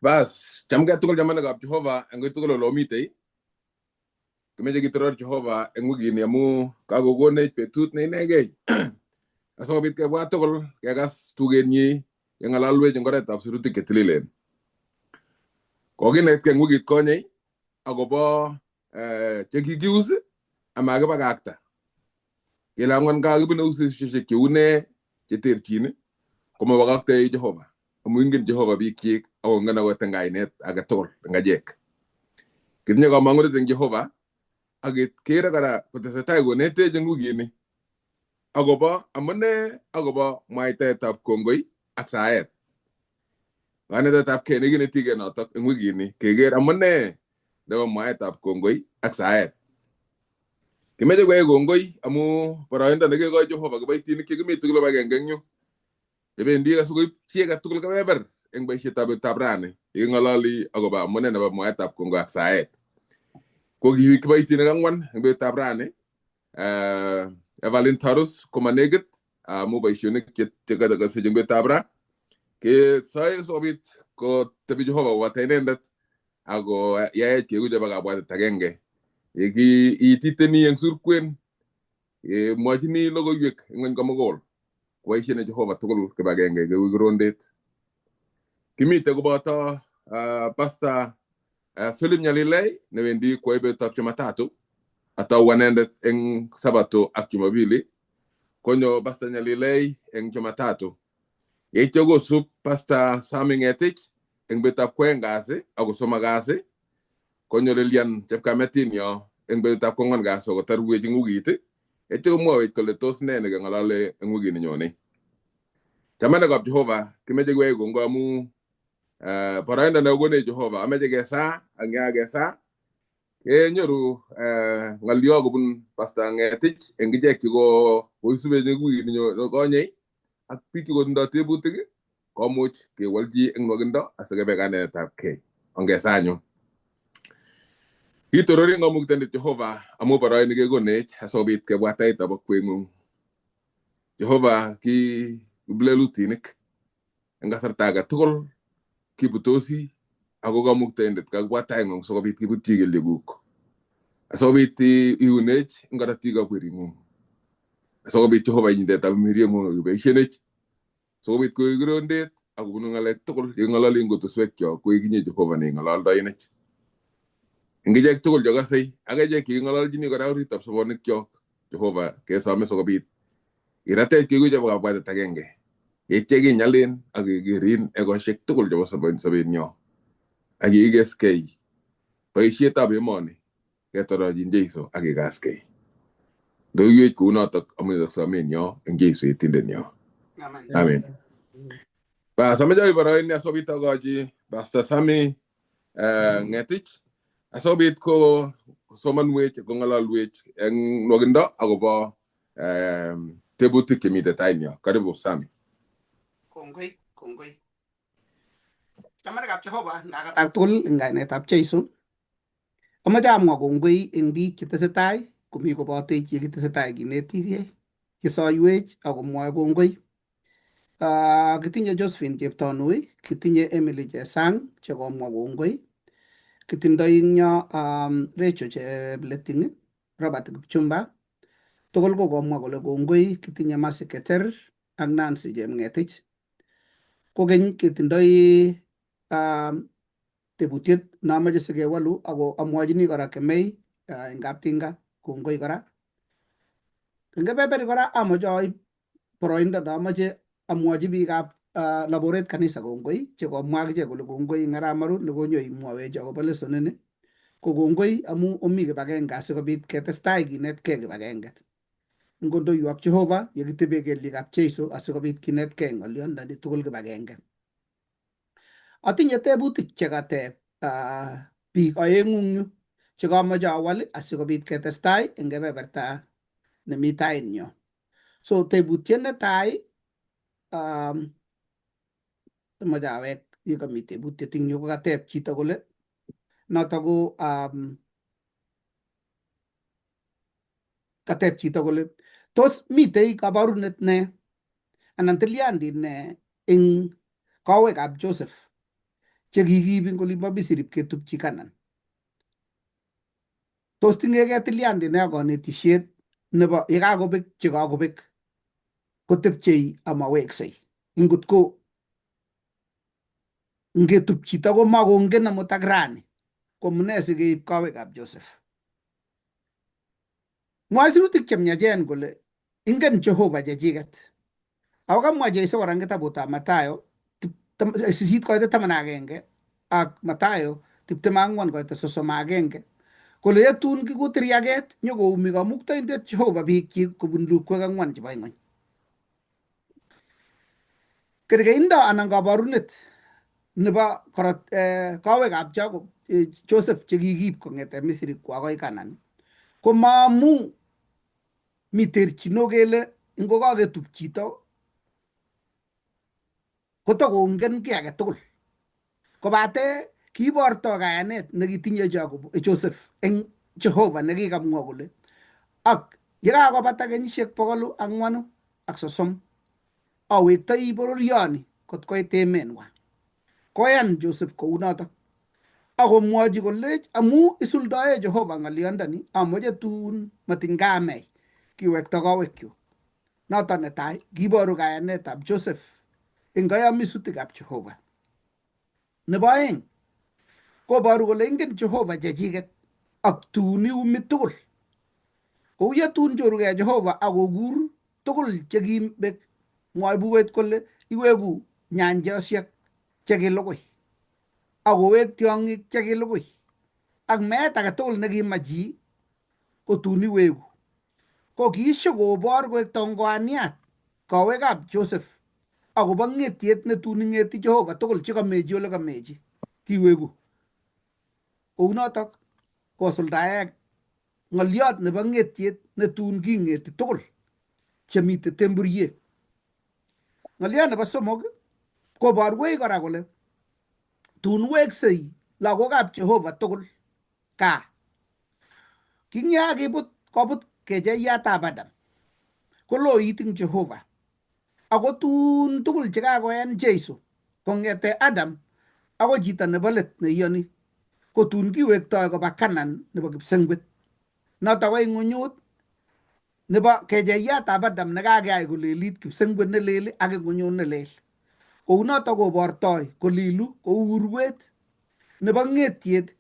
Bas, chamgei tugul chamanikab Jehova eng koi tugul ole omitei. Kimeche kitoror Jehova eng wikini amu kakokonech betut ne inegei. Asikobit kebwa tugul kekas tugenyi yeng'alalwech eng oretab sirutik che tililen. Kokinetkei eng wikit konyei akobo che kikius amakibakakta. Kele ang'wan kakibune usisiek cheu nee cheterchin komabakaktei Jehova. Amu ingen Jehova biikchik akongen akot eng kainet age tugul eng achek. Kitinye kamang'unet eng Jehova ak kere kora kotesetai konetech eng wikini akobo amune akobo mwaitaetab kongoi ak saet. Kanetetab kei nekinetigei notok eng wikini keker amune nebo mwaetab kongoi ak saet. Kimeche koyai kongoi amu boroindo nekekoi Jehova kiboitinik chekimi tugul agenge eng yu. Chebendi asikoib chi age tugul kebeber eng boisietab betutab rani yeking'ololi akobo amune nebo mwaetab kongoi ak saet. Ko ki kiboitinik ang'wan eng betutab rani. Evelyn Tarus komanekit amu boisionik chekasich eng betutab ra. Kesoe sikobit kotebi Jehova kobata inendet ako yaech keeku chebo kabwatet agenge. Yekiititeni eng surkwen kemwochini logoiwek eng ng'wony komugul. Koboisien Jehova tugul kibagenge kou kirondet. Kimite koboto Pastor Philip Nyalilei newendi kwoe betutab Jumatatu atou anendet eng Sabato ak Jumapili. Konyo Pastor Nyalilei eng Jumatatu. Yeityo kosub Pastor Sami Ng'etich eng betutab kwoeng kasi ak kosomok kasi. Konyo Lilian Chepkametinyo eng betutab kwang'wan kasi akotarwech eng wikit. Yeityo komwowech kole tos nee nekeng'olole eng wikit nenyone. Chamanikab Jehova kimeche kiwech kongoi amu boroindo nekokonech Jehova ameche kesaa ak yekakesaa kenyoru ng'olyo kobun Pastor Ng'etich eng ichek chekoisubech eng wikit konyei ak biik chekotindoi tebutik komuch kewolchi eng nwokindo asikebe kanetetab kei. Ongesaa anyun. Kitorori eng kamuktaindet Jehova amu boroini kekonech asikobit kebwa tait ab akweng'ung. Jehova ki kiplelutinik eng kasarta age tugul kibutosi ako kamuktaindet kakibwa taing'ung sikobit kibutyi kelyekuk. Asikobit iunech eng korotikab wering'ung. Asikobit Jehova inyitetab mirieng'ung akiboishenech. Sikobit koek kirondet akobunu ng'alek tugul cheking'ololi eng kutuswekchok koek inye Jehova neing'ololdoinech. Eng ichek tugul chekasei ak echek cheking'ololchini kora oritab sobonikchok Jehova kesome sikobit iratech keku chebo kabwatet agenge. Yeityo kinyalin ak kekerin ekosiek tugul chebo sobenyo. Ak kikeskei boisietab emoni ketorochin Jeiso ak kikaskei. Ndoiwech kounotok amu nitok somenyo eng Jeiso yetindenyo. Amen. Amen. Bas, ameche aib boroini asikobit akochi Pastor Sami Ng'etich asikobit ko kosomanwech kong'alalwech eng nwokindo akobo tebutik chemite tainyo. Karibu Sami. Kongoi, kongoi. Chamanikab Jehova ngakatak tugul eng kainetab Jeiso. Amache amwa kongoi eng biik chetesetai komi kobatech yekitesetai kinetigei, chesoiwech akomwoe kongoi. Kitinye Josephine Cheptanui, kitinye Emily Chesang chekomwa kongoi. Kitindoi eng yo Rachel Chepleting, Robert Kipchumba, tugul ko komwa kole kongoi. Kitinye Mercy Keter ak Nancy Chepng'etich. Kokeny ketindoi tebutiet namache sikewolu ako amwochini kora Kemei eng Kaptinga kongoi kora. Eng kebeberi kora amache aib boroindo namache amwochi biikab Laboret Kanisa kongoi chekomwa akichek kole kongoi eng arap Maru nekonyo imwowech akobo lesson ini. Ko kongoi amu omi kibagenge asikobit ketestai kinetkei kibagenge. Ngondoiwok Jehova yekitebe kelyekab Jeiso asikobit kinetkei ng'olyondoni tugul kibagenge. Atinye tebutik chekateb biik oeng'u eng yu chekamache awal asikobit ketestai eng kebeberta nemi tainyo. So tebutiet netai amache awek yekami tebutiet eng yu kokateb chito kole noto ko kateb chito kole tos mitei kabarunet ne anan tilyandit ne eng kowekab Joseph Che kikiib eng olimbo Misri ipketupchi Canaan. Tos ting'egei tilyandit ne ak konetisiet nebo yekakobek chekakobek kotepchei amaweksei. Ngot ko ngetup chito komakongen amut ak rani komune sikeib kowekab Joseph. Mwoe sirutik chemyachen kole ingen Jehova chechiket. Ako kamwa Jesu kora eng kitabutab Mathayo 8:11 ak Mathayo 24:31 kole yetun kikutiryaket nyokoumi kamuktaindet Jehova biikchik kobun lukwek ang'wan chebo ing'ony. Kerkeindo anan kabarunet nebo korot kowekab Jacob Joseph chekikiib kong'ete Misri kwo akoi Canaan ko maamu mi terchinok kele ngokaketup chito kotokongen kiy age tugul kobate kiiborto kayanet nekitinye Jacob Joseph eng Jehova nekikamwa kole ak yekakobata kenyisiek 430 awektoi bororioni kot koit emenwa. Koyan Joseph kounotok akomwochi kolech amu isuldoe Jehova ng'olyondoni amoche tun matiny kamei kiwekta kowekyuk. Noton netai kiboru kayanetab Joseph eng kayamisutikab Jehova. Nebo aeng koboru kole ingen Jehova chechiket ak tun iumi tugul. Kou yetun chorugei Jehova ak kokur tugul chekibek mwoe bukuit kole iweku nyanjosiek chekilugui ak kowek tiong'ik chekilugui ak meet age tugul nekima chi kotun iweku. Ko kiisho kobor koek tongoaniat kowekab Joseph akobo ng'etiet netun ing'eti Jehova tugul chekamechi ole kamechi kiweku. Kounotok kosuldae ng'oliot nebo ng'etiet netun king'eti tugul chemitei temburiek. Ng'oliot nebo somok koborwech kora kole tun weksei lagokab Jehova tugul gaa. Kingyakibut kobut kecheyatab Adam koloit eng Jehova ako tun tugul chekakoyan Jesu kong'ete Adam akoi chito nebo let neiyoni kotun kiwektoi koba Canaan nebo kipsengwet. Notok ko ing'unyut nebo kecheyatab Adam nekakeyai kolelit kipsengwet nelel ak ing'unyut nelel. Kounotok kobortoi kolilu kou urwet nebo ng'etiet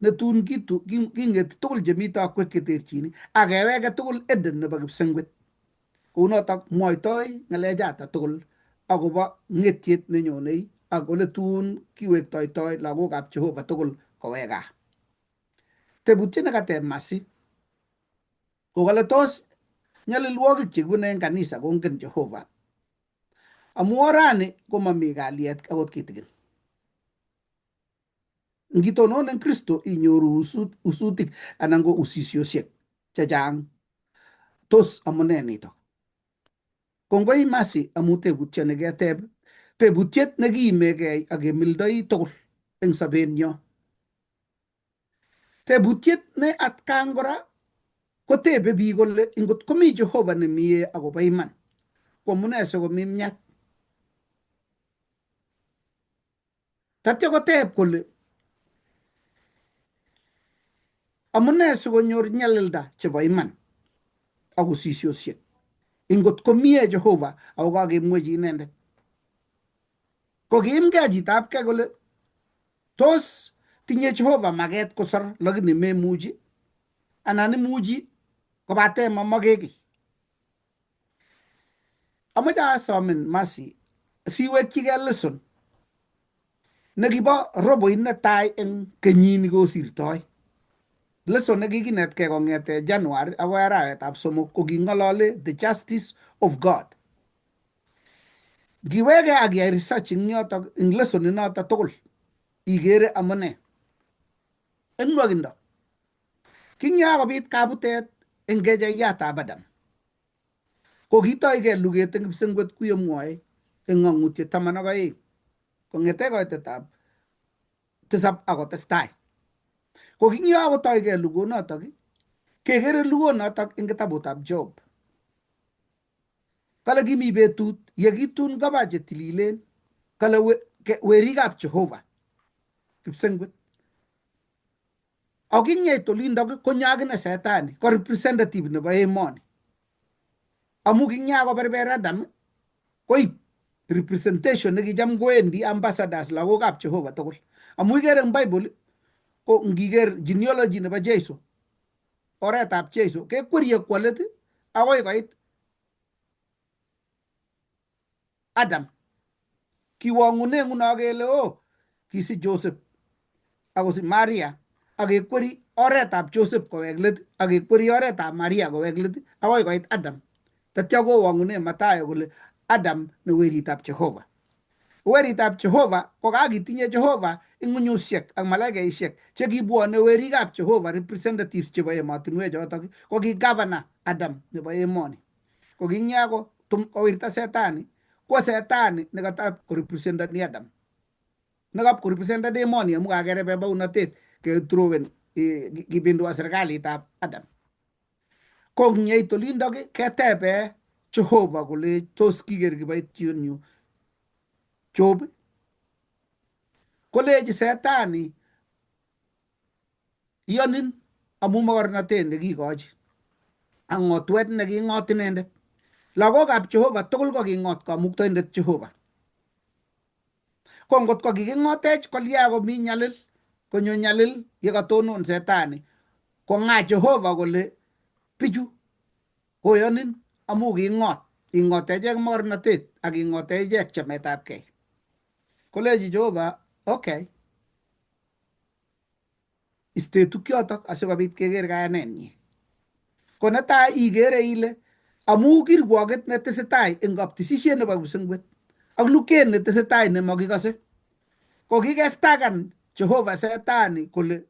netun king'eti tugul chemito akwek cheterchin ak keweke tugul Eden nebo kipsengwet. Kounotok mwoitoi ng'alechato tugul akobo ng'etiet nenyonei ak ole tun kiwektoitoi lagokab Jehova tugul kowek gaa. Tebutiet nekateb Masi kokale tos nyalilwogik chekibune eng kanisa kongen Jehova amu orani komami kalyet akot kitikin. Ngitonon eng Kristo inyoru usutik anan ko usisiosiek chechang. Tos amune nitok? Kongoi Masi amu tebutioni keteb, tebutiet nekiimegei ak kemildoi tugul eng sobenyo. Tebutiet ne atkan kora kotebe biik kole ngot komi Jehova nemie akobo iman, ko amune sikomi miat? Tatya koteb kole amune sikonyor nyalilda chebo iman ak usisiosiek ingot komie Jehova ako kakemwechi inendet. Ko kiimgei chitabkei kole tos tinye Jehova maket kosor lakini memuchi anan imuchi kobate mamake kiy. Amoche asomin Masi siwekchigei lesson nekibo roboit netai eng kenyini kosirtoi. Lesson nekikinetkei kong'ete January akoi arawetab somok ko king'olole the justice of God. Ngiwege ak iyai research eng yotok eng lesson inoto tugul ikere amune. Eng nwokindo kingyakobit kabutet eng kecheyatab Adam ko kitoige luget eng kipsengwet kuyemwoe eng ng'ang'utiet 12 kong'ete koitetab 7 akotestai. Ko kingiakotoige lugonotok kekere lugonotok eng kitabutab Job. Kale kimi betut yekitun koba chetililen kale werikab Jehova Kipsengwet. Ako kingeit olindok konyo akine Setani ko representative nebo emoni. Amu kinyakoberber Adam koib representation nekicham kowendi ambassadors lagokab Jehova tugul. Amu ikere eng Bible ko ngiker genealogy nebo Jesu, oretab Jesu kekwerie kwo let akoi koit Adam. Kiwong'une nguno kele oh kisich Joseph akosich Maria ak kekweri oretab Joseph kowek let ak kekweri oretab Maria kowek let akoi koit Adam. Tatya kowong'une Mathayo kole Adam ne weritab Jehova. Weritab Jehova ko kakitinye Jehova ing'unyusiek ak malaikaisiek chekibwone werikab Jehova representatives chebo emotinwek chotok ko ki governor Adam nebo emoni. Ko kingyako kowirta Setani ko Setani nekata korepresentani Adam. Nekap korepresentan emoni amu kakerebe baunatet ketrowen kipindua serikalitab Adam. Ko ngyeit olindok ketebe Jehova kole tos kiker kiboitionyu Job kolechi Setani iyonin amu mogornotet nekikochi ak ng'otwet neking'ot inendet. Lagokab Jehova tugul ko king'ot kamuktaindet Jehova. Ko ngot ko kiking'otech kolya komi nyalil, konyo nyalil yekatonon Setani, kong'a Jehova kole bichu koyonin amu king'ot, ing'ote ichek mogornotet ak ing'ote ichek chametabgei. Kolechi Jehova, okay, iste tukyotok asikobit keker kayanenyi. Ko netai ikere ile amu kirwoket netesetai eng kaptisisiet nebo kipsengwet ak luket netesetai nemakikose ko kikestakan Jehova Setani kole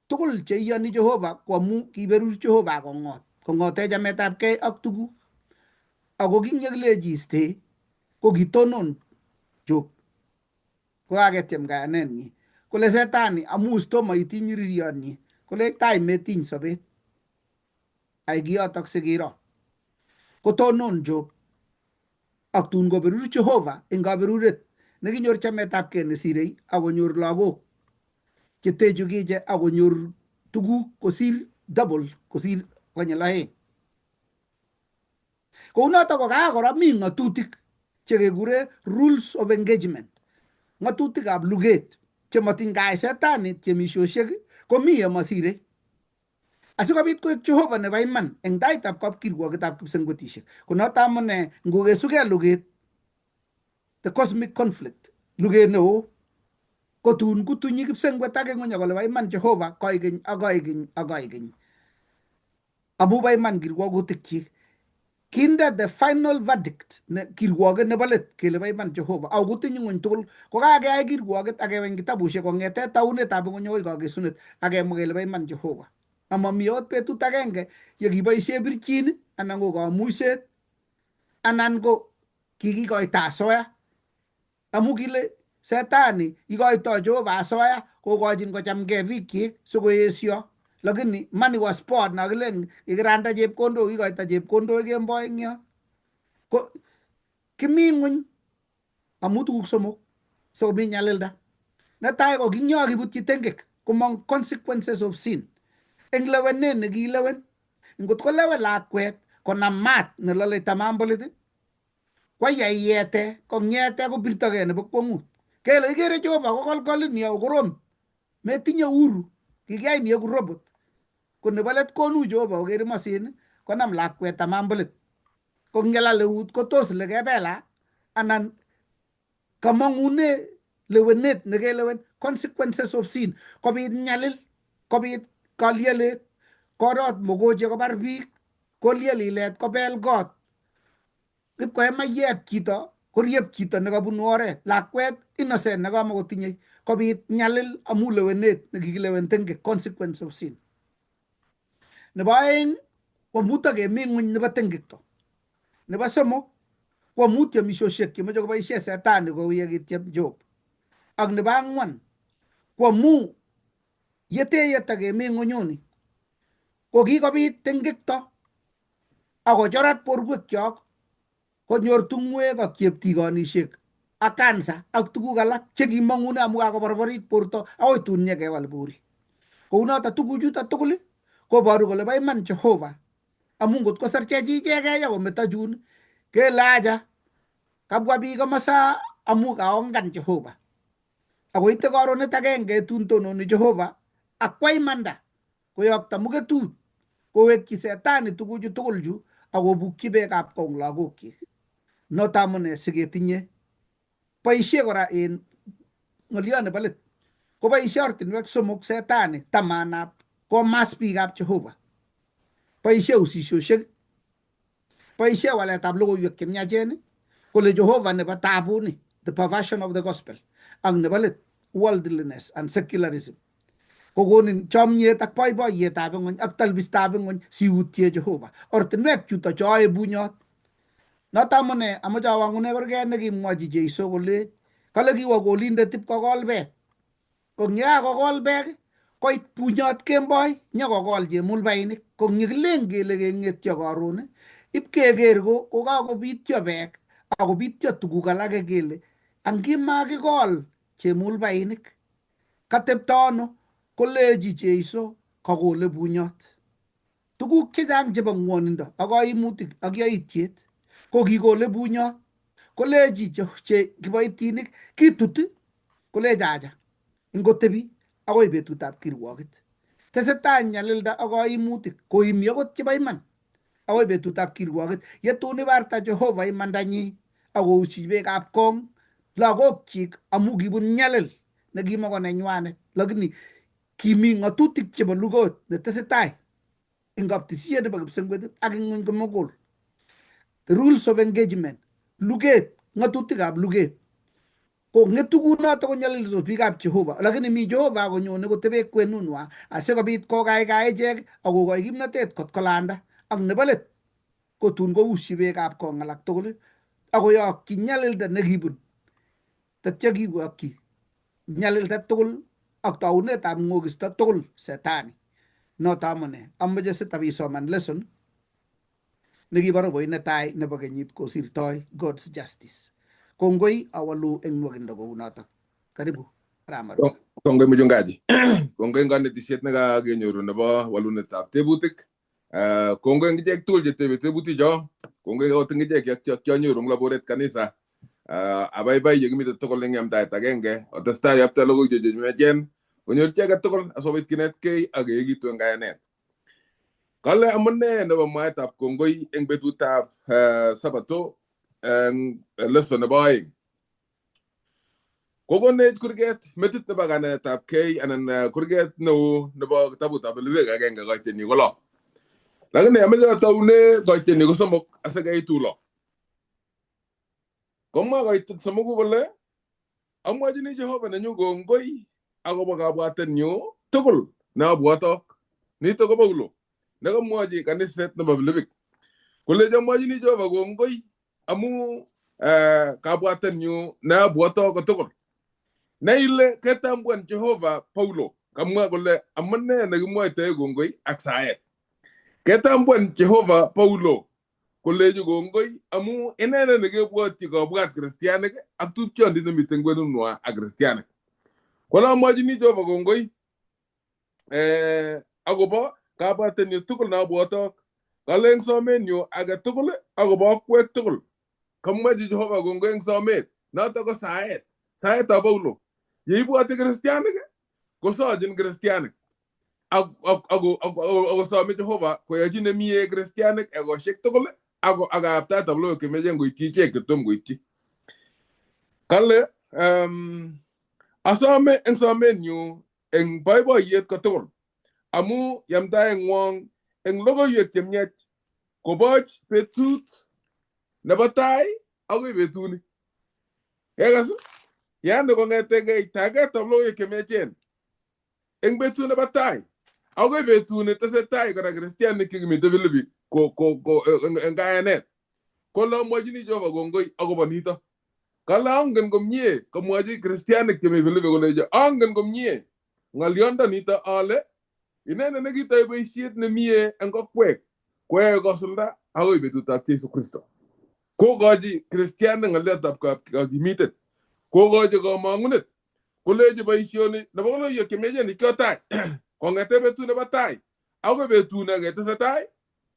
tugul cheiyoni Jehova ko amu kiberur Jehova akong'ot kong'ote chametabgei ak tuguk ako kinyekilechi iste ko kitonon Job kokaketyem kayanenyi kole Setani amu tomo itiny ririonnyi kole tai metiny sobet ai kiyotok sikiro kotonon Job ak tun koberur Jehova eng kaberuret nekinyor chametabgei nesirei akonyor lagok chetechu kiche akonyor tuguk kosir double kosir konyil aeng. Kounotok ko kaa kora mi ng'atutik chekekure rules of engagement ng'atutikab luget chematiny kae Setani tiemisiosiek komi yemasirei asikobit koek Jehova nebo iman eng taitab kapkirwoketab kipsengwetisiek. Ko noto amune ngokesugei luget the cosmic conflict luget neo ko tun kutunyi kipsengwet ak ng'weny kole bo iman Jehova koikeny ak koikeny ak koikeny amu bo iman kirwogutikyik. Kinde the final verdict ne kirwoget nebo let kele bo iman Jehova ako kutinyi ng'weny tugul ko kakeyai kirwoget ak keweny kitabusiek kong'ete taunetab ng'weny akoi kakesunet ak kemwa kele bo iman Jehova. Amami akot betut agenge yekiboisie birchin anan ko kamuiset anan ko kikikoito asoya amu kile Setani ikoitoi Jehova asoya kokochin kochamgei bikyik sikoesio lakini money was poured nakilen kikiranda chepkondok kikoito chepkondok kemboi eng yo ko kimi ng'weny amu tuguk somok sikomi nyalilda netai ko kinyo kibutyi tengek komong consequences of sin eng lewenet nekilewen ngot kolewen lakwet konam maat nelole tamambolit koyai kong'ete kobirtogei nebo kwong'ut kele ikere Jehova kokolkolin ya korom metinye uhuru kikiyain ieku robot ko nebo let konu Jehova koker masin konam lakwet tamambolit ko ngelal eut kotos le kebela anan kamang'une lewenet nekelewen consequences of sin kobit nyalil kobit kalyelet korot mogoche kobar biik kolyel ilet kobel kot ipkoe maiyek chito koriep chito nekabunu oret lakwet innocent nekamakotinyei kobit nyalil amu lewenet nekikilewen tengek consequence of sin nebo aeng ko muto kemi ng'weny nebo tengekto nebo somok ko amu tiemisiosiek chemoche koboisie Setani kou yekityem Job ak nebo ang'wan ko amu yete yetakemi ng'wenyuni ko kikobit tengekto akochorat borwekyok konyor tung'wek ak cheptigonisiek Ak kansa ak tuguk alak chekimong'une amu kakoborborit borto akoi tun nyekewal bori. Kounoto tuguchuto tugul koboru kole bo iman Jehova amu ngot koserchech ichegei akometo chun kele acha kabwa biik komosa amu kaongan Jehova. Akoite karonet agenge tun tononi Jehova ak kwa imanda koyokto muketut kowekyi setani tuguchu tugul chu akobukyi beekab kong lagokyik. Noto amune siketinye boisie kora en ng'oliot nebo let koboisie ortinwek somok setani tamanab komas biikab Jehova. Boisie usisiosiek, boisie waletab logoiwek chemiachen kole Jehova nebo tabuni, the perversion of the gospel, ak nebo let worldliness and secularism kokonin chomyet ak boiboiyetab ing'wony ak talbistab ing'wony siutye Jehova. Ortinwek chuto choe bunyot. Noto amune amoche awang'une kurget nekimwochi Jeiso kole kale kiwo kolindet ipkokol beek. Ko eng yekakokol beek koit bunyot kemboi nyokokol chemulbainik. Ko eng yekilen kele keng'etyo karon ipkeker ko kokakobityo beek akobityo tuguk alake kele angimakikol chemulbainik katepto ano kolechi Jeiso kakole bunyot. Tuguk chechang chebo ngwonindo ak kaimutik ak yaityet ko kikole bunyot. Kolechi che kiboitinik kitut kolechi acha ingotebi akoi betutab kirwoket. Tesetai nyalilda ak kaimutik koimi akot chebo iman akoi betutab kirwoket yetun ibarta Jehova imandanyi ak kousyi beekab kong lagokyik amu kibun nyalil nekimokonenywanet lakini kimi ng'atutik chebo lugot netesetai eng kaptisiet nebo kipsengwet ak eng ng'wony komugul. The rules of engagement, luget, ng'atutikab luget. Ko ng'etu kunoto konyalildos biikab Jehova, lakini mi Jehova konyone kotebe kwenunwa asikobit kokaikai ichek ak kokoi kimnatet kot kolanda ak nebo let kotun kousyi beekab kong alak tugul ak koyokyi nyalilda nekibun tatya kiwokyi nyalilda tugul ak taunetab ng'okisto tugul setani. Noto amune amoche sitabisoman lesson nekibo roboit netai nebo kenyit kosirtoi God's Justice. Kongoi awalu eng nwokindo kounotok. Karibu Ramaru. Kongoi mchungaji. Kongoi eng kanetisiet nekakenyoru nebo walunetab tebutik. Kongoi eng ichek tugul chetebe tebutik cho. Kongoi akot eng ichek kianyoru eng Laboret kanisa. Abaibai yekimite tugul eng yamdaet agenge. Otestai yapta logoiwek chemiachen. Konyor chi age tugul asikobit kinetkei ak keekitu eng kayanet. Kale amune nebo mwaetab kongoi eng betutab Sabato eng lesson nebo aeng. Kokonech kurget metit nebo kanetab kei anan kurget neo nebo kitabutab Eliwek agenge koitenyi ko lo. Lakini ameche ataune koitenyi ko somok asikeitu lo. Komwa koitet somoku kole amwachini Jehova nenyu kongoi akobo kabwatenyu tugul neabwotok. Nito ko Paulo nekamwochi kaniset nebo Filipik kole amwachini Jehova kongoi amu kabwatenyu neabwotok kotugul. Ne ile ketambuan Jehova Paulo kamwa kole amune nekimwoitoe kongoi ak saet. Ketambuan Jehova Paulo kolechi kongoi amu inendet nekebwotyi kobwat kristianik ak tupchondit nemiten kwenunwa ak kristianik. Kole amwachini Jehova kongoi akobo kabwatenyu tugul neabwotok. Kale eng somenyu age tugul akobo akwek tugul. Kamwachi Jehova kongoi eng somet. Noto ko saet. Saetab Paulo. Yeibwoti kristianik kosochin kristianik. Akosome Jehova koyochi nemie kristianik ekosiek tugul ako akayaptaetab logoiwek chemechen koityi ichek chetom koityi. Kale asome eng somenyu eng boiboiyet kotugul amu yamdaeng'wong eng logoiwek chemiach koboch betut nebo tai akoi betuni. Kekas? Yani kong'etegei tagetab logoiwek chemiachen eng betut nebo tai akoi betuni tesetai kora kristianik chekimite Filipi ko eng kayanet. Kole amwachini Jehova kongoi akobo nito. Kale angen komie komwochi kristianik chemi Filipi kolecho angen komie ng'oliondo nito ale inendet nekitoi boisiet nemie eng kokwek koyae kosulda akoi betutab Jesu Kristo. Kokochi kristianik ng'oliotab kakimitet. Kokochi komong'unet kolechi boisioni nebo logoiwek chemiachen nekiotai kong'ete betut nebo tai akoi betut neketesetai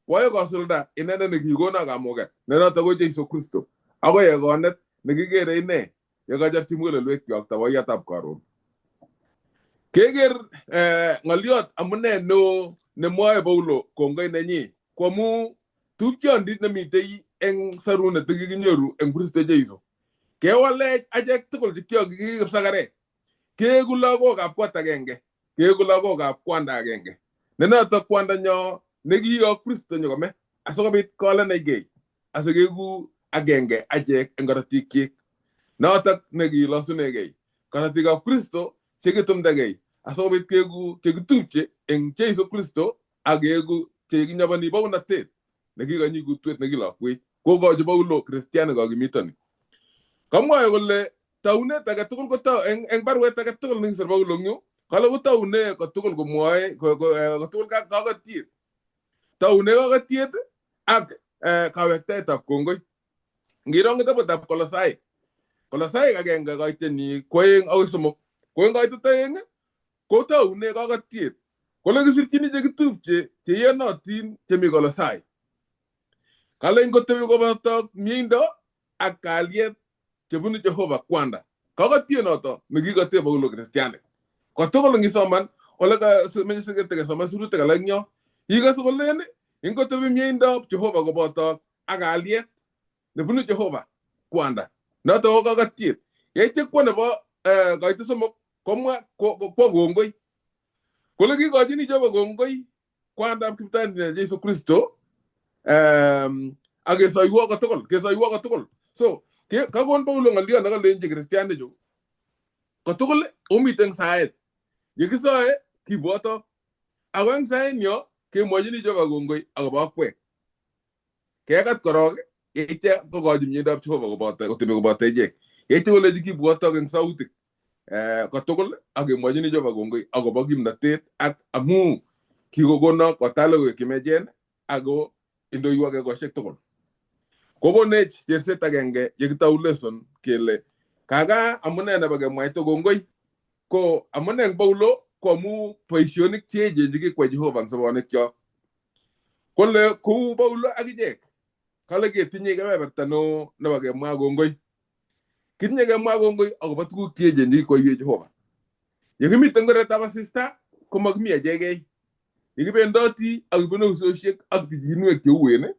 koyoe kosulda inendet nekikono kamuget ne noto ko Jesu Kristo akoi ekonet nekikere ine yekacherchi mugulelwekyok taboiyatab karon. Keker ng'oliot amune neo nemwoe Paulo kongoi nenyi ko amu tupchondit nemitei eng sarunet nekikinyoru eng Kristo Jesu. Kewalech achek tugul chekiokiki kipsakarek keeku lagokab kot agenge, keeku lagokab kwanda agenge. Ne notok kwandanyo nekiyok Kristo nyokome asikobit koalenechgei asikeku agenge achek eng korotikyik. Notok nekilosunegei korotikab Kristo chekitumdagei asikobit keeku chekitupche eng Jesu Kristo ak keeku chekinyoboni bounatet nekikonyi kutwet nekilokwech. Kokochi Paulo kristianik kokimitoni. Kamwae kole taunet agetugul ko eng baruet agetugul nekisir Paulo eng yu kale kotaune kotugul komwoe kotugul kokotiet. Taune kokotiet ak kawektaetab kongoi. Ngiro kitabutab Kolosaik. Kolosaik agenge koitenyi ko 2 akoi 3. Ko eng koitet 2 kotaune kokotiet. Kole kisirchini chekitupche cheiyonotin chemi Kolosai. Kale ngotebi koboto mieindo ak kalyet chebunu Jehova kwanda. Kokotiet noto nekikote Paulo kristianik. Kotugul ngisoman ole meche sikesoman sirutik alak eng yo ikose kolen ingotebi mieindoab Jehova koboto ak kalyet nebunu Jehova kwanda. Noto ko kokotiet. Yeityo kwo nebo koitet 3 komwa kwo kongoi. Kole kikochini Jehova kongoi kwandab Kiptaiyat Jesu Kristo ak kesoiwo kotugul, kesoiwo kotugul. So kakon Paulo ng'oliot nekalenji kristianichu kotugul omiten saet. Yekisoe kibwoto ako eng saenyo kemwochini Jehova kongoi akobo akwek. Kekat korok yeityo kokochi miendab Jehova koboto kotebi koboto ichek. Yeityo kolechi kibwotok eng sautik kotugul ak kemwochini Jehova kongoi akobo kimnatet ak amu kikokono kotal logoiwek chemiachen ako indoiwok ekosiek tugul. Kokonech cherset agenge yekitou lesson kele kaka amune nebo kemwaita kongoi ko amune eng Paulo ko amu boisionik cheechen chekikwai Jehova eng sobonwekyok. Kole kou Paulo ak ichek kale ketinye kebeberta neo nebo kemwa kongoi. Kitinye kemwa kongoi akobo tuguk cheechen chekikwaiwech Jehova. Yekimiten koretab asista komakimi achekei. Yekibendoti ak kibune usosiek ak pichinwek cheuen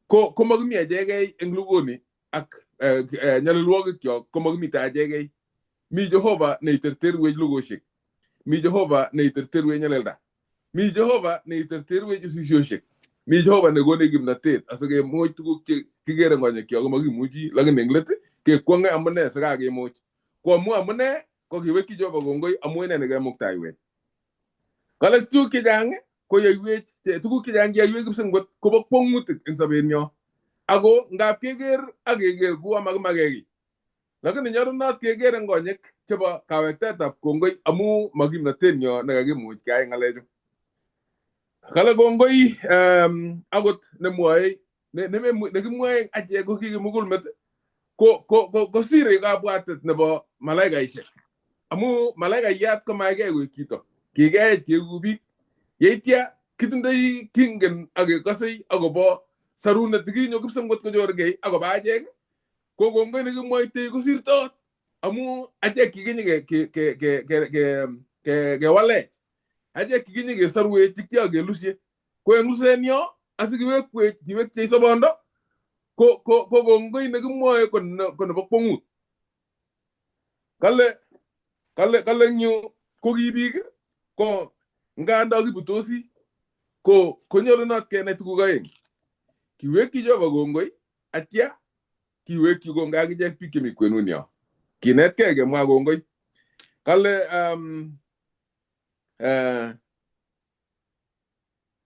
ko komakimi achekei eng lugoni ak nyalilwogikyok komakimite achekei. Mi Jehova neiterterwech lugosiek. Mi Jehova neiterterwech nyalilda. Mi Jehova neiterterwech usisiosiek. Mi Jehova nekonech kimnatet asikemuch tuguk che kikere eng konyekyok komakimuchi lakini eng let kekwong'e amune sikakemuch. Ko amu amune ko kiwekyi Jehova kongoi amu ine nekemuktaiwech. Kale tuguk chechang koyoiwech tuguk chechang cheyoiwech kipsengwet kobo kwong'utik eng sobenyo. Ako ngap keker ak keker kuo makimake kiy. Lakini nyolunot keker eng konyek chebo kawektaetab kongoi amu makimnatenyo nekakimuch keyai ng'alechu. Kale kongoi akot nemwoe nekimwoe achek ko kikimugulmet kosire kabwatet nebo malaikaisiek. Amu malaikaiyat komaikei koek chito. Kikeech keeku biik. Yeitya kitindoi kingen ak kekosei akobo sarunet nekinyo kipsengwet kochorgei akobo achek ko kongoi nekimwoitei kosirtot amu achek kikinye kewalech. Achek kikinye kesorwech chekiakelusye. Ko eng lusenyo asikiwekwech kiwekchei sobondo ko kongoi nekimwoe ko nebo kwong'ut. Kale kale eng yu ko ki biik ko nganda kibutosi ko konyolunot kenai tuguk aeng. Kiwekyi Jehova kongoi atya kiwekyi kongoi akichek biik chemi kwenunyo. Kinetkei kemwa kongoi. Kale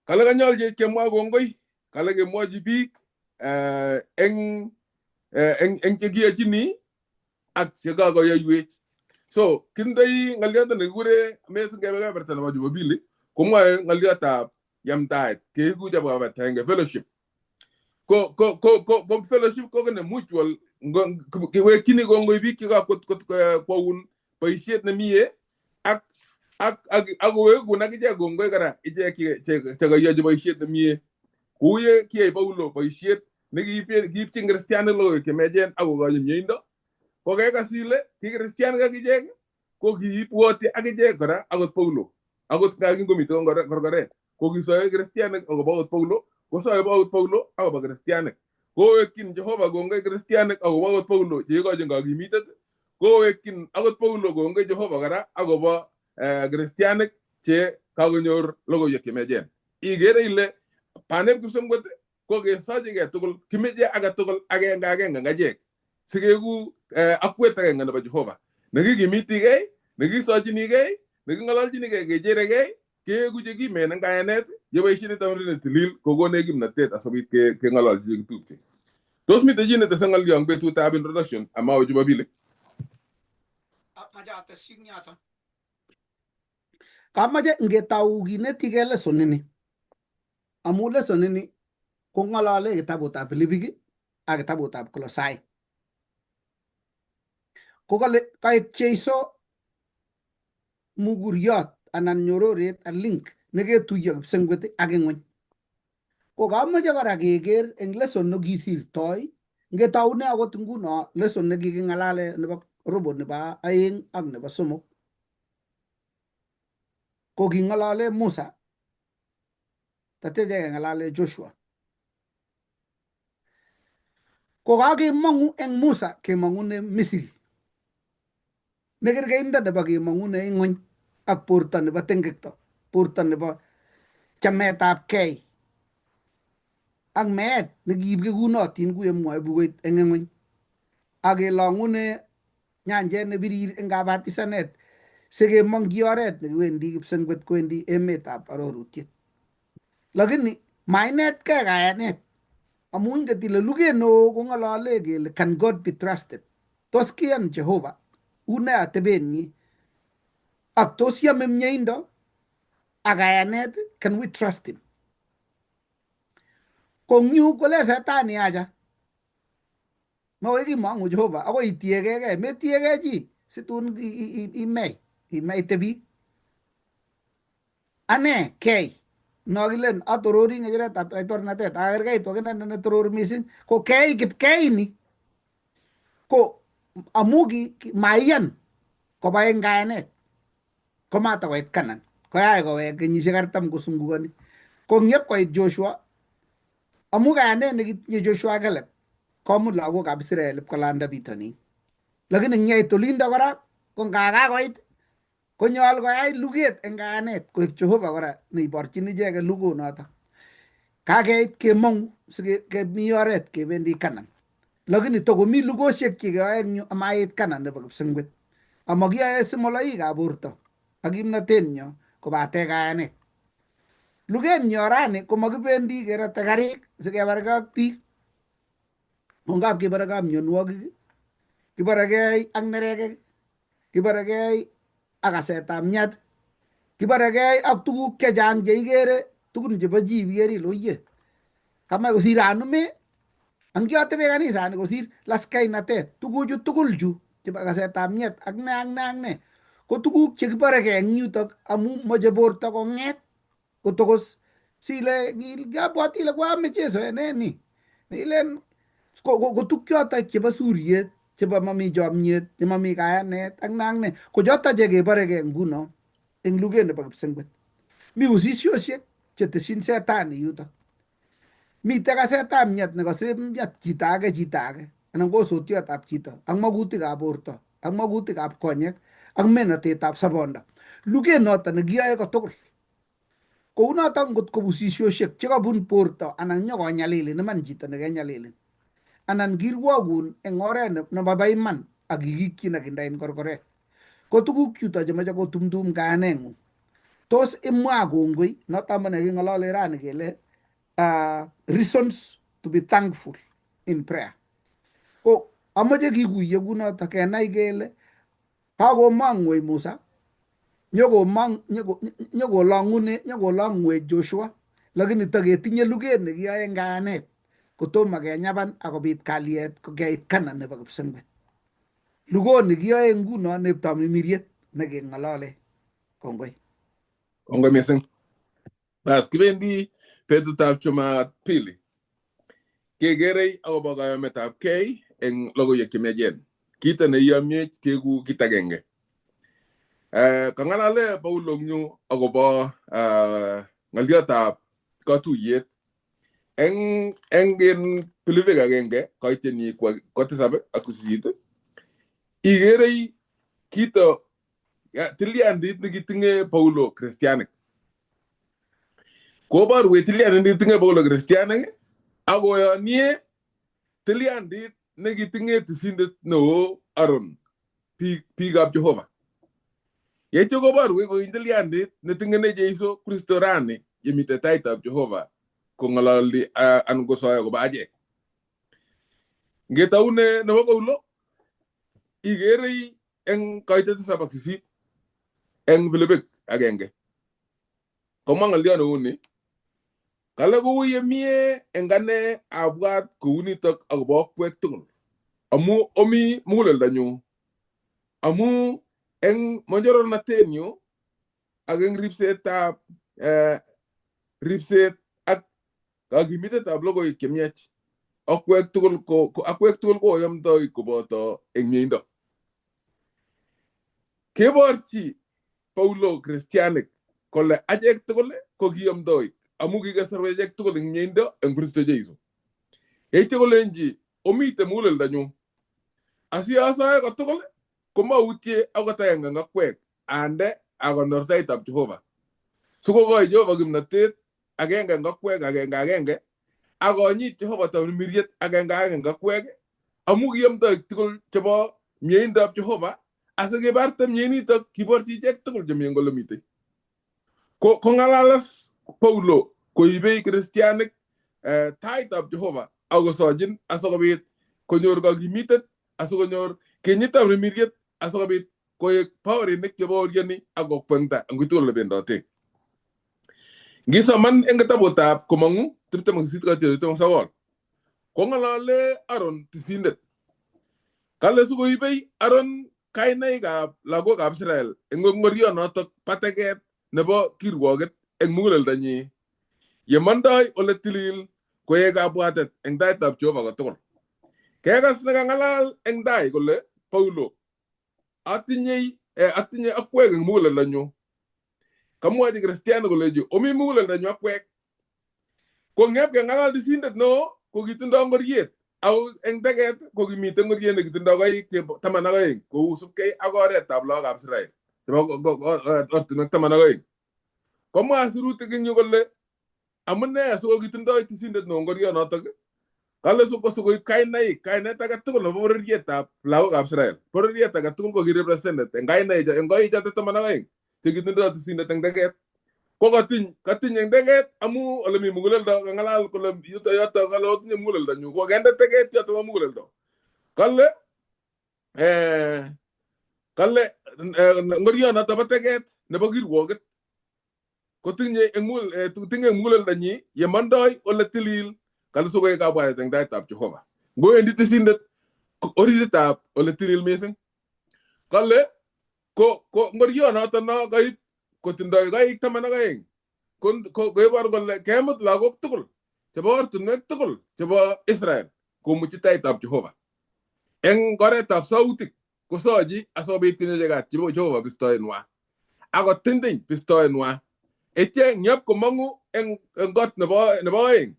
kale kanyolchech kemwa kongoi. Kale kemwochi biik eng chekiyochini ak chekakoyoiwech. So kitindoi ng'oliot nekikure mesing kebe kebeberta nebo Jumapili komwoe ng'oliotab yamtaet keeku chebo agenge fellowship. Ko fellowship ko ne mutual Kiwekchini kongoi biik chekakwoun boisiet nemie ak ak kowekun akichek kongoi kora ichek chekayochi boisiet nemie. Kou ye kiyai Paulo boisiet nekiipchin kristianik logoiwek chemiachen ak kokochi mieindo, ko kekas ile ki kristianik akichek ko kiibwoti akichek kora akot Paulo. Akot nga kingomiten korkoret ko kisoe kristianik akobo akot Paulo, kosoe akot Paulo akobo kristianik. Kowekyin Jehova kongoi kristianik akobo akot Paulo cheikochin kakimitet, kowekyin akot Paulo kongoi Jehova kora akobo kristianik che kakonyor logoiwek chemiachen. Ikere ile paneb kipsengwet ko kesochigei tugul, kimeche age tugul agenge agenge ngachek sikeku akwet agenge nebo Jehova nekikimitigei, nekisochinigei, neking'ololchinigei, kecheregei, keeku chekimen eng kayanet yeboisien amri netilil kokonech kimnatet asikobit keng'ololchi chekitupche. Tos mitei chi netese ng'olyo eng betutab introduction amawe Jumapili? Amache atesyi eng yoto. Kamache ngetou kinetigei lesson ini amu lesson ini kong'olole kitabutab Filipik ak kitabutab Kolosai. Ko kale kaek Jeiso muguriot anan nyororet a link neketuiyo kipsengwet ak ing'weny. Ko kamoche kora keker eng lesson nekisirtoi ngetoune akot nguno lesson nekiking'alale nebo robo nebo aeng ak nebo somok. Ko king'olole Musa tatya keng'alale Joshua. Ko kakemong'u eng Musa kemong'une Misri. Nekerkeindo nebo kemong'une ing'weny ak borto nebo tengekto, borto nebo chametabgei ak meet nekibekunotin ku yemwoe bukuit eng ing'weny ak kelong'une nyanjet nebirir eng kabatisanet sikemong'chi oret nekiwendi kipsengwet kowendi emetab arorutiet. Lakini mainetkei kayanet amu inget ile luget neo kong'olole kele can God be trusted? Tos kiyan Jehova? Une atebenyi? Ak tos yome mieindo ak kayanet? Can we trust him? Ko eng yu kole setani acha makoi kimong'u Jehova akoi itiegei, metiegei chi situn imei imeite biik. Ane kei nokilen atorori ng'echeretab laitornatet akerkeitu ak inendet netoror mising ko kei kipkei ni ko amu maiyan koba eng kayanet komatakoit Kanan koyai kowek kenyisiek 40 kosungukoni. Ko ngyep koit Joshua amu kayanet nekitinye Joshua Caleb komut lagokab Israel ipkolanda bitonin. Lakini ngyeit olindo kora ko nga kakoit konyol koyai luget eng kayanet koek Jehova kora neiborchin icheket lugonoto. Kakeit kemong'u sikemi oret kebendi Kanan. Lakini tokomi lugosiek chekeyoe eng yu amait Kanan nebo kipsengwet. Amakiyoe simoloikab borto ak kimnatenyo kobate kayanet. Lugenyo rani komakibendi kerote karik sikebargei ak biik. Ko ngap kebaregei ak mionwogik, kibaregei ak nerekek, kibaregei ak kasetab miat, kibaregei ak tuguk chechang cheikere tugun chebo chi ikere ile oye kamach kosir anume ang kiatebe kanisani kosir laskainatet tuguchu tugul chu chebo kasetab miat ak ne ak ne ak ne ko tuguk chekiboregei eng yutok amu moche borto kong'et kotokos sile kiabwati ile kwame Jesu ene ni ilen ko tuk chotok chebo suriet chebo mami chomyet chemami kayanet ak ne ak ne ko chotok chekeboregei nguno eng luget nebo kipsengwet. Mi usisiosiek chetesyin setani yutok. Mite kasetab miat nekose miat chito age anan ko osotiotab chito ak makutikab borto ak makutikab konyek ak menotetab sobondo. Luget noto nekiyoe kotugul. Kounotok ngot ko usisiosiek chekobun borto anan nyokonyalilin iman chito nekenyalilin anan kirwokun eng oret nemobo iman ak kikikyin ak kindein korkoret. Ko tuguk chuto chemoche kotumtum kayaneng'ung. Tos imwa kongoi noto amune king'olole rani kele reasons to be thankful in prayer. Ko amoche kikuiye kunoto kenai kele kakomong'wech Musa nyokomong nyokolong'une nyokolong'wech Joshua lakini taketinye luget nekiyoe eng kayanet. Kotomo kenyaban akobit kalyet ko keit Canaan nebo kipsengwet. Lugoni kiyoe nguno neb tamirmiriet nekeng'olole. Kongoi. Kongoi missing. Bas kibendi betutab Jumapili. Kekerei akobo kayometab kei eng logoiwek chemiachen. Kito neiyomyech keku kit agenge. Kang'alale Paulo eng yu akobo ng'oliotab katuyet eng Filipik agenge koitenyi ko tisab ak sisit ikerei kito tilyandit nekitinye Paulo Kristianik. Koborwech tilyandit nekitinye Paulo Kristianik akoyonie tilyandit nekitinye tisindet neo Aaron biikab Jehova. Yeityo koborwech kokeny tilyandit netingene Jeiso Kristo rani yemite taitab Jehova kong'ololi anan kosoe kobo achek. Ngetoune nebo Paulo ikerei eng koitet tisab ak sisit eng Filipik agenge. Komwa ng'olyo neuni kale kou yemie eng ane abwat kounitok akobo akwek tugul amu omi muguleldonyu amu eng monjorornatenyu ak eng ripsetab ripset ak kakimitetab logoiwek chemiach akwek tugul ko akwek tugul koyomdoi koboto eng mieindo. Keborchi Paulo Kristianik kole achek tugul ko kiyomdoik amu kikesorwech achek tugul eng mieindo eng Kristo Jesu. Yeityo kolenji omite muguleldonyu asiasoe kotugul komautye akot agenge eng akwek ande akonor taitab Jehova. Sikokoi Jehova kimnatet agenge eng akwek agenge agenge akonyit Jehova tamirmiriet agenge agenge eng akwek amu kiyomdoik tugul chebo mieindab Jehova asikibarte mienitok kiborchi ichek tugul chemi eng ole mitei. Kong'alalas Paulo koibei Kristianik taitab Jehova akosochin asikobit konyor kakimitet asikonyor kenyitab rimiriet asikobit koek baorinik chebaorioni ak kokwengta eng uitugul ole bendote. Ngisoman eng kitabutab Komong'u 28 29 kong'olole Aaron tisindet. Kale sikoibei Aaron kainaikab lagokab Israel eng ngorionotok pateket nebo kirwoket eng muguleldonyi yemondoi ole tilil koek kabwatet eng taitab Jehova kotugul. Kekas nekang'alal eng tai kole Paulo atinye akwek eng muguleldonyu. Kamwachi Kristiano kolechi omi muguleldonyu akwek. Ko ngep keng'alal tisindet neo ko kitindoi ngoriet ako eng teket ko kimiten ngoriet nekitindoi koik 12 kou usubkei ak oretab lagokab Israel chebo ortinwek 12. Komwa sirutik eng yu kole amune sikokitindoi tisindet neo ngorionotok kale sikoib kainaik kainet age tugul nebo bororietab lagokab Israel. Bororiet age tugul ko kirepresented eng kainaik eng koik choto 12 chekitindoi tisindet eng teket. Ko katiny eng teket amu ole mi muguleldo kang'alal kole yuto yoto kale otinye muguleldo nyu ko kende teket yoto bo muguleldo. Kale kale ngorionoto bo teket nebo kirwoket kotinye eng muguleldonyi yemondoi ole tilil kale sikoek kabwatet eng taitab Jehova. Ngowendi tisindet orititab ole tilil missing. Kale ko ngorionoto no kaib kotindoi koik 12 koibor kole kemut lagok tugul chebo ortinwek tugul chebo Israel komuchi taitab Jehova. Eng oretab sautik kosochi asikobit konyochi kat Jehova bistoenwa akotindiny bistoenwa. Etye ngep komong'u eng kot nebo oeng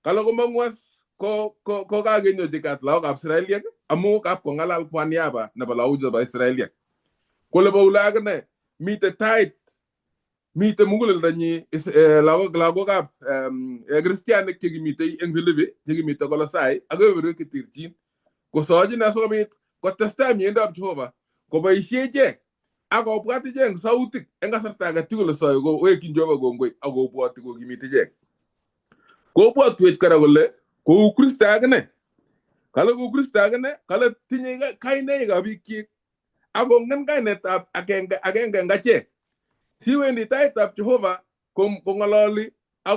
kale komong'u as ko kakenyochi kat lagokab Israeliek amu kapkong'alal kwa niaba nebo lagochu chebo Israeliek. Kole Paulo akine mite tait mite muguleldonyi lagokab Kristianik chekimitei eng Filipi chekimite Kolosai ak kebeberwek cheterchin kosochin asikobit kotestai miendab Jehova koboisie ichek ak kobwat ichek eng sautik eng kasarta age tugul nesoe kowekyin Jehova kongoi ak kobwoti kokimit ichek. Kobwotwech kora kole kou Kristo akine kale kou Kristo akine kale tinye kainaikab biikyik ak kongen kainetab agenge agenge eng achek. Siwendi taitab Jehova kong'ololi ak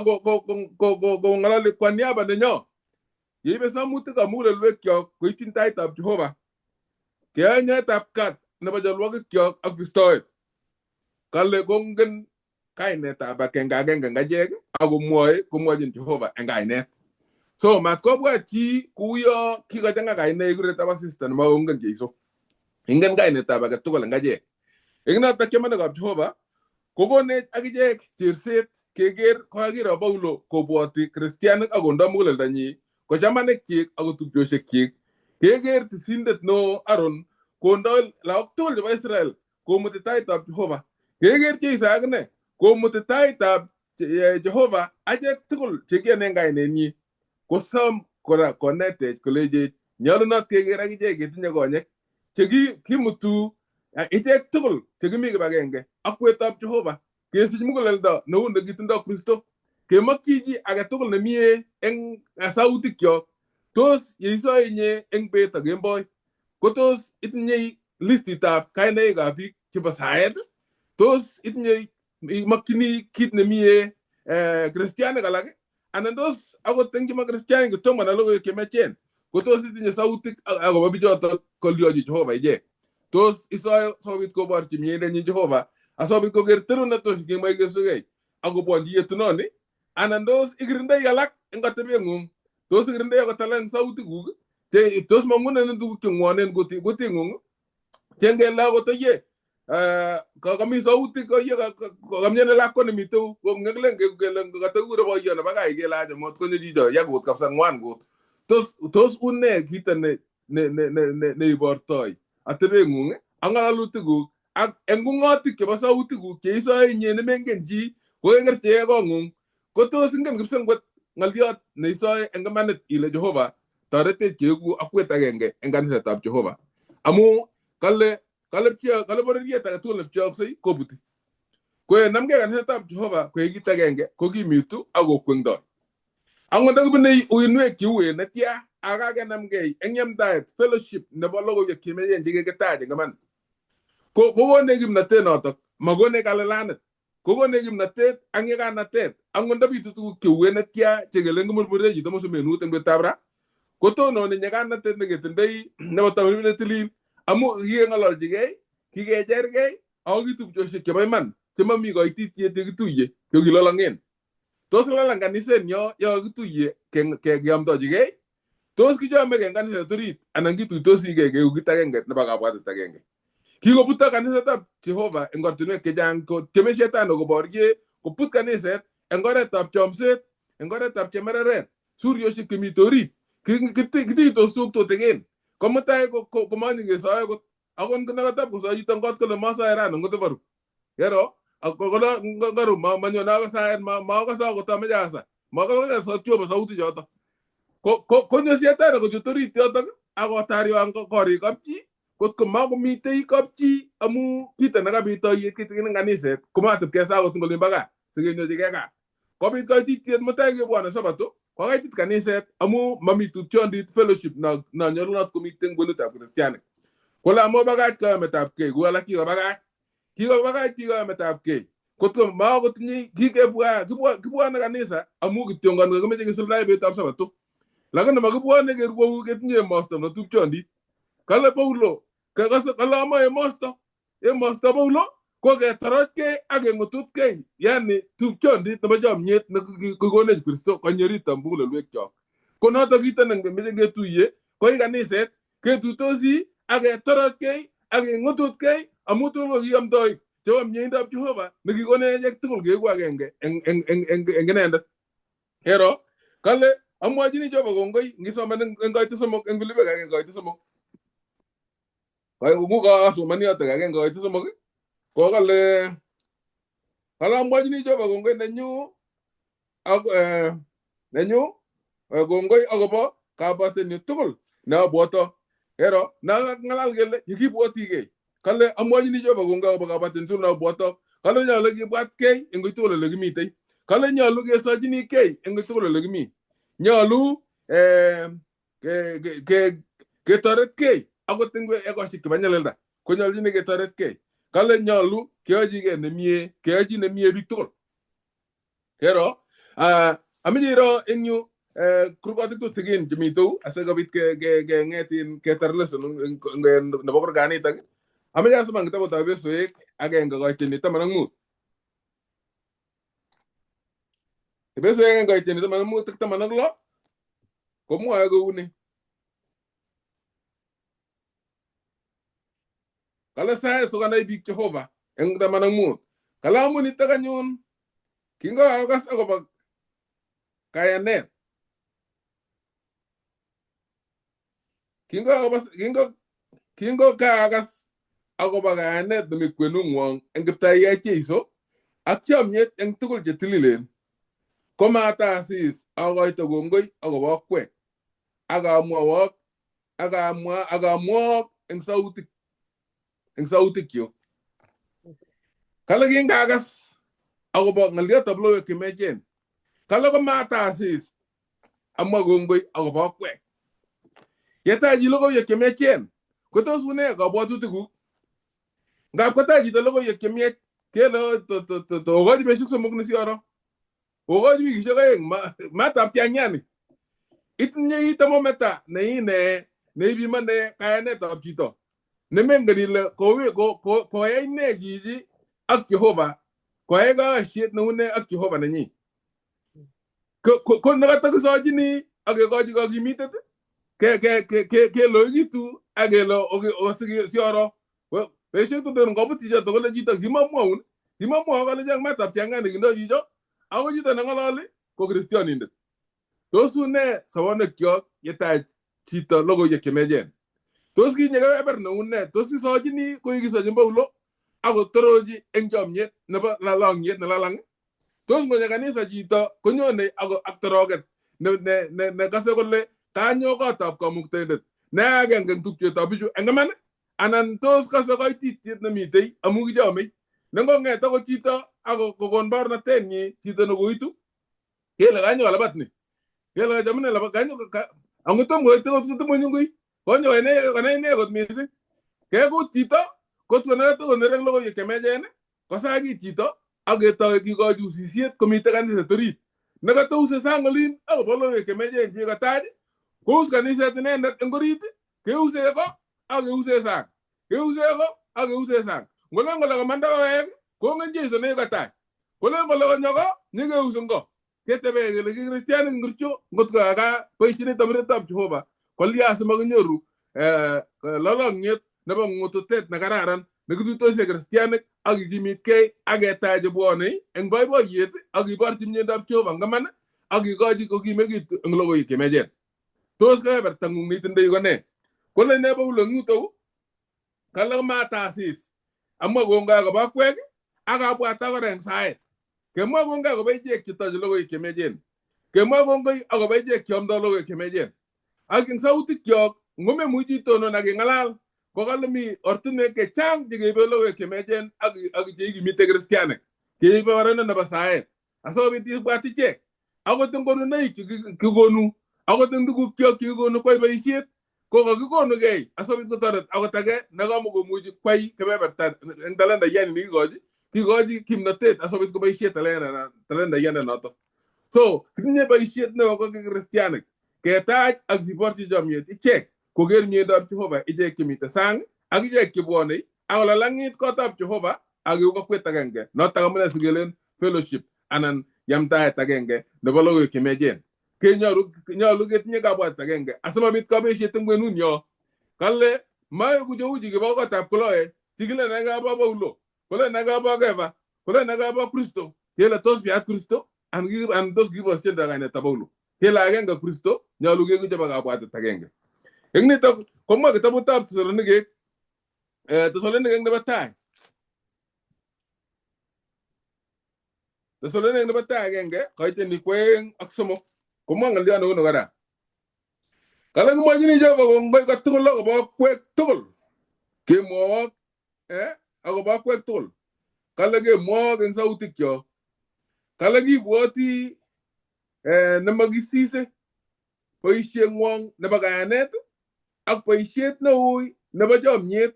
kong'ololi kwa niaba nenyo. Yeibe samutikab mugulelwekyok koityin taitab Jehova. Keyoe nyoetab kat nebo cholwokikyok ak bistoet. Kale kongen kainetab agenge agenge eng achek akomwoe komwochin Jehova eng kainet. So mat kobwat chi kouyo kikochang'a kainaik kuretab asista nemakongen Jeiso. Ingen kainetab age tugul eng achek. Eng notok chamanikab Jehova kokonech akichek cherset keker kokakiro Paulo kobwoti kristianik ak kondo muguleldonyi ko chamanikchik ak kotupchosiekyik. Keker tisindet neo Aaron kondo lagok tugul chebo Israel komuti taitab Jehova. Keker Jeiso akine komuti taitab Jehova achek tugul chekiyoni eng kainenyi. Kosom kora konetech kolechech nyolunot keker akichek ketinye konyek chekimutu ichek tugul chekimi kibagenge ak kwetab Jehova kesich muguleldo neu nekitindo Kristo kemokyi chi age tugul nemie eng sautikyok. Tos yeisoe inye eng bet ak kemboi ko tos itinye listitab kainaikab biik chebo saet? Tos itinye imokyini kit nemie kristianik alak anan tos akot eng chemo kristianik kotomo konai logoiwek chemiachen ko tos itinye sautik akobo bichotok kolyochi Jehova ichek? Tos isoe sikobit koborchi mieindanyin Jehova asikobit koker terunet kemoe kesugei ak kobwonchi yetunoni? Anan tos ikirindoi alak eng atebeng'ung? Tos ikirindoi akot alak eng sautikuk che tos mang'unenin tuguk cheng'wonen kuting'ung? Chengele akot oye kami sautik oye kamyoni lakwa nemitei kong'eklen kele katakure boiyo nebo kai kele acha motkonyo chicho ya kut kabisa ng'wan kut. Tos une kito ne ibortoi atebeng'ung ak ng'alalutikuk ak eng ung'otik chebo sautikuk cheisoe inye nemengen chi kokekerchigei kong'ung ko tos ingen kipsengwet ng'oliot neisoe eng imanit ile Jehova toretech keeku akwet agenge eng kanisetab Jehova. Amu kale kale bororiet age tugul nepcheoksei kobuti. Koyenamgei kanisetab Jehova koek kit agenge kokimitu ak kokwengdoi. Angot ndakibune uinwek cheuen netya ak kakenamgei eng yamdaet fellowship nebo logoiwek chemiachen chekikitach eng iman ko kokonech kimnatet notok, makonech kalelanet, kokonech kimnatet ak nyiganatet. Angot ndabitu tuguk cheuen netya chekelen kimurmure chito musumenut eng betutab ra kotononi nyiganatet neketindoi nebo tamirmiret netilil amu kikeng'ololchigei, kikechergei ako ki tupchosiek chebo iman chemami koititiet yekituiye kokilolong'en. Tos lalang kaniset nyo yo kakituiye keamtochigei? Tos kichomegei eng kaniset orit anan kituitosigei keeku kit agenge nebo kabwatet agenge? Kikobuto kanisetab Jehova eng ortinwek chechang ko tieme shetani koborye koput kaniset eng oretab chomset, eng oretab chemereret, suryosiek chemite orit. Kituitos tuguk tutikin. Komutai komanyi kesoe akot. Akot nekatab kosoe chito eng kot kole masoe rani ngot iboru. Kero ngaru manyone akoi saet makase akot ameche asa. Makase Jehova sauti choto. Konyo shetani kochut orit yotok akotaryo korik kapchi kotko makomitei kapchi amu kito nekabit toiyet kitikin eng kaniset komatib kesa akot eng olimbo gaa sikenyochigei gaa. Kobit koititiet mutai kebwone sabato kokaitit kaniset amu mami tupchondit fellowship no nyolunot komiten kwenutab kristianik. Kole amobakach kayametabkei kou alak kikobakach. Kikobakach biik kayametabkei. Kotko makotinye kikebwa kibwone kanisa amu kityongon kakimeche kisuldae betutab sabato. Lakini makibwone kerwou ketinye emosto nebo tupchondit. Kale Paulo kale amoe emosto. Emosto Paulo ko ketorochkei ak keng'ututkei, yani tupchondit nebo chomyet nekikonech Kristo konyerito mugulelwekyok. Ko notok kito nemeche ketuiye koi kaniset ketuitosi ak ketorochkei ak keng'ututkei amu tugul ko kiamtoik chebo mieindab Jehova nekikonech achek tugul keeku agenge eng inendet. Kero kale amwachini Jehova kongoi ngisoman eng koito somok eng Filipek agenge koito somok. Kukasomani yotok agenge koito somok ko kale kale amwachini Jehova kongoi nenyu ak nenyu kongoi akobo kabwatenyu tugul neabwoto. Kero nakang'alal kele yekibwotikei kale amwachini Jehova kongoi akobo kabwatenyu tugul neabwoto. Kale nyolu kibwatkei eng koi tugul ole kimitei. Kale nyolu kesochinikei eng koi tugul ole kimi. Nyolu ketoretkei akot eng ekosiek chebo nyalilda konyolchini ketoretkei. Kale nyolu keyochigei nemie, keyochi nemie biik tugul. Kero ameche iro eng yu Kurgotik tutikin chemitou asikobit keng'et ketar lesson nebo kurganitok. Amache asoman kitabutab Ebesoek 1:15. Ebesoek 1:15 ak 16 komwoe kouni. Kale saet sikonai biik Jehova eng 15. Kale amun nitok anyun kingokakas akobo kayanet kingo kaakas akobo kayanet nemi kwenung'wong eng Kiptayat Jeiso ak chomyet eng tugul che tililen komatasis akoito kongoi akobo akwek ak amwowok eng sautikyuk. Kale kingakas akobo ng'oliotab logoiwek chemiachen. Kale komatasis amwa kongoi akobo akwek. Yetach chi logoiwek chemiachen kotos une kabwatutikuk? Ngap kotach chito logoiwek chemiach kele okochi betusiek 3 nesioro, okochi wikisiek 2 matab tiang'ani. Itinye thermometer neipimone kayanetab chito nemengen ile koyai ne chichi ak Jehova, koyai koyosiet neu ne ak Jehova nenyin. Ko nekatakisochini ak kekochi kakimitet keloikitu ak kele sioro. Betusiek tuten ngobut chichoto kole chito kimamwaun, kimamwau kole chang matab tiang'ani kindo chicho, ako chito neng'ololi ko kristionindet. Tos une sobonwekyok yetach chito logoiwek chemiachen? Tos kinye kebeber neu ne? Tos kisochini koi kisochin Paulo ak kotorochi eng chomyet nebo lalongyet nelalang? Tos ngonyo kanisa chito konyone ak toroket nekase kole kanyo kotab kamuktaindet ne agenge eng tupchetab bichu eng iman, anan tos kase koititiet nemitei amu kichomei nengong'et akot chito ak kokon baornatenyi chito nekoitu kele kanyo kalabat ni, kele kachamune labat kanyo angot tom koit kotomonyi konyo konai ine kot missing. Kekut chito kot konetokonerek logoiwek chemiachen kosakit chito ak ketoi kikochi usisiet komitei kaniset orit nekatouse sang olin akobo logoiwek chemiachen chekatach kous kaniset inendet eng orit, keuse ko ak keuse sang, keuse ko ak keuse sang. Ngolen kole komanda kowek kongen Jesu nekatach, kolen kole konyo ko nyikeus eng ko. Ketebe kele ki kristianik ngircho ngot ko kaka boisieni tomiretab Jehova kolya simakinyoru lolongyet nebo ng'ututet nekararan nekituitosi kristianik ak kikimitkei ak ketach chebwonei eng boiboiyet ak kiborchi miendab Jehova eng iman ak kikochi kokimekitu eng logoiwek chemiachen. Tos kebebertang'ung neitindoi ko ne? Kole ne Paulo eng yutou? Kale matasis amwa kongoi akobo akwek ak abwat kora eng saet. Kemwa kongoi akobo ichek chetoche logoiwek chemiachen. Kemwa kongoi akobo ichek cheomdoi logoiwek chemiachen. Ak eng sautikyok ngomemuchi itonon ak ing'alal ko kale mi ortinwek chechang chekeibe logoiwek chemiachen ak cheikimite kristianik. Keibe boroindo nebo saet asikobit ibwat ichek. Akot eng konunoik chekikonu, akot eng tuguk kyok chekikonu kwai boisiet ko kakikonukei asikobit kotoret akot age nekamukomuchi kwai kebeberta eng talentaiyat nekikochi, kikochi kimnotet asikobit koboisie talentaiyat noto. So kitinye boisiet neo ko kristianik ketach ak kiborchi chomyet ichek koker miendab Jehova ichek chemite sang ak ichek chebwonei ak kolalang'it kotab Jehova ak keuu kokwet agenge. Notok amune sikelen fellowship anan yamtaet agenge nebo logoiwek chemiachen. Kenyoru nyolu ketinye kabwatet agenge asimabit kabesiet eng kwenunyo. Kale maeku cheu chikibo kotab Kloe chikile nekabo Paulo, kole nekabo Kefa, kole nekabo Kristo. Kele tos biat Kristo anan tos kiboisien kainetab Paulo. Kele agenge Kristo nyolu keku chebo kabwatet agenge. Eng nitok komwa kitabutab Tesalonikek, Tesalonikek nebo tai. Tesalonikek nebo tai 1 koiteni 2 ak 3 komwa ng'olyo neu ni kora. Kale kimwochini Jehova kongoi kotugul akobo akwek tugul. Kemwowok akobo akwek tugul. Kale kemwowok eng sautikyok. Kale kibwoti nemakisise boisieng'wong nebo kayanet ak boisiet neui nebo chomyet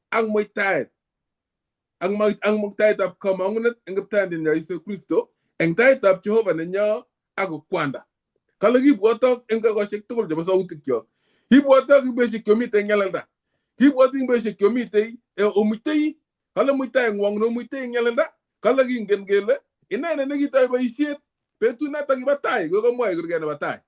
ak muitaet ak muktaetab kamang'unet eng Kiptaindenyo Yesu Kristo eng taitab Jehova nenyo ak Kwanda. Kale kibwotok eng kakoshek tugul chebo sautikyok. Kibwotok eng betusiek chomitei eng nyalilda. Kibwoti eng betusiek chomitei omuitei. Kale muitaengwong nomuitei eng nyalilda. Kale kingen kele inendet nekitoi boisiet betut noto kibo tai kokamwoe kurget nebo tai.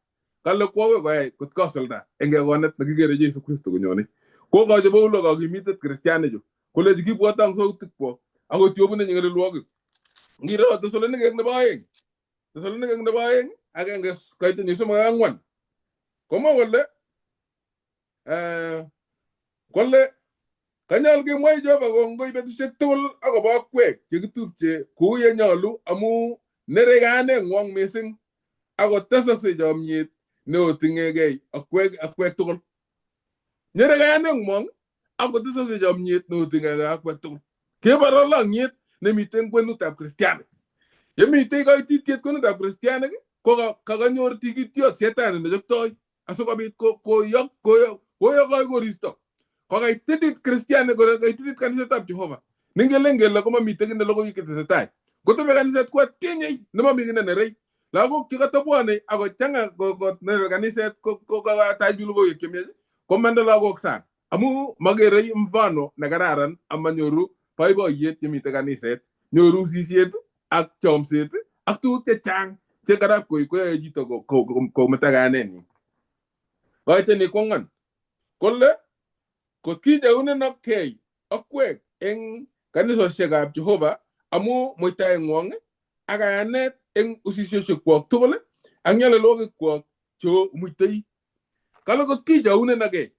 Kale kwo koyai kot kosulda eng kekonet nekikere Jesu Kristo konyone. Kokochi Paulo kokimitet kristianichu kolechi kibwoto eng sautikwok akot yobune nyelilwogik. Ngiro Tesalonikek nebo aeng, Tesalonikek nebo aeng agenge kaitenyi 3 ak 4 komwa kole kole kanyol kemwoi Jehova kongoi betusiek tugul akobo akwek chekitupche kou ye nyolu amu nere kayaneng'wong mising ako tesokse chomyet neoting'egei akwek tugul. Nyere kayaneng'wong ako tesokse chomyet neoting'egei akwek tugul. Kebor lolong'yet nemiten kwenutab kristianik. Yemitei koititiet kwenutab kristianik ko kakanyor tikitiot shetani nechoktoi asikobit koyokoi koristo. Kokaititit kristianik, kokaititit kanisetab Jehova. Ningelen kele komamiten kiy ne logoiwek chetesetai. Kotebe kaniset ko atkinye nemomi kiy ne nerei. Lagok chekatobwone ako chang'a konere kaniset ko kakatach biik logoiwek chemiach komanda lagok sang amu makerei mfano nekararan amanyoru boiboiyet yemite kaniset. Nyoru usisiet ak chomset ak tuguk chechang che karab koyoe chito kometo kayanenyin. Koiteni kwang'wan kole kot kicheunenokei akwek eng kanisosiekab Jehova amu muitaeng'wong ak kayanet eng usisiosiekwok tugul ak nyalilwogikwok cho muitei. Kale kot kicheunenokei.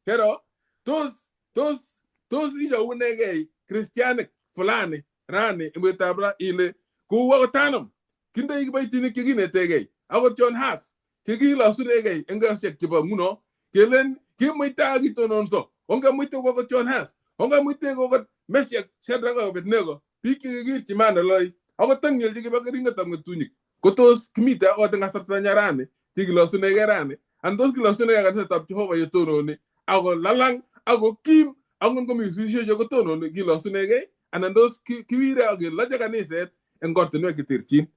Kero tos icheunegei kristianik fulani rani eng betutab ra ile kou akot tanom kindoi kiboitinik chekinetegei akot John Huss chekilosunegei eng kasiek chebo nguno kelen kimuita ak kitononso ongemuite akot John Huss ongemuite akot Meshach Shadrach ak Abednego biik chekikirchi maat nelolei akot Daniel chekibo keringetab ng'etunyik kotos kimite akot eng kasarta rani chekilosunegei rani anan tos kilosunegei kanisetab Jehova yetononi ako lalang ako kim angot komi usisiosiek kotononi kilosunegei anan tos kiwire ak keloche kaniset eng ortinwek cheterchin.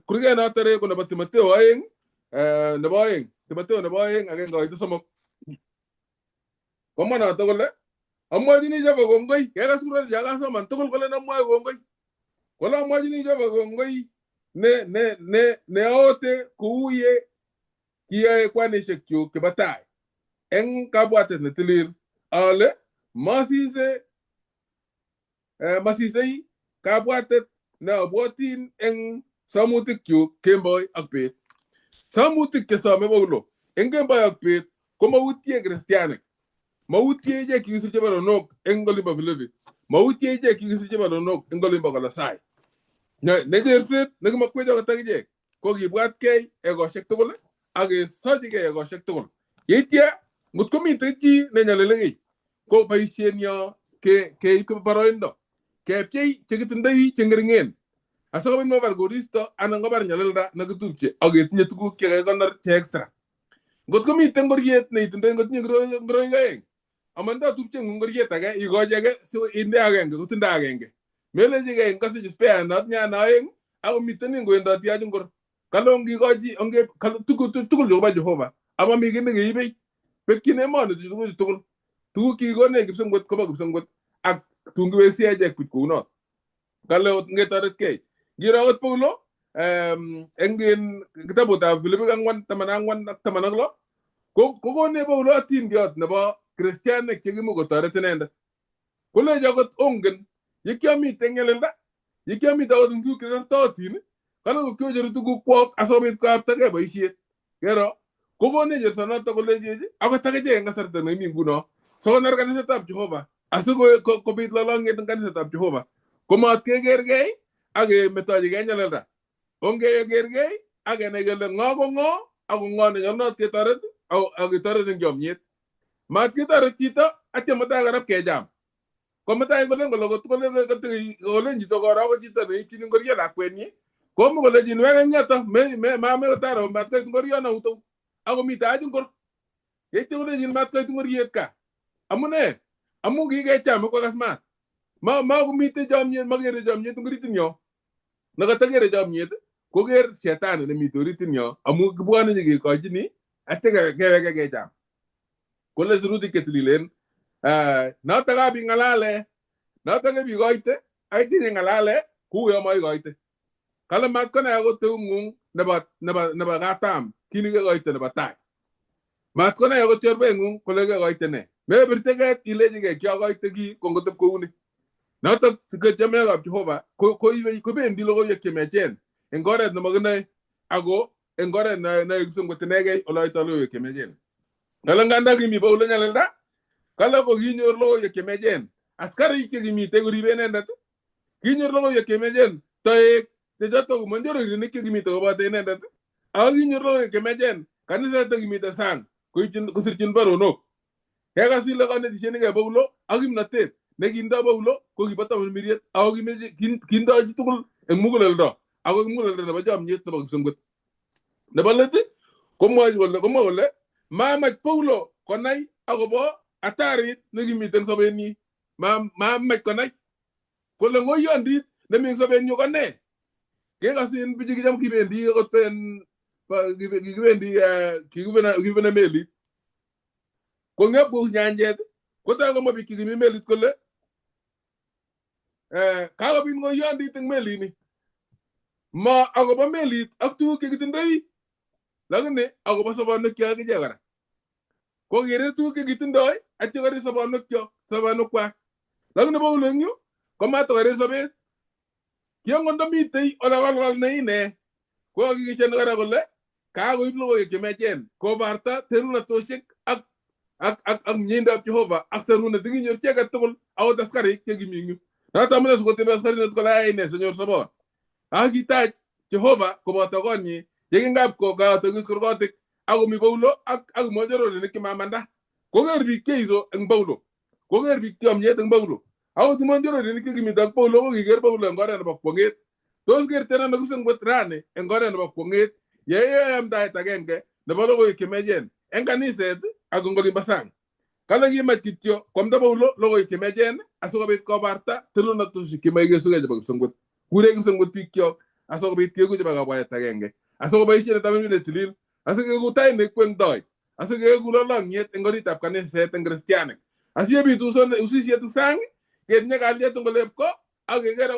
Kurget notore ko nebo Timoteo 2 nebo 2 Timoteo nebo 2 1-3 komwa noto kole amwochini Jehova kongoi kekas kurget chakasoman tugul kole amwoe kongoi kole amwochini Jehova kongoi ne neaote kou ye kiyoe kwanisiekchuk chebo tai eng kabwatet netilil ale masisei kabwatet neabwotin eng samutikyuk kemboi ak bet. Samutik chesome Paulo eng kemboi ak bet komautie kristianik. Mautie ichek kikisirchi baronok eng olimbo Filipi. Mautie ichek kikisirchi baronok eng olimbo Kolosai. Ne cherset nekimakwech akot akichek ko kibwatkei ekosiek tugul ak kesochigei ekosiek tugul. Yeitya ngot komitei chi nenyolilekei ko boisienyo keib boroindo kepchei chekitindoi cheng'ering'en asikobit mabar koristo anan kobar nyalilda nekitupche ak ketinye tuguk chekakikonor che extra. Ngot komiten ngoriet neitindoi ngotinye ngoroik aeng amando tupcheng'ung ngoriet age ikochi age si inde agenge kotindo agenge. Melechigei ngosich spare notinye ane aeng ako miten ingwendoti ach ngor. Kale ongikochi onge tuguk tugul chebo Jehova amami kiy nekeibei. Bekyin emoni tuguchu tugul. Tuguk chekikonech kipsengwet kobo kipsengwet ak tun kiweksi achek buch kounot. Kale ngetoretkei. Ngiro akot Paulo eng kitabutab Filipik 4 14 ak 16 kokonech Paulo atindiot nebo kristianik chekimuch kotoret inendet. Kolechi akot ongen ye kiomiten nyalilda, ye kiomiten akot eng tuguk cherortootin kale ko kiocheru tugukwok asikobit koyaptagei boisiet. Kero kokonech chersonoto kolechech akot akichek eng kasarta nekimi nguno sikoner kanisetab Jehova asikobit lolong'et eng kanisetab Jehova komat kekergei ak kemetochigei nyalilda. Ongekergei ak kenai kele ng'o ko ng'o ako ng'o nenyolunot ketoret ak ketoret eng chomyet. Mat ketoret chito atya mutai korab kecham. Komutai kolen kole kolen chito koro ko chito neipchini ngoriet lakwenyi komuch kolechin weke eng yoto mame kotaro mat koit ngoriono utou ako mitei ach ngor. Yeityo kolechin mat koit ngoriet kaa. Amune? Amu kikecham kwakas mat. Makomitei chomyet, makere chomyet eng oritinyo. Nekatakere chomyet Koker shetani nemite orit yo amu kibwone nyikekochini atya keweke kecham. Kole sirutik chetililen notok kap ing'alale notok kebikoite ak ing'alale kouyo moikoite. Kale mat konai akot eung'ung nebo katam kit nekekoite nebo tai. Mat konai akot chorweng'ung kole kekoite ne. Mebirteket ilechigei kiokoite kii kongotep kouni. Notok chametab Jehova kobendi logoiwek chemiachen eng oret nemakinoe ako eng oret neyoe kipsengwet inegei oloito logoiwek chemiachen. Kale nganda kimi Paulo nyalilda, kale ko kinyor logoiwek chemiachen. Askarik chekimitei koribe inendet, kinyor logoiwek chemiachen. Toek chechotok ko monjororinik chekimite koboto inendet, ako kinyor logoiwek chemiachen. Kaniset nekimite sang kosirchin baronok. Kekas ile konetishenikei Paulo ak kimnotet nekindo Paulo ko kibo tamirmiriet ako kindoi chitugul eng muguleldo ako muguleldo nebo chomyet nebo kipsengwet. Nebo let komwochi kole komwa kole mamach Paulo konai akobo hatarit nekimiten eng sobenyi. Mamach konai kole ng'oyondit nemi eng sobenyu ko nee. Kekasin bichu kicham kibendi akot kikibendi kikibune melit. Kong'ep kous nyanjet kotoi komwa biik chekimi melit kole kakobit ng'oyondit eng melini. Ma akobo melit ak tuguk chekitindoi lakini akobo sobonwekyok akichek kora. Kokere tuguk chekitindoi atya korir sobonwekyok sobonwekwak. Lakini Paulo eng yu komatokorir sobet. Kiangot ndomitei ole kolkol ne ine kokakikishoni kora kole kakoib logoiwek chemiachen kobarta terunatoshek ak mieindab Jehova ak serunet nekinyor chi age tugul akot askarik chekimi eng yu. Noto amune sikotebe askarindet kole ayai nee sinyor sobon. Ak kitach Jehova koboto konyi yekingap koyotokis kurgotik akomi Paulo ak monjororinik chemamanda. Koker biik Jeiso eng Paulo. Koker biik chomyet eng Paulo. Akot monjororinik chekimite ak Paulo ko kiker Paulo eng oret nebo kwong'et. Tos kerten ano kipsengwet rani eng oret nebo kwong'et yeyoe amdaet agenge nebo logoiwek chemiachen eng kaniset ak eng olimbo sang. Kale kimach kityo kwamda Paulo logoiwek chemiachen asikobit kobarta telelnatoshek chemaikesugei chebo kipsengwet. Kure kipsengwet biikyok asikobit keku chebo kabwatet agenge. Asikoboisien tamirmiriet netilil asikeku tait neikwengdoi asikeku lolongyet eng oritab kaniset eng kristianik. Asiyebitu usisiet sang ketinye kalyet eng olep ko ak kekere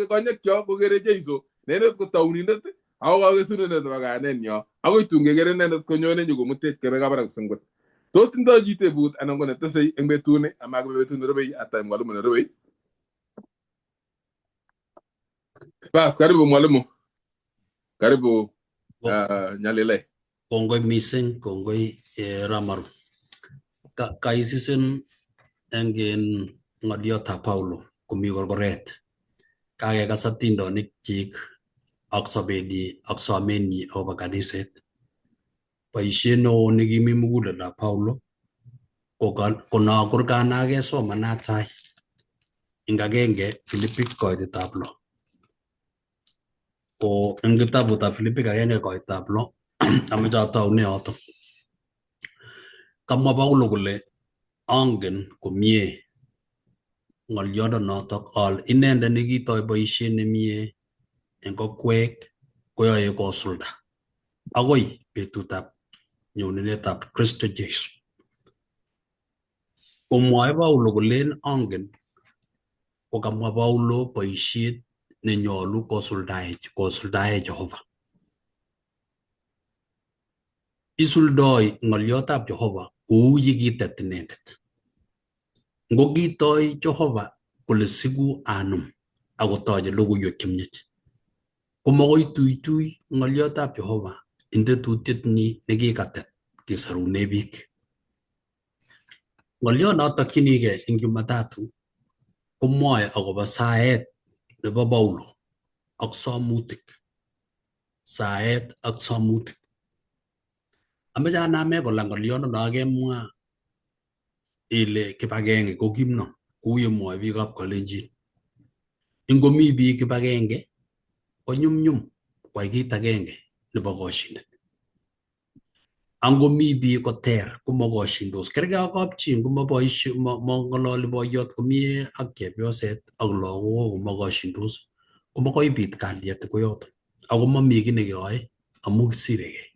konyekyok kokere Jeiso neindet ko tounindet ako kakesunindet nebo kayanenyo akoi tun kekere inendet konyone nyokomutech kebe kabarak kipsengwet. Tos tindoi chi tebut anan ko netesei eng betuni amakibe betut nerubei ata mwalimu nerubei? Bas, karibu mwalimu. Karibu Nyalile. Kongoi missing, kongoi Ramaru. Kaisisen eng ng'oliotab Paulo komi korkoret. Kakekas atindonik kyik ak sobenyi ak somenyi akobo kaniset. Boisiet neo nekimi muguleldab Paulo ko no kurgana kesomanat tai eng agenge Filipik koitetab lo. Ko eng kitabutab Filipik agenge koitab lo amoche ataune yotok. Kamwa Paulo kole angen komie ng'oliondonotok ale inendet nekitoi boisiet nemie eng kokwek koyoe kosulda akoi betutab nyonunetab Kristo Jesu. Komwoe Paulo kolen angen ko kamwa Paulo boisiet nenyolu kosuldae Jehova. Isuldoi ng'oliotab Jehova kou yekitet inendet. Ngo kitoi Jehova kole siku anum akotoche logoiwek chemiach. Komokoi tuitui ng'oliotab Jehova eng tetutiet ni nekikatet kesorune biik. Ng'oliot notokchinigei eng Jumatatu komwoe akobo saet nebo Paulo ak somutik. Saet ak somutik. Ameche aname kola ng'oliondono kemwa ile kibagenge ko kimnon kou yemwoe biikab Kalenjin. Ingomi biik kibagenge konyumnyum kwai kit agenge nebo koshinet. Angomi biik koter komokoshindos. Kerkei ak kapchi ngomaboisie mong'ololi boiyot komie ak chepyoset ak lagok komokoshindos komakoi bit kalyet koyoton. Ako mami kiy nekeyoe amu kisirekei.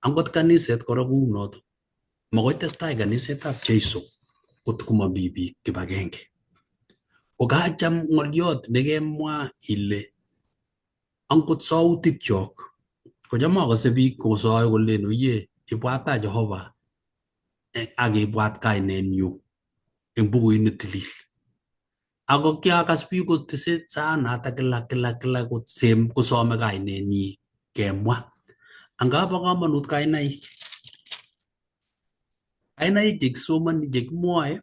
Angot kaniset kora kounoto. Makoi testai kanisetab Jeiso kot komami biik kibagenge. Kokacham ng'oliot nekemwa ile angot sautikyok kocham akose biik kosoe kolen oye ibwata Jehova ak ibwat kainenyu eng bukuit netilil. Ako kiakas biik kotese saanata kila kila kila kosem kosome kainenyi kemwa. Anga bo komonut kainaik. Kainaik chekisomoni chekimwoe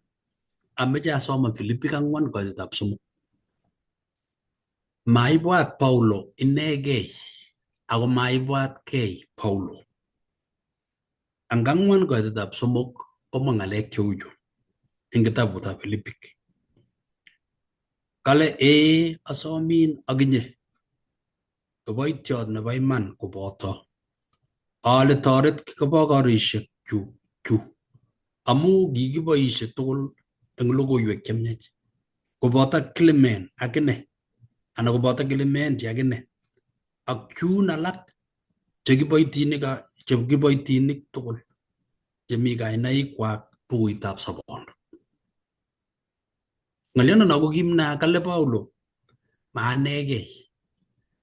ameche asoman Filipik 4:3. Maibwat Paulo inegei ako maibwatkei Paulo. Ang 4:3 komwa ng'alek cheuchu eng kitabutab Filipik. Kale ee asomin akinye kiboitiot nebo iman koboto ale toret kibokorishek chu amu kikiboishe tugul eng logoiwek chemiach koboto Clement akine anan koboto Clementi akine ak chun alak chekiboitinik tugul chemi kainaikwak bukuitab sobondo. Ng'oliondono ko kim nea kale Paulo maanegei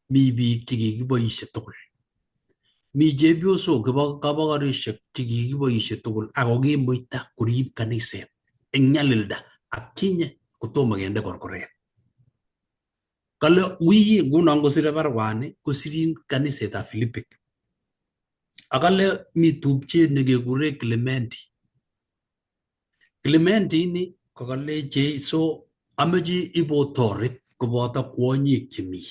mi biik chekikiboishe tugul. Mi chepyosok kabokorishek chekikiboishe tugul ako kimuita korib kaniset eng nyalilda ak kinye kotomo kende korkoret. Kale wi nguno kosire barwani kosirin kanisetab Filipik. Akale mi tupchet nekekure Clementi. Clementi ini kokale Jeiso ameche ibotoret koboto kwonyik chemi.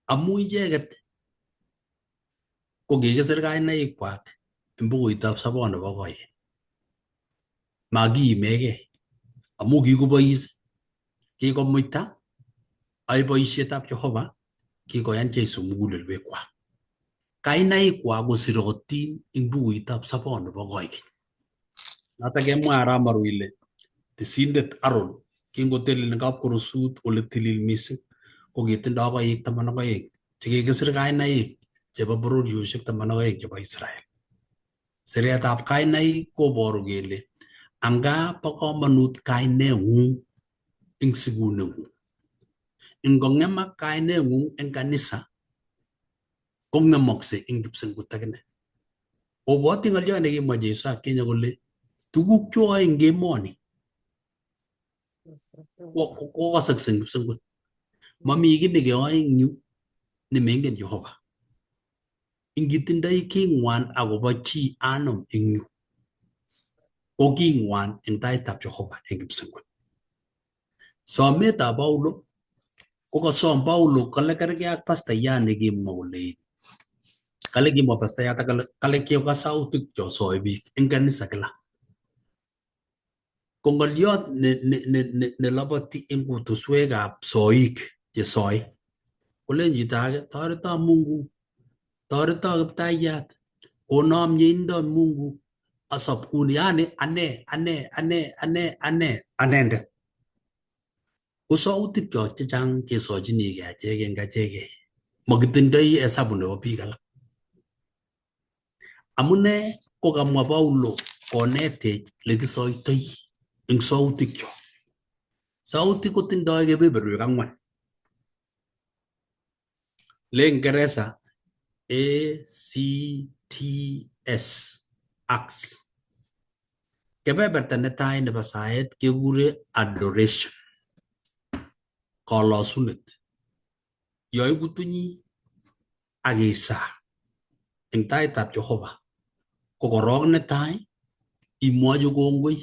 Amu icheket ko kikisir kainaikwak eng bukuitab sobon nebo koikeny. Makiimegei amu kikobois, kikomuita, ai boisietab Jehova, kikoyan Jeiso mugulelwekwak. Kainaikwak kosirotin eng bukuitab sobon nebo koikeny. Notok kemwa Aramaru ile tisindet Aaron kingotelel eng kapkorosut ole tilil missing ko kitindoi koik 12 chekikisir kainaik chebo bororiosiek 12 chebo Israel. Siretab kainaik koboru kele anga bo komonut kaineng'ung eng sikuneng'ung. Ingong'emak kaineng'ung eng kanisa kong'emokse eng kipsengut akine. Obwoti ng'oliot nekimwa Jeiso ak Kenya kole tuguk choyoe eng emoni kokasakse eng kipsengut. Mami kiy nekeyoe eng yu nemengen Jehova. Ingitindoi king'wan akobo chi anom eng yu ko king'wan eng taitab Jehova eng kipsengut. Sometab Paulo kokasom Paulo kale kerkei ak pastayat nekimwa kole kale kimwa pastayat kale kiokas sautik chosoe biik eng kanisa kila. Ko ng'oliot ne loboti eng kutuswekab soik chesoe kolen chito age toreto Mungu, toreto Kiptayat, kono mieindo Mungu asob kuni yani ane ane ane ane ane anendet. Ko sautikyok chechang kesochinigei achek eng achekei. Makitindoi hesabu nebo biik alak. Amune ko kamwa Paulo konetech lekisoitoi eng sautikyok. Sautik kotindoi kebeberwek ang'wan. Le Ngeresa A C T S ACTS. Kebeberta netai nebo saet kekure adoration. Kolosunet. Yo ikutunyi ak isaa eng taitab Jehova ko korok netai imwochi kongoi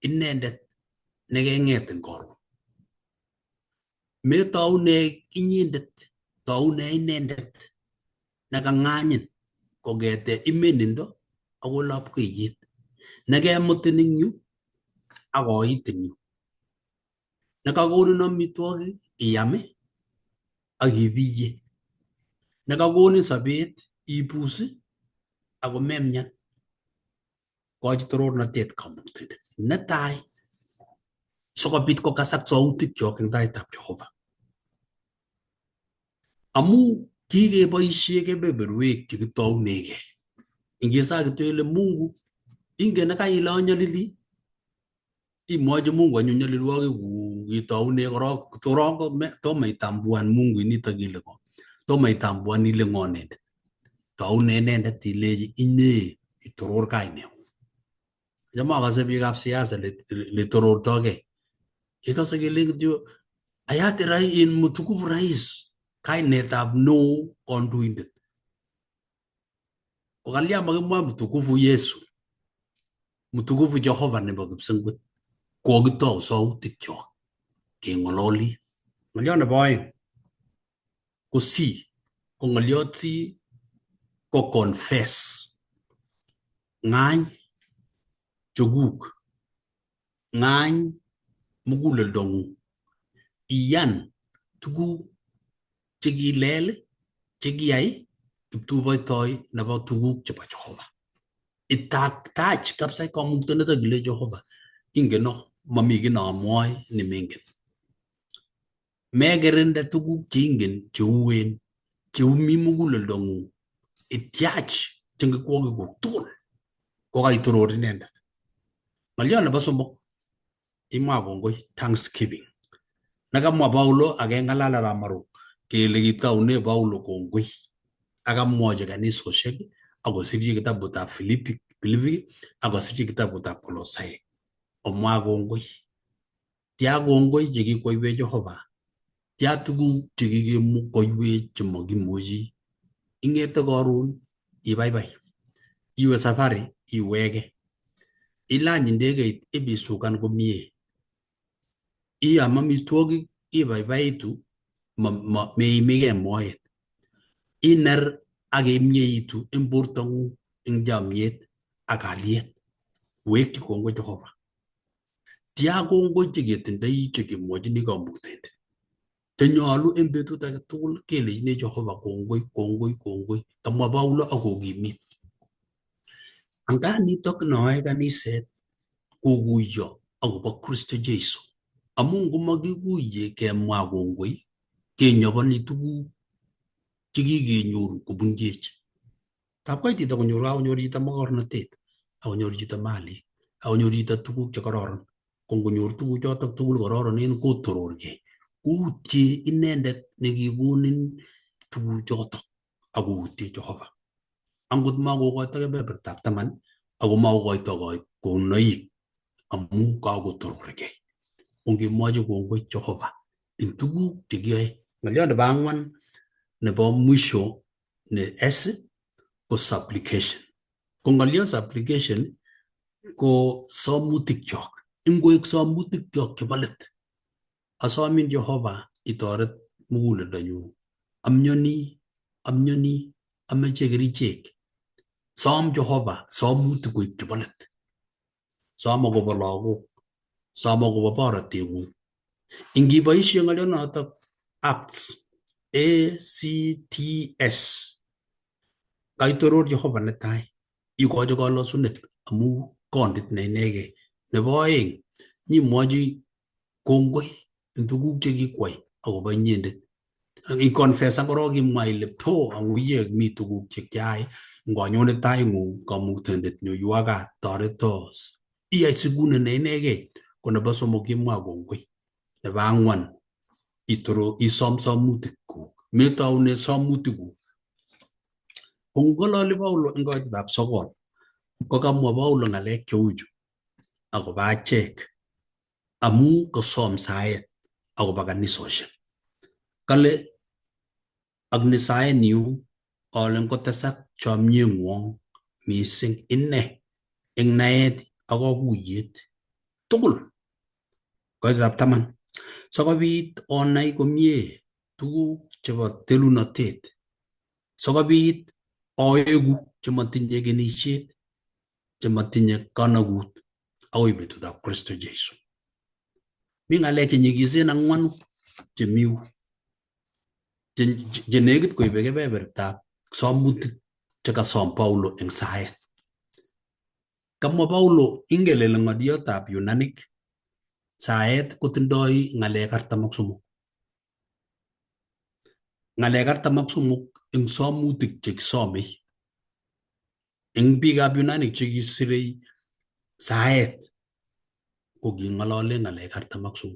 inendet nekeng'et eng karon. Metoune inyendet, toune inendet nekang'anyin kong'ete imenindo akoi lapkeiyet nekemutin eng yu ak koitin yu. Nekakonin amitwogik iam ak ibiye. Nekakonin sobet ibus ako memyan. Kochi torornatet kamuktaindet. Netai sikobit kokasak sautikyok eng taitab Jehova. Amu kikeboisie kebeberwek chekitounegei. Ingisa kityo ile Mungu, ingen nekaile anyalili, imwochi Mungu anyun nyalilwogikuk itoune korok korok tomo itambuan Mungu initok ile ngo. Tomo itambuan ile ng'o inendet. Toune inendet ilechi inye itoror kaineng'ung. Cham akase biikab siasa le torortogei. Ikase kelen kityo hayati rais, mtukufu rais, kainetab neo kandoindet. Ko kalya makimwa mtukufu Yesu, mtukufu Jehova nebo kipsengwet. Kokitou sautikyok keng'ololi. Ng'olyot nebo oeng ko C, ko ng'olyot C ko confess. Ng'any chekuk, ng'any muguleldong'ung. Iyan tuguk chekilel, chekiyai kiptuboitoi nebo tuguk chebo Jehova. Itaktach kabisa kamuktaindet ile Jehova, ingeno mami kiy neamwoe nemengen. Mekerinde tuguk cheingen cheuen cheumi muguleldong'ung. Ityach chengekwokikuk tugul kokaitoror inendet. Ng'olyot nebo somok imwa kongoi thanksgiving. Nekamwa Paulo akeng'alal arap kele kitoune Paulo kongoi akamwochi kanisosiek akosirchi kitabutab Filipi akosirchi kitabutab Kolosaik. Omwa kongoi. Tia kongoi chekikwoiwech Jehova. Tia tuguk chekikekoiwech chemokimuchi. Ing'ete karon ibaibai. Iwe safari iwege. Ilany ndegeit ibisukan komie. Iam amitwogik ibaibaitu meimigei moet. Iner ak imyeitu eng bortong'ung eng chomyet ak kalyet. Wekyi kongoi Jehova. Tia kongoi cheketindoi chekemwochini kamuktaindet. Chenyolu eng betut age tugul kelechini Jehova kongoi, kongoi, kongoi. Kamwa Paulo akokimit. Anga nitok neoe kaniset kokuiyo akobo Kristo Jesu. Amu ngomakikuiye kemwa kongoi, kenyoponi tuguk chekikenyoru kobunchech. Tab koit chito konyor kakonyor chito mokornotet, akonyor chito malik, akonyor chito tuguk chekororon. Ko ngonyor tuguchotok tugul kororonen kotororgei. Koutie inendet nekikonin tuguchotok akoutie Jehova. Angot makokoito kebebertab taman ako makokoito konunoik amu kakotororgei. Ongemwochi kongoi Jehova eng tuguk chekiyoe. Ng'olyot nebo ang'wan nebo mwisho ne S ko supplication. Ko ng'olyot supplication ko somutikyok. Ingoek somutikyok chebo let. Asomin Jehova itoret muguleldonyu. Amyoni, amyoni, ameche kerichek. Som Jehova somutik koik chebo let. Som akobo lagok, som akobo boroteng'ung. Ingiboisie ng'olyonotok ACTS, A C T S, kaitoror Jehova netai, ikochi kalosunet amu kondit ne inegei. Nebo oeng, nyimwochi kongoi eng tuguk chekikwai akobo inyendet. Iconfessan korok imwa ile to anguye mi tuguk chekiai ngonyone taing'ung kamuktaindet nyoiwa kat toreto iyai sikune ne inegei. Ko nebo somok imwa kongoi. Nebo ang'wan itoro isom somutikuk. Metoune somutikuk. Ko ng'ololi Paulo eng koitetab sokol ko kamwa Paulo ng'alek cheuchu akobo achek amu kosom saet akobo kanisosiek. Kale ak ni saenyu ale ngotesak chomyeng'wong mising ine eng naet ak kakuyet tugul. Koitetab taman sikobit onai komie tuguk chebo telunotet, sikobit oeku chemotinye kenisiet, chemotinye kanakut akoi betutab Kristo Jesu. Mi ng'alek chenyikisen ang'wanu chemi yu chenekit koibe kebebertab somutik chekasom Paulo eng saet. Kamwa Paulo ingen ile ng'oliotab Yunanik saet kotindoi ng'alek 43. Ng'alek 43 eng somutik chekisomei. Eng biikab Yunanik chekisirei saet ko king'olole ng'alek 43.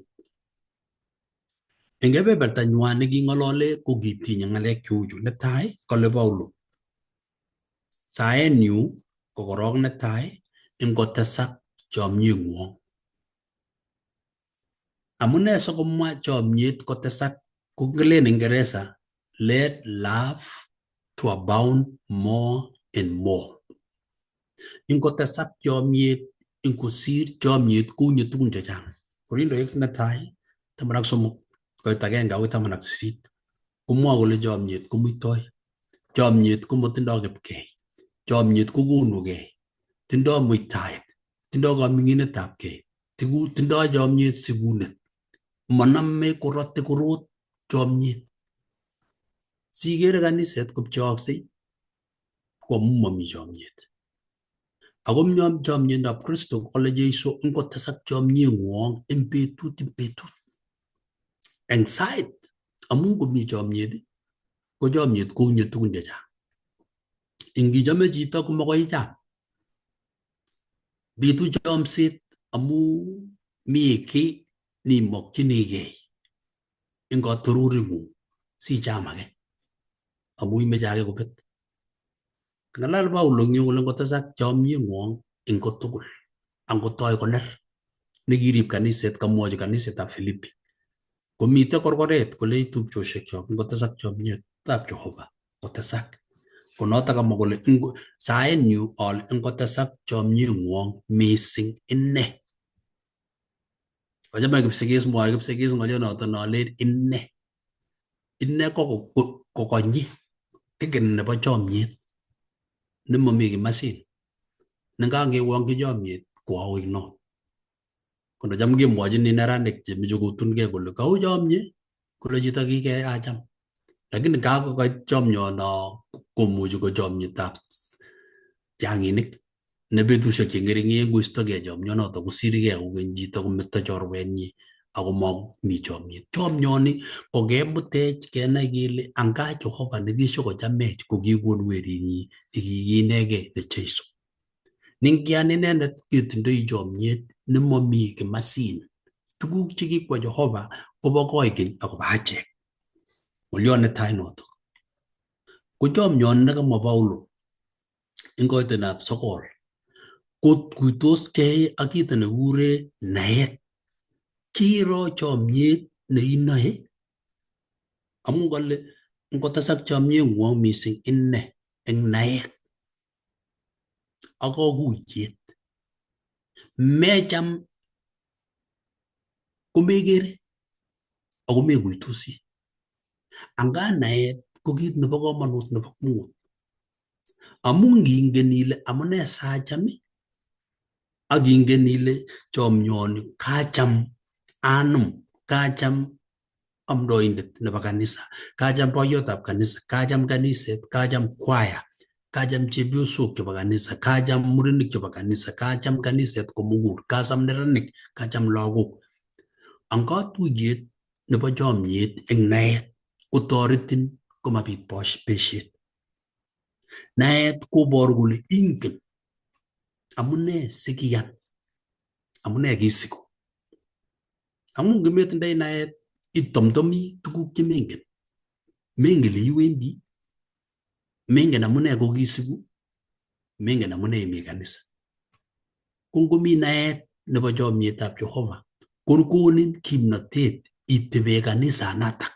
Eng kebeberta nywa neking'olole ko kitinye ng'alek cheuchu. Netai kale Paulo, saenyu ko korok netai ingotesak chomyeng'wong. Amune sikomwa chomyet kotesak ko kilen eng Ingeresa let love to abound more and more. Ingotesak chomyet, ingosir chomyet kounye tugun chechang. Korindoik netai 13 koit 1 akoi 18 komwoe kole chomyet komuitoi, chomyet komotindoi kipkei, chomyet kokonukei, tindoi muitaet, tindoi kaming'inetab kei, tindoi chomyet sikunet, monome korote korot chomyet. Sikere kaniset kopcheoksei ko amu momi chomyet. Ako chomyetab Kristo kole Jesu ingotesak chomyeng'wong eng betut eng betut. Eng sait amu ngomi chomyet ko chomyet kounye tugun chechang. Ingichome chito komakoi icham. Bitu chomset amu mi kiy nimokchinigei eng katoruring'ung sicham age amu imeche age kobet. Ng'alal Paulo eng yu kole ngotesak chomyeng'wong eng kotugul angotoi koner nekirib kaniset kamwochi kanisetab Filipi komite korkoret kolech tupchosiek chok ngotesak chomyetab Jehova kotesak. Konotok kamwa kole saenyu ale ngotesak chomyeng'wong mising ine. Achame Kipsigis mwoe Kipsigis ng'olionoto nolen ine. Ine ko kokonyi kigen nebo chomyet nemomi kimasin nengangewongchi chomyet ko akoik no. Kono cham kemwochini neranik chemeche kotunkei kole kou chomye kole chito kikeacham lakini kakoit chomyono komuchi ko chomyetab tiang'inik ne betusiek che ng'ering'en koistokei chomyonoto kosirkei kokeny chito kometo chorwenyi ako momi chomyet. Chomyoni kokemutech kenai kele anga Jehova nekishokochamech ko kikon werinyi nekikinegei ne Jesu. Ningian inendet ketindoi chomyet nemomi kimasin. Tuguk chekikwa Jehova kobo koikeny akobo achek. Ng'oliot netai notok. Ko chomyoni nekamwa Paulo eng koitenab 9 kotuitoskei ak kito nekikure naet. Kiro chomyet neinoe amu kale ngotesak chomyeng'wong mising ine eng naet ak kakuyet. Mecham komekere ako mekuitosi. Anga naet ko kit nebo komonut nebo kwongut. Amu ngingen ile amune sacham ak ingen ile chomyoni kacham anum, kacham amdoindet nebo kanisa, kacham boiyotab kanisa, kacham kaniset, kacham kwaya, kacham chepyosok chebo kanisa, kacham murenik chebo kanisa, kacham kaniset komugul, kacham neranik, kacham lagok. Ang katuyet nebo chomyet eng naet kotoretin komabit besiet. Naet koboru kole ingen amune sikiyan, amune kisiku. Amu ngimetindoi naet itomtomi tuguk chemengen. Mengen le iwendi, mengen amune kokisiku, mengen amune imi kanisa. Ko ngomi naet nebo chomyetab Jehova kokonin kimnotet itebe kanisanatak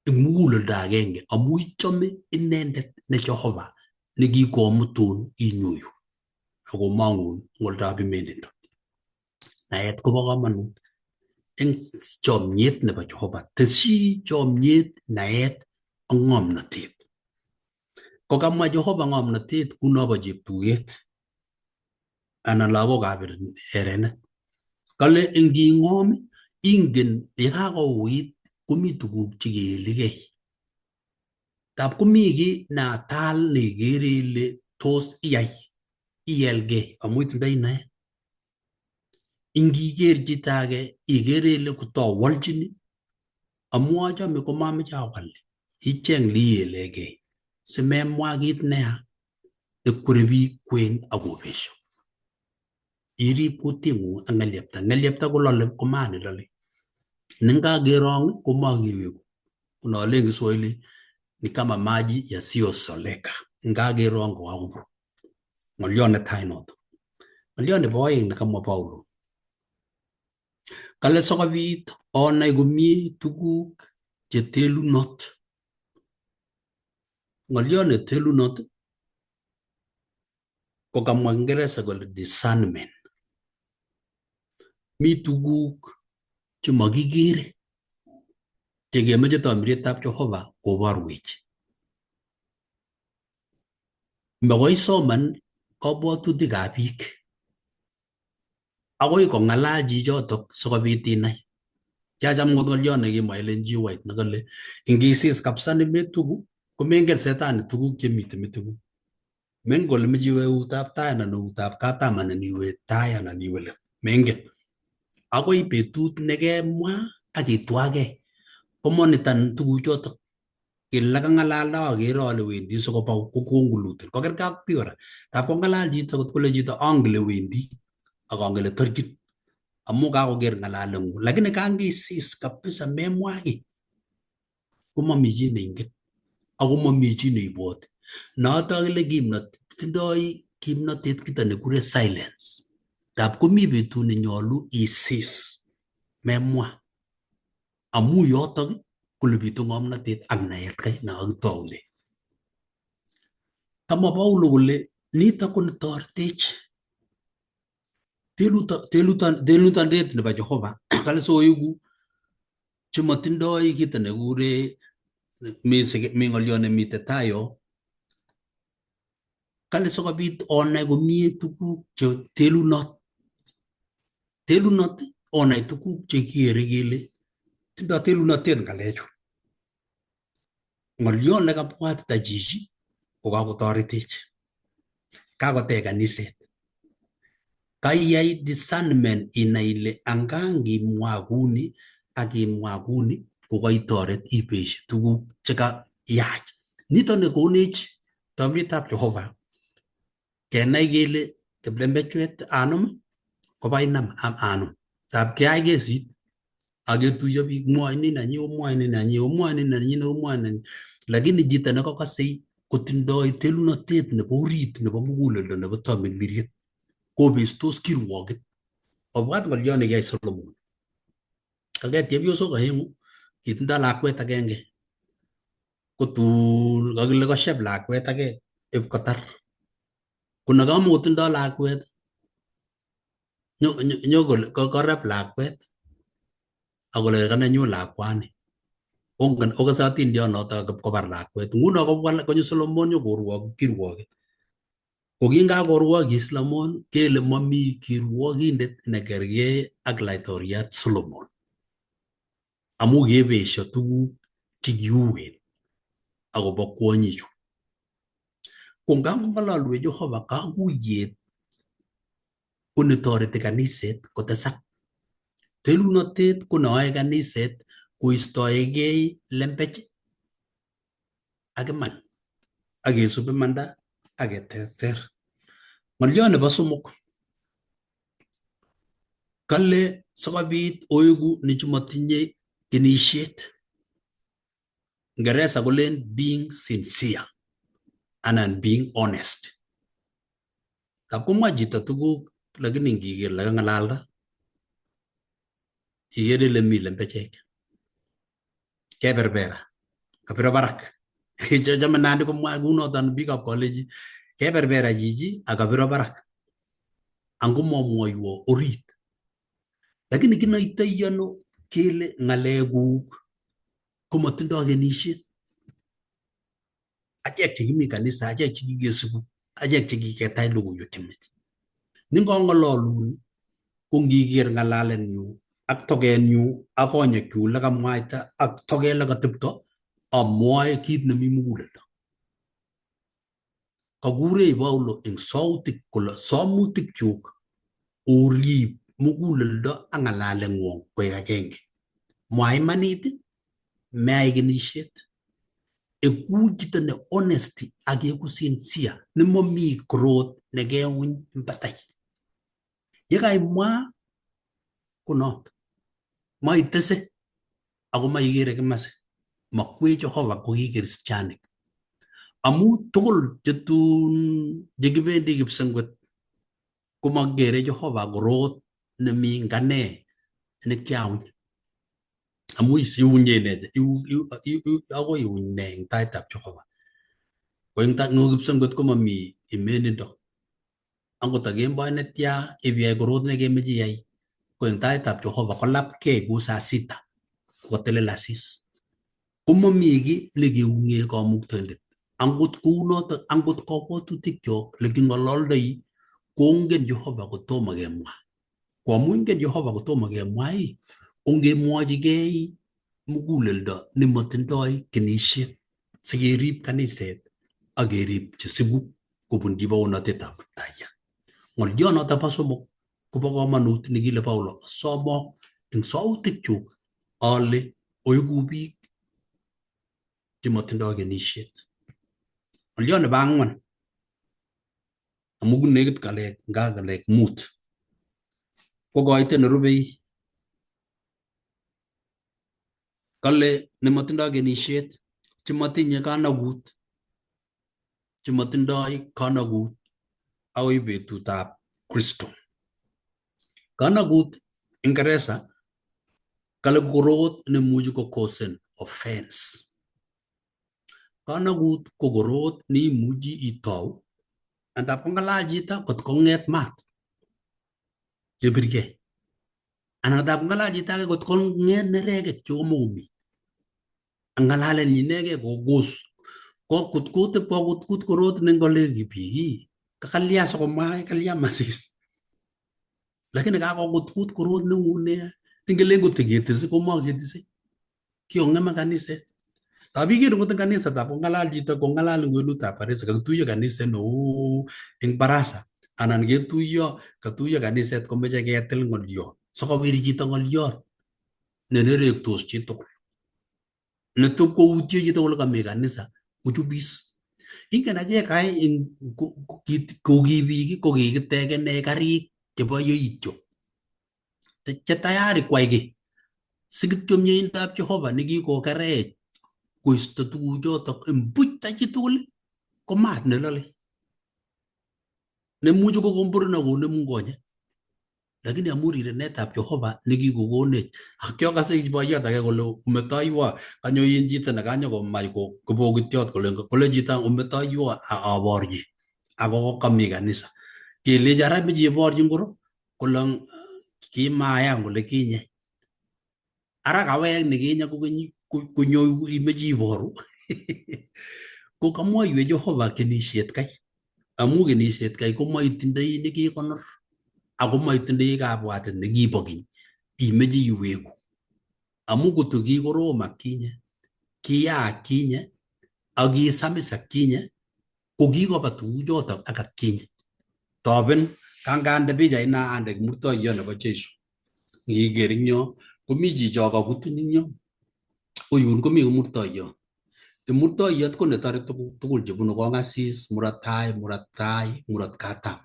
eng muguleldo agenge amu ichome inendet ne Jehova nekikomutun inyo yu akomong'un eng oldab imenindo. Naet kobo komonut eng chomyet nebo Jehova. Tesyi chomyet naet ak ng'omnotet. Kokamwa Jehova ng'omnotet kunobo cheptuket anan lagokab erenet. Kale inging'om ingen yekakouit komi tuguk chekeelikei. Tab komi kiy natal neikere ile tos iyai ielgei amu itindoi naet. Ingiker chito age ikere ile kotowolchini Amu achame komameche awal. Icheng liielekei simemwa kit neya nekwere biik kwen akobesho. Irib kuting'ung ak ng'elyepta. Ng'elyepta kolole ko maat nelole. Nengakerong komakeweku. Konolen Kiswahili ni kama maji yasiyosoleka. Ngakerong kokakobur. Ng'olyo netai noto. Ng'olyo nebo oeng nekamwa Paulo. Kale sikobit onai komie tuguk chetelunot. Ng'olyo netelunot ko kamwa Kiingereza kole discernment. Mi tuguk chemokikere chekemoche tomirietab Jehova koborwech. Makoi soman kabwatutikab biik. Akoi kong'alal chichotok sikobit inai. Kiacham kot ng'oliot nekimwa Ellen G. White nekale ingisis kabisa nemetuku komengen setani tuguk chemiten meting'ung. Mengen kole meche iwe eutab tai anan eutab katam anan iwe tai anan iwe let. Mengen. Akoi betut nekemwa ak itwakei komonitan tuguchotok. Kele kang'alalda akere ale wendi sikobau ko kongulutin. Kokerkei ak biik kora. Tab kong'alal chito kot kole chito angen le wendi ak angen le torchin amu kakoker ng'alaleng'ung. Lakini kangisis kabisa memwa kiy komomi chi neingen ako momi chi neibwoti. Noto kile kimnot tindoi kimnotet kito nekure silence. Tab komi betut nenyolu isis memwa amu yotok kole bitu ng'omnotet ak naet kai nekakitoune. Kamwa Paulo kole nitok ko netoretech telutandet nebo Jehova kale soiku chemotindoi kito nekikure mi ng'olyo nemite tai yo kale sikobit onai komie tuguk che telunot. Telunot onai tuguk chekikere kele tindoi telunotet ng'alechu. Ng'olyo nekabwatita chichi kokakotoretech. Kakotech kaniset. Kaiyai discernment inai ile anga ngimwa kuni ak imwa kuni kokaitoret ibeshe tuguk chekayach. Niton nekonech tomirietab Jehova kenai kele kiplembechwet anum koba inam anum. Tab keyai kesit ak ketuiyo biik mwoe ni nenyi omwoe ni nenyi omwoe ni nenyi omwoe nenyi. Lakini chito nekokosei kotindoi telunotet nebo orit nebo muguleldo nebo tomirmiriet kobestos kirwoket. Obwat ng'olyo nekiyai Solomon. Kaket chepyosok oeng'u kitindoi lakwet agenge kotun kakile koshep lakwet age ipkotar. Ko nekamakotindoi lakwet nyo korep lakwet akole kanenyu lakwani. Ongen okose atindiot noto ipkobar lakwet. Nguno kobwa konyo Solomon nyokorwok kirwoket. Ko kingakorwokis Solomon kele momi kirwokindet nekergei ak laitoriat Solomon. Amu kibesho tuguk chekiuen akobo kwonyichu. Ko ngangong'ololwech Jehova kakuyet ko netoreti kaniset kotesak. Telunotet ko neoe kaniset koistoegei lembech ak iman ak kesub imanda ak keterter. Ng'olyo nebo somok kale sikobit oeku nechemotinye kenishet. Ngeresa kolen being sincere anan being honest. Tab komwa chito tuguk lakini ngiker lekang'alalda ikere ile mi lembechek. Keberbera, kabiro barak. Chome Nandi komwa kunoton biikab koleji keberbera chichi ak kabiro barak. Angomomwoiwo orit. Lakini kinoitoi ano kele ng'alekuk komotindoi kenishet. Achek chekimi kanisa, achek chekikesibu, achek chekiketach logoiwek chemiach. Ningong'ololun ko ngiker ng'alalenyu ak tokenyu ak konyekchu lekamwaita ak toket lekatepto amwoe kit nemi muguleldo. Kakurech Paulo eng sautik kole somutikchuk orib muguleldo ak ng'alaleng'wong koek agenge. Mwa imanit Meyai kenisiet. Eku chito ne honest ak eku sincere nemomi korot nekeuny eng batai. Yekaimwa konot maitese ako maikere kimasi. Makwech Jehova ko ki kristianik. Amu tugul chetun chekibendi kipsengwet komakere Jehova korot nemi ngane nekiauny. Amu isiunye ine akoi iuny ine eng taitab Jehova. Ko eng kipsengwet komami imenindo. Angot akemboi netya ibiyai korot nekemeche iyai ko eng taitab Jehova kolapkei kou saa sita kokotelel asis. Komami kiy nekeung'e kamuktaindet. Angot kounotok, angot kabwatutikchok leking'ololdoi kongen Jehova kotomo kemwa. Ko amu ingen Jehova kotomo kemwa ii, ongemwochigei muguleldo nemotindoi kenisiet sikerib kaniset ak kerib chesiku kobunji baonatetab Kiptayat. Ng'olionoto bo somok kobo komonut nekile Paulo asomok eng sautikchuk ale oiku biik chemotindoi kenisiet. Ng'oliot nebo ang'wan amu nekit kalek nga kalek mut ko koitet nerubei kale nemotindoi kenisiet chemotinye kanakut chemotindoi kanakut akoi betutab Kristo. Kanakut Ingeresa kale korot nemuchi kokosen offense. Kanakut ko korot neimuchi itou andap kong'alal chito kot kong'et maat kebirgei. Anan ndap kong'alal chito age kot kong'et neregek chekomokomi. Ng'alalenyi inegei kokos kokutkut kokutkut korot nengole biik kakalya sikomwa kalya masis. Lakini kakokutkut korot neu nea ingelen koteketise komaketise. Kikong'emak kaniset. Tab iker ngot eng kanisa tab kong'alal chito kong'alal eng kwenutab kanisa kakituiyo kaniset neo eng barasa anan ketuiyo katuiyo kaniset komeche ketil ng'oliot sikowir chito ng'oliot nenerektos chitugul netop koutye chito kole kami kanisa kochubis. Ingen achek kai eng ko ki biik ko kikitekene karik chebo yoityo che tayari kwai kiy sikityo mieindab Jehova nekikokerech koisto tuguchotok mbuch ta chitugul ko maat nelole nemuchi kokomborin akonemun konyek. Lakini amu rirenetab Jehova nekikokonech kyokase boiyot age kole umetoiwo kanyo chito nekanyokomach kobokityot kole kole chito umetoiwo aborchi ako kami kanisa. Kelechi ara imeche iborchi ngoro kole kimayan kole kinye. Ara kawek nikinye kokeny konyo imeche iboru ko kamwoiwech Jehova kenisiet kai amu kenisiet kai komaitindoi nekikonor ako maitindoi kabwatet nekibo keny imeche iweku amu koto kikorom akinye kiya akinye ak kisamis akinye ko kikoba tuguchotok ak akinye. Toben kangande pichait na ande kimurtoiyot nebo Jesu. Ngiker eng yo komi chicho kakutun eng yo ko yun komi kimurtoiyot. Kimurtoiyot ko netore tuguk tugul chebunu kong'asis, murot tai, murot tai, murot katam.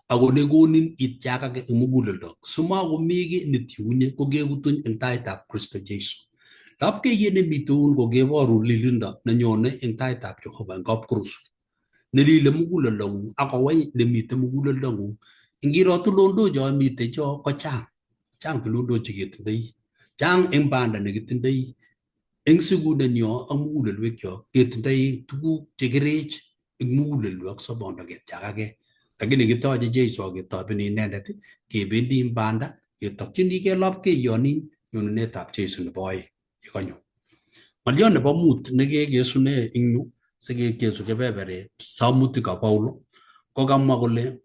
Ako nekonin ityakake eng muguleldo. Simakomi kiy netiunye ko kekutuny eng taitab Kristo Jesu. Lapkeiyet nemite un ko keborun lilindo nenyone eng taitab Jehova eng kapkurusu. Nelile muguleldong'ung ak kowany nemite muguleldong'ung. Ingiro tulondok cho mitei cho ko chang. Chang tulondok cheketindoi. Chang eng banda nekitindoi. Eng sikunenyo ak mugulelwekyok ketindoi tuguk chekerech eng mugulelwek ak sobondo ketyakake. Lakini kitoche Jesu ak ketobeni inendet kebendi eng banda ketokchinigei lapkeiyonin nyonunetab Jesu nebo oeng yekanyo. Ng'oliot nebo mut nekekesune eng yu sikekesu kebeberep samutikab Paulo ko kamwa kole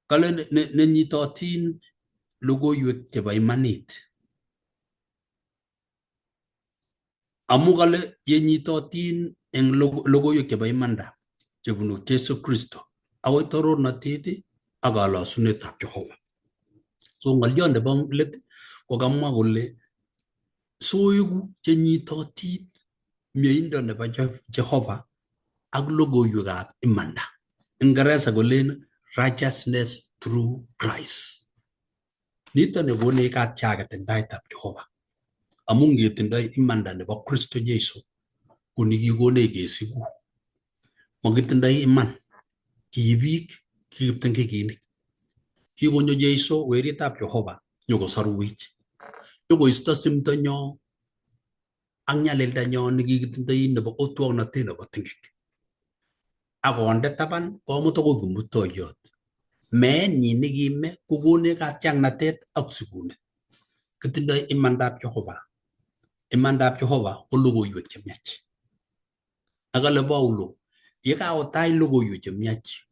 kale nenyitotin logoiwek chebo imanit. Amu kale yenyitotin eng logoiwek chebo imanda chebunu Jesu Kristo akoi torornatet ak kalosunetab Jehova. So ng'oliot nebo let ko kamwa kole Soeku chenyitotin mieindo nebo Jehova ak logoiwekab imanda. Ingeresa kolen righteousness through Christ. Nito nekonech katyaket eng taitab Jehova. Amu ngetindoi imanda nebo Kristo Jesu ko nikikonech kesiku. Makitindoi iman, ki biik, ki kipteng'ekinik. Kikonyo Jesu weritab Jehova nyokosorwech. Nyokoisto simtonyo ak nyalildanyo nekikitindoi nebo otwoknotet nebo ting'ek. Akonde taban komut akoi Kimurtoiyot. Meenyin nekime kokonech katiaknatet ak sikunet. Kitindoi imandab Jehova. Imandab Jehova ko logoiwek chemiach. Akale Paulo, yekakotach logoiwek chemiach,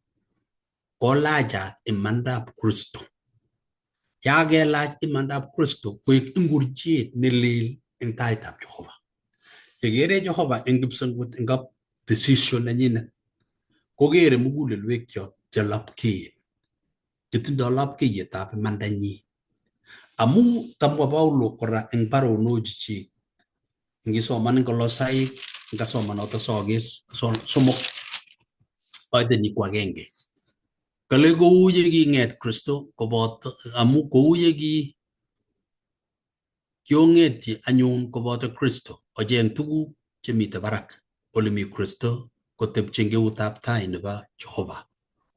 kolachat imandab Kristo. Yakelach imandab Kristo koek ingoriet nelel eng taitab Jehova. Yekere Jehova eng kipsengwet eng kap decision nenyinet, kokere mugulelwekyok che lapkeen, chetindoi lapkeyetab imandanyi. Amu kamwa Paulo kora eng baronochu chik, ngisoman eng Kolosaik, ngasoman noto sokis somok, aitenyi ko agenge. Kale kou ye king'et Kristo koboto amu kou ye ki kiong'etyi anyun koboto Kristo ocheng tuguk chemite barak ole mi Kristo kotepche eng eutab tai nebo Jehova.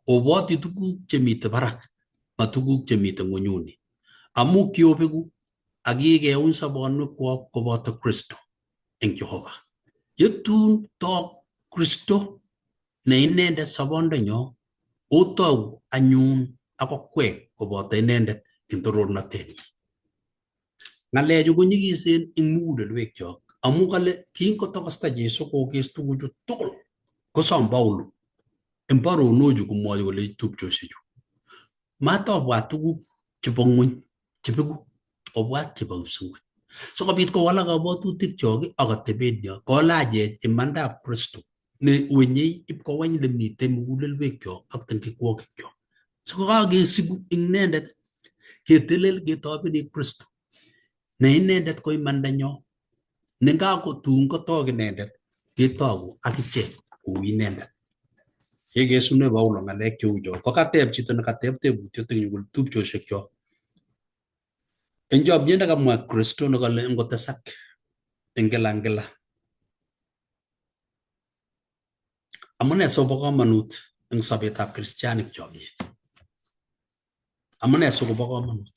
Obwotyi tuguk chemite barak, ma tuguk chemite ng'wenyuni. Amu kiobeku ak kikeuny sobonwekwok koboto Kristo eng Jehova. Yetun tok Kristo ne inendet sobondenyo, otou anyun ak okwek koboto inendet eng torornatenyi. Ng'alechu konyikisen eng mugulelwekyok amu kale kingotokosta Jesu kokes tuguchu tugul kosom Paulo eng baronochu komwochi kole tupchosiechu matobwat tuguk chebo ng'weny chebeku obwat chebo kipsengwet sikobit kowalak kabwatutikchok ak atebetnyo kolachech imandab Kristo ne wenyei ipkowany lemiten mugulelwekyok ak tengekwokikyok sikokakesiku eng inendet ketelel ketobeni Kristo ne inendet ko imandanyo ne ngakotun kotok inendet ketoku akichek kou inendet. Yekesune Paulo ng'alek cheu cho kokateb chito nekateb tebutiet eng yu kole tupchosiekchok eng chomyet nekamwa Kristo nekale ngotesak eng kila eng kila. Amune sikobo komonut eng sobetab kristianik chomyet? Amune sikobo komonut?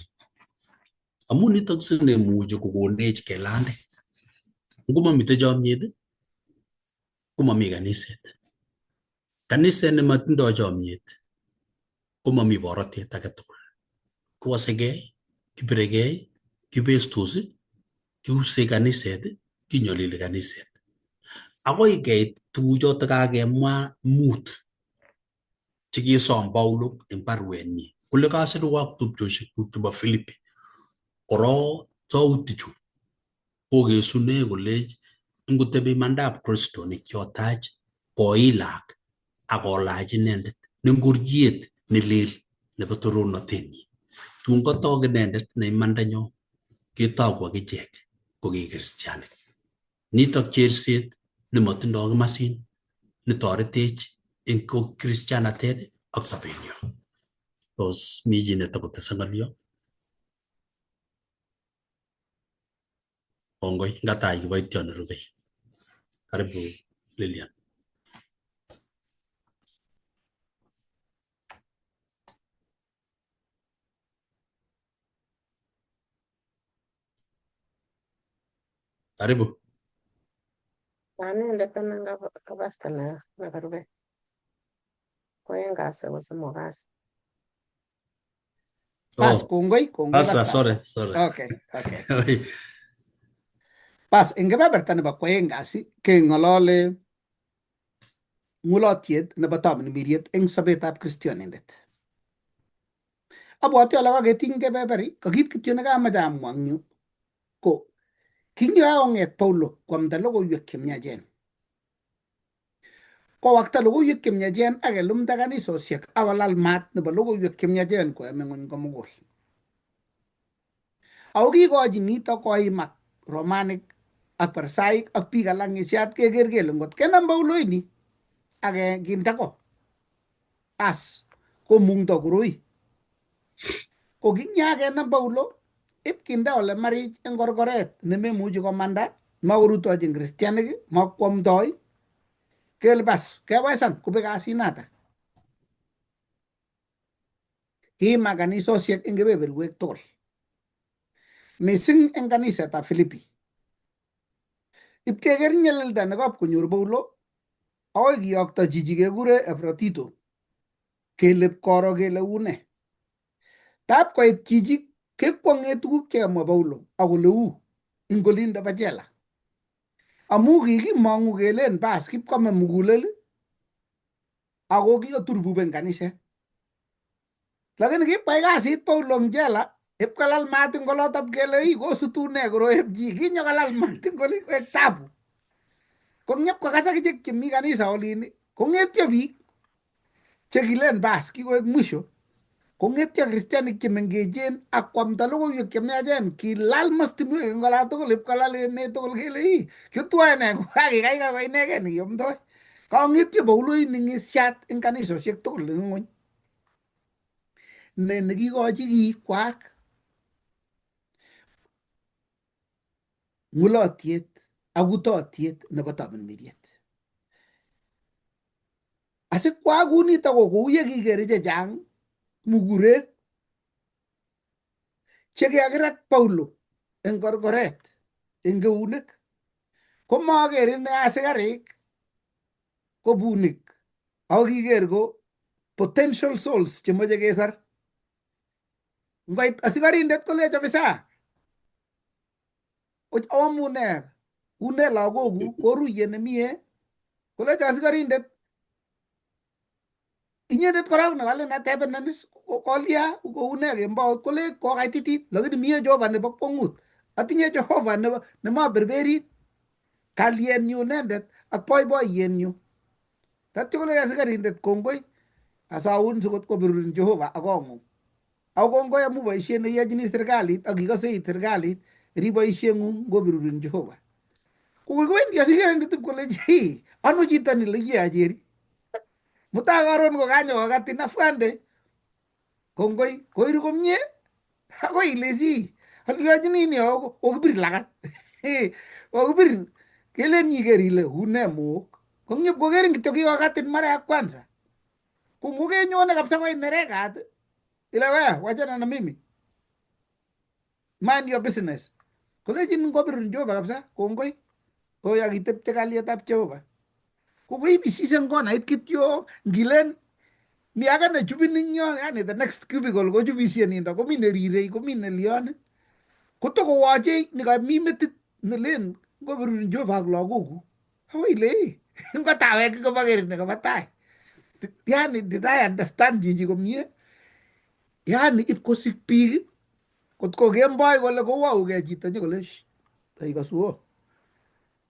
Amu nitok si nemuchi kokonech kelande. Ngomamite chomyet, komami kaniset. Kaniset nematindoi chomyet, komami borotet age tugul. Kiwosekei, kibirekei, kibestos, kiuse kaniset, kinyolili kaniset. Akoi keit tuguchoto kakemwa mut chekisom Paulo eng baruenyi kole kasirwok tupchosiekchuk chebo Filipi korok sautichu kokesune kolech ngotebi imandab Kristo nekiotach koilak ak kolach inendet ne ngoriet nelel nebo torornotenyi. Tun kotok inendet ne imandanyo ketoku akichek ko ki kristianik. Nitok cherset nemotindoi kimasin netoretech eng kristianatet ak sobenyo. Tos mi chi netokotese ng'olyo? Kongoi, ngatai kiboityo nerubei. Karibu Lilian. Karibu. Anendet anan ka pastor na karube. Ko aeng kasi ko somok kasi. Bas, Oh, kongoi, kongoi pastor, pastor. sorry, sorry. Okay. Bas, eng kebeberta nebo kwoeng kasi keng'olole ng'ulotyet nebo tamirmiriet eng sobetab kristionindet. Abwoti ale kaketiny kebeberi, ko kit kityo nekamache amwa eng yu ko kingyokakong'et Paulo kwamda logoiwek chemiachen. Kowakta logoiwek chemiachen ak kelumda kanisosiek ak kolal maat nebo logoiwek chemiachen koyame ng'wony komugul. Ako kikochi nito koimak Romanik ak Parisaik ak biik alak ng'isiat keker kele ngot kenam Paulo ini ak kinde ko as komungto koroi. Ko kinyakenam Paulo ip kinde ole marich eng korkoret nememuchi komanda, makorutochin kristianik, makwamdoi, kele bas kewesan kobek kasinata. Kiima kanisosiek eng kebeberwek tugul. Mising eng kanisetab Filipi. Ipkeker nyalilda nekap konyor Paulo akoi kiyokto chichi kekure Epafrodito kele pkoro kele une. Tap koit chichi kekwong'e tuguk chekamwa Paulo ak ole u ing olindo bo jela. Amu kikimong'u kelen bas kipkwame mugulel ako kikotur bub eng kaniset. Lakini kipkwai kasit Paulo eng jela, ipkolal maat ing olotok kele ii kosutu ne koroeb chi, kinyo kolal maat ing oli koek tabu. Kong'ep kokas akichek chemi kanisa olin, kong'etyo biik chekilen bas kikoek mwisho, kong'etyo kristianik chemengechen ak kwamta logoiwek chemiachen, kilal mastinwek eng olatugul, ipkolal emet tugul kele ii kitwoe ne kokakikaikai ko inegen nekiomdoi. Kong'etyo Paulo ini ng'isiat eng kanisosiek tugul eng ng'ony. Ne nekikochi kikwak ng'ulotyet ak utotyet nebo tamirmiriet. Asikwak kunito ko kou ye kikere chechang mugurek chekikakirat Paulo eng korkoret eng eunek komaker ine asikarik ko bunik ako kiker ko potential souls chemoche kesor. Ngoit asikarindet kolech ofisa Oamune une lagokuk koruye nemie kolech asikarindet inyendet korok nekalen atebenan is kolya koune kembout kole kokaititit lakini mie Jehova nebo kwongut atinye Jehova nebo nemaberberin kalyenyu inendet ak boiboiyenyu tatyo kole asikarindet kongoi asaun sikot kobirurin Jehova ak kong'ung. Ako kongoi amu boisiet neiyochini serikalit ak ikose it serikalit rib boisieng'ung ngobirurin Jehova. Kokiwendi asikarindet ip koleji hii ano chito ni liye acheri. Mutai karon kokanyo kokatin afande kongoi koiru komie akoi ilechi aliochini ni kokibir lakat. Kokibir kelen iker ile une mook. Kong'ep kokerin kityo kikokatin mara ya kwanza. Ko ngokenyone kabisa koit nerekat ile we wachana na mimi. Mind your business. Kolechin ngobirun Jehova kabisa kongoi. Koya kitepte kalyetab Jehova. Ko koibisise eng konait kityo ngilen mi age nechubin eng yo yani the next cubicle kochubisie nindo komi nerirei komi nelion kotokowoche nikami metit nelen ngobirun Jehova ak lagokuk. Akoi ile ngotawek koboker nekobo tai. Yani did I understand chichi komie? Yani ipkosik biik kot ko kemboi kole kowougei chito nyokole taikasuo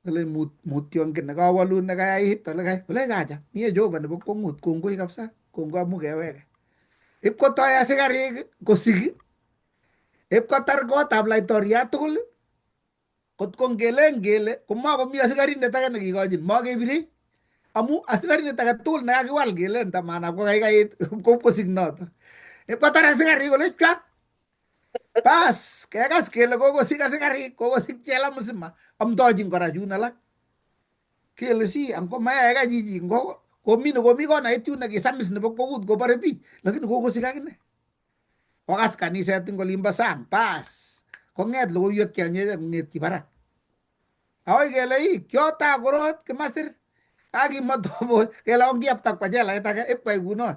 kole mutyo ngen nekawalun nekayait ole kai kole chacha mie Jehova nebo kwongut kongoi kabisa kongoi amu keweke. Ipkotoi asikarik kosik ipkotar kotab laitoriat tugul kot ko ngelen kele komakomi asikarindet age nekikochin makebirei amu asikarindet age tugul nekakiwal kelen tamanab kokaikait kosik noto. Ipkotar asikarik kole chwak bas kekas kele kokosik asikarik kokosik jela mzima amdochin kora chun alak. Kele si ango mayae ka chichi ngo komi nekomi konait yun nekisamis nebo kwongut kobore biik lakini kokosik akine. Kokas kaniset eng olimbo sang bas kong'et logoiwek cheonyech kong'etyi barak. Akoi kele ii kiotaa korot kimasir kakimotobo kele ongiapta kwa jelait age ipkwai kunon.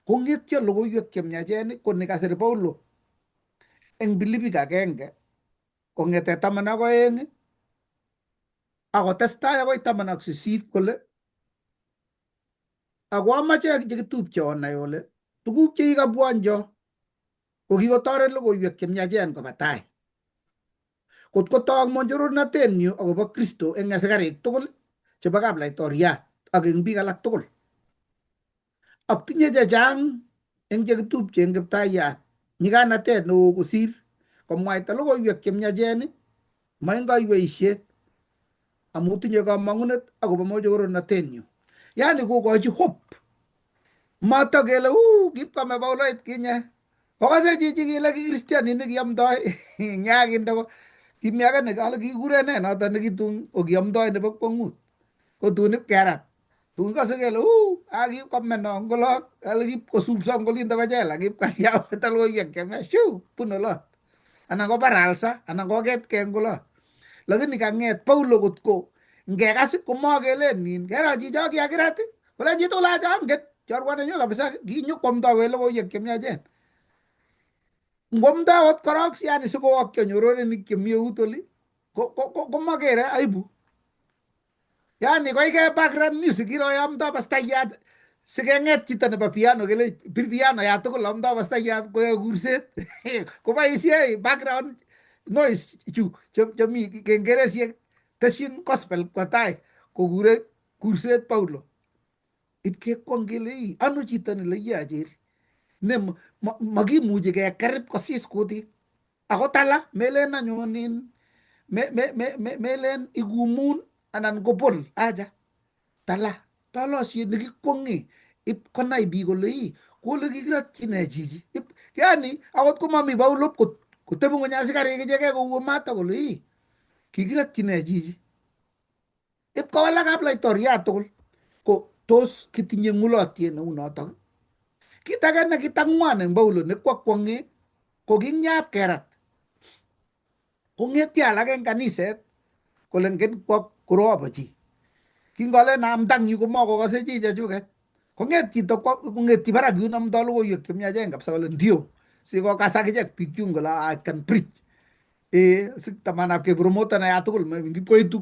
Kong'etyo logoiwek chemiachen ko nikasir Paulo eng Filipik agenge kong'ete 12 akotestai akoi 18 kole ako amache chekitupche onai ole tuguk chekikabwoncho ko kikotoret logoiwek chemiachen koba tai. Kot kotok monjorornatenyu akobo Kristo eng asikarik tugul chebo kaplaitoriat ak eng biik alak tugul. Ak tinye chechang eng chekitupche eng kiptayat nyiganatet neo kosir komwaita logoiwek chemiachen Ma eng kaiweisiet amu tinye kamang'unet akobo mochokoronatenyu. Yani kokochi hope. Mato kele uu kipkome Pauloit kinye. Okase chichi kile ki kristianinik kiamdoi nyakinde ko kimi age ne kale kikure ne noto nekitun kokiamdoi nebo kwong'ut. Ko tun ipkerat. Tun kose kele uu akipkome no ngolok kale kipkosupso ngolindo bo jela kipkaliameta logoiwek chemia shu bun olot. Anan kobar alsa anan koketkei eng olot. Lakini kang'et Paulo kotko ngekas komakelen nin kero chicho kiakirat kolen chitugul acha angen chorwa nenyu kabisa kinyokwomdoi logoiwek chemiachen. Ngwomdoi akot korok yani sikowokyo nyororenik chemi eut oli komakere aibu. Yani koike background music iro amdoi pastayat sikeng'et chito nebo piano kele bir piano ya tugul amdoi pastayat koyoe kurset koboisie background noise chu chemi kengeresiek tesyin gospel kwa tai kokure kurset Paulo. Ipkekwong kele ii ano chito nele iacheri ne makimuchi kekerip kosis kutit. Ako tala melen anyun in melen ikumun anan kobol acha tala tolosiet nekikwong'e ip konai biik kole ii kole kikirotyi nee chichi ip yani akot komami Paulo kotebi ng'weny asikarik ichegei kou mato kole ii kikirotyi nee chichi ip kowalak kaplaitoriat tugul ko tos kitinye ng'ulotiet neu notok. Kit age nekitang'wan eng Paulo nekwakwong'e ko kingyap kerat kong'etyo alak eng kaniset kole ngen kwo korobo chi. Kingolen amda eng yu komakokose chi chechuket. Kong'et chito kong'etyi barak yun amdoi logoiwek chemiachen kabisa kole ndio sikokas akichek biik chun kole I can preach. Si tamanap kepromotan ya tugul ngipkoitu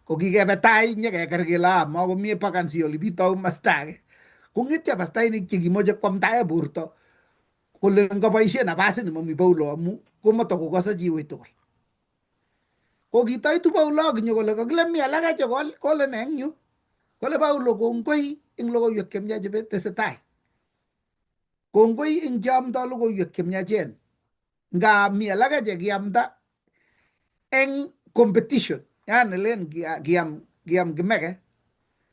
ko kikebe tai nyekeker kele ah makomie vacancy oli bitou masta age. Kong'etyo pastainik chekimoche kwamdae borto kole ngoboisie nafasit nemomi Paulo amu komatokokose chi wui tugul. Ko kitoitu Paulo akinyo kole kakile mi alake che kole ne eng yu. Kole Paulo kongoi eng logoiwek chemiach chetesetai. Kongoi eng cheamdoi logoiwek chemiachen. Nga mi alake che kiamda eng competition. Yani len kiam kimeke.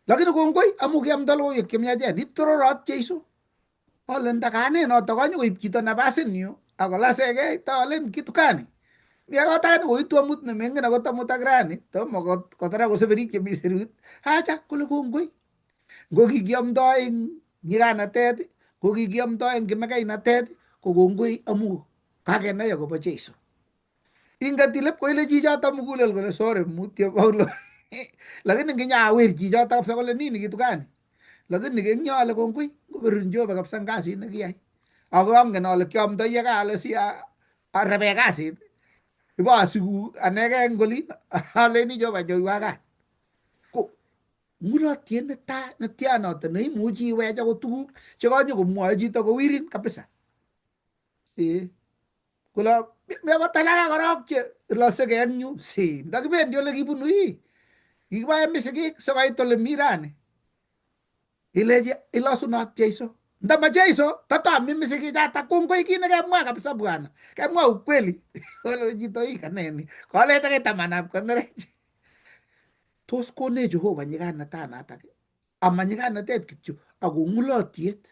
Lakini kongoi amu kiamda logoiwek chemiachen. Itororot Jeiso. Alen ndakane noto konyokoib chito nafasit yu akolasegei tolen kitu gani. Mi akot age nekoitu amut nemengen akot amut ak rani tomo kotara koseberik chemi serut. Acha kole kongoi. Ngo kikiamdoi eng nyikanatet, ngo kikiamdoi eng kimekainatet, ko kongoi amu kakenai akobo Jeiso. Ingat ile koile chichoto mugulel kole sorry mutyo Paulo. Lakini nginyawir chichoto kabisa kole nini kitu gani. Lakini eng yo ale kongoi ngoberun Jehova kabisa eng kasit nekiyai. Ako angen ale kiamdoi ye ale si arebe kasit. Ibo asiku anegei eng olin aleni Jehova nyoiwa kat. Ko ng'ulotiet netai netya noto neimuchi iwech akot tuguk chekanyokomwoe chito kowirin kabisa. Kole mi akot alake korok che losegei eng yu si ndakibendi ole kibunu ii kikibae misikik sikoit ole mi rani. Ilechi ilosunot Jeiso. Ndama Jeiso tatami misikichatak kongoi kit nekemwa kabisa bwana. Kemwa ukweli. Kole chito ii kaneni. Kolete tamanap konerech. Tos konech Jehova nyikanatanatak ama nyikanatet kityo ako ng'ulotiet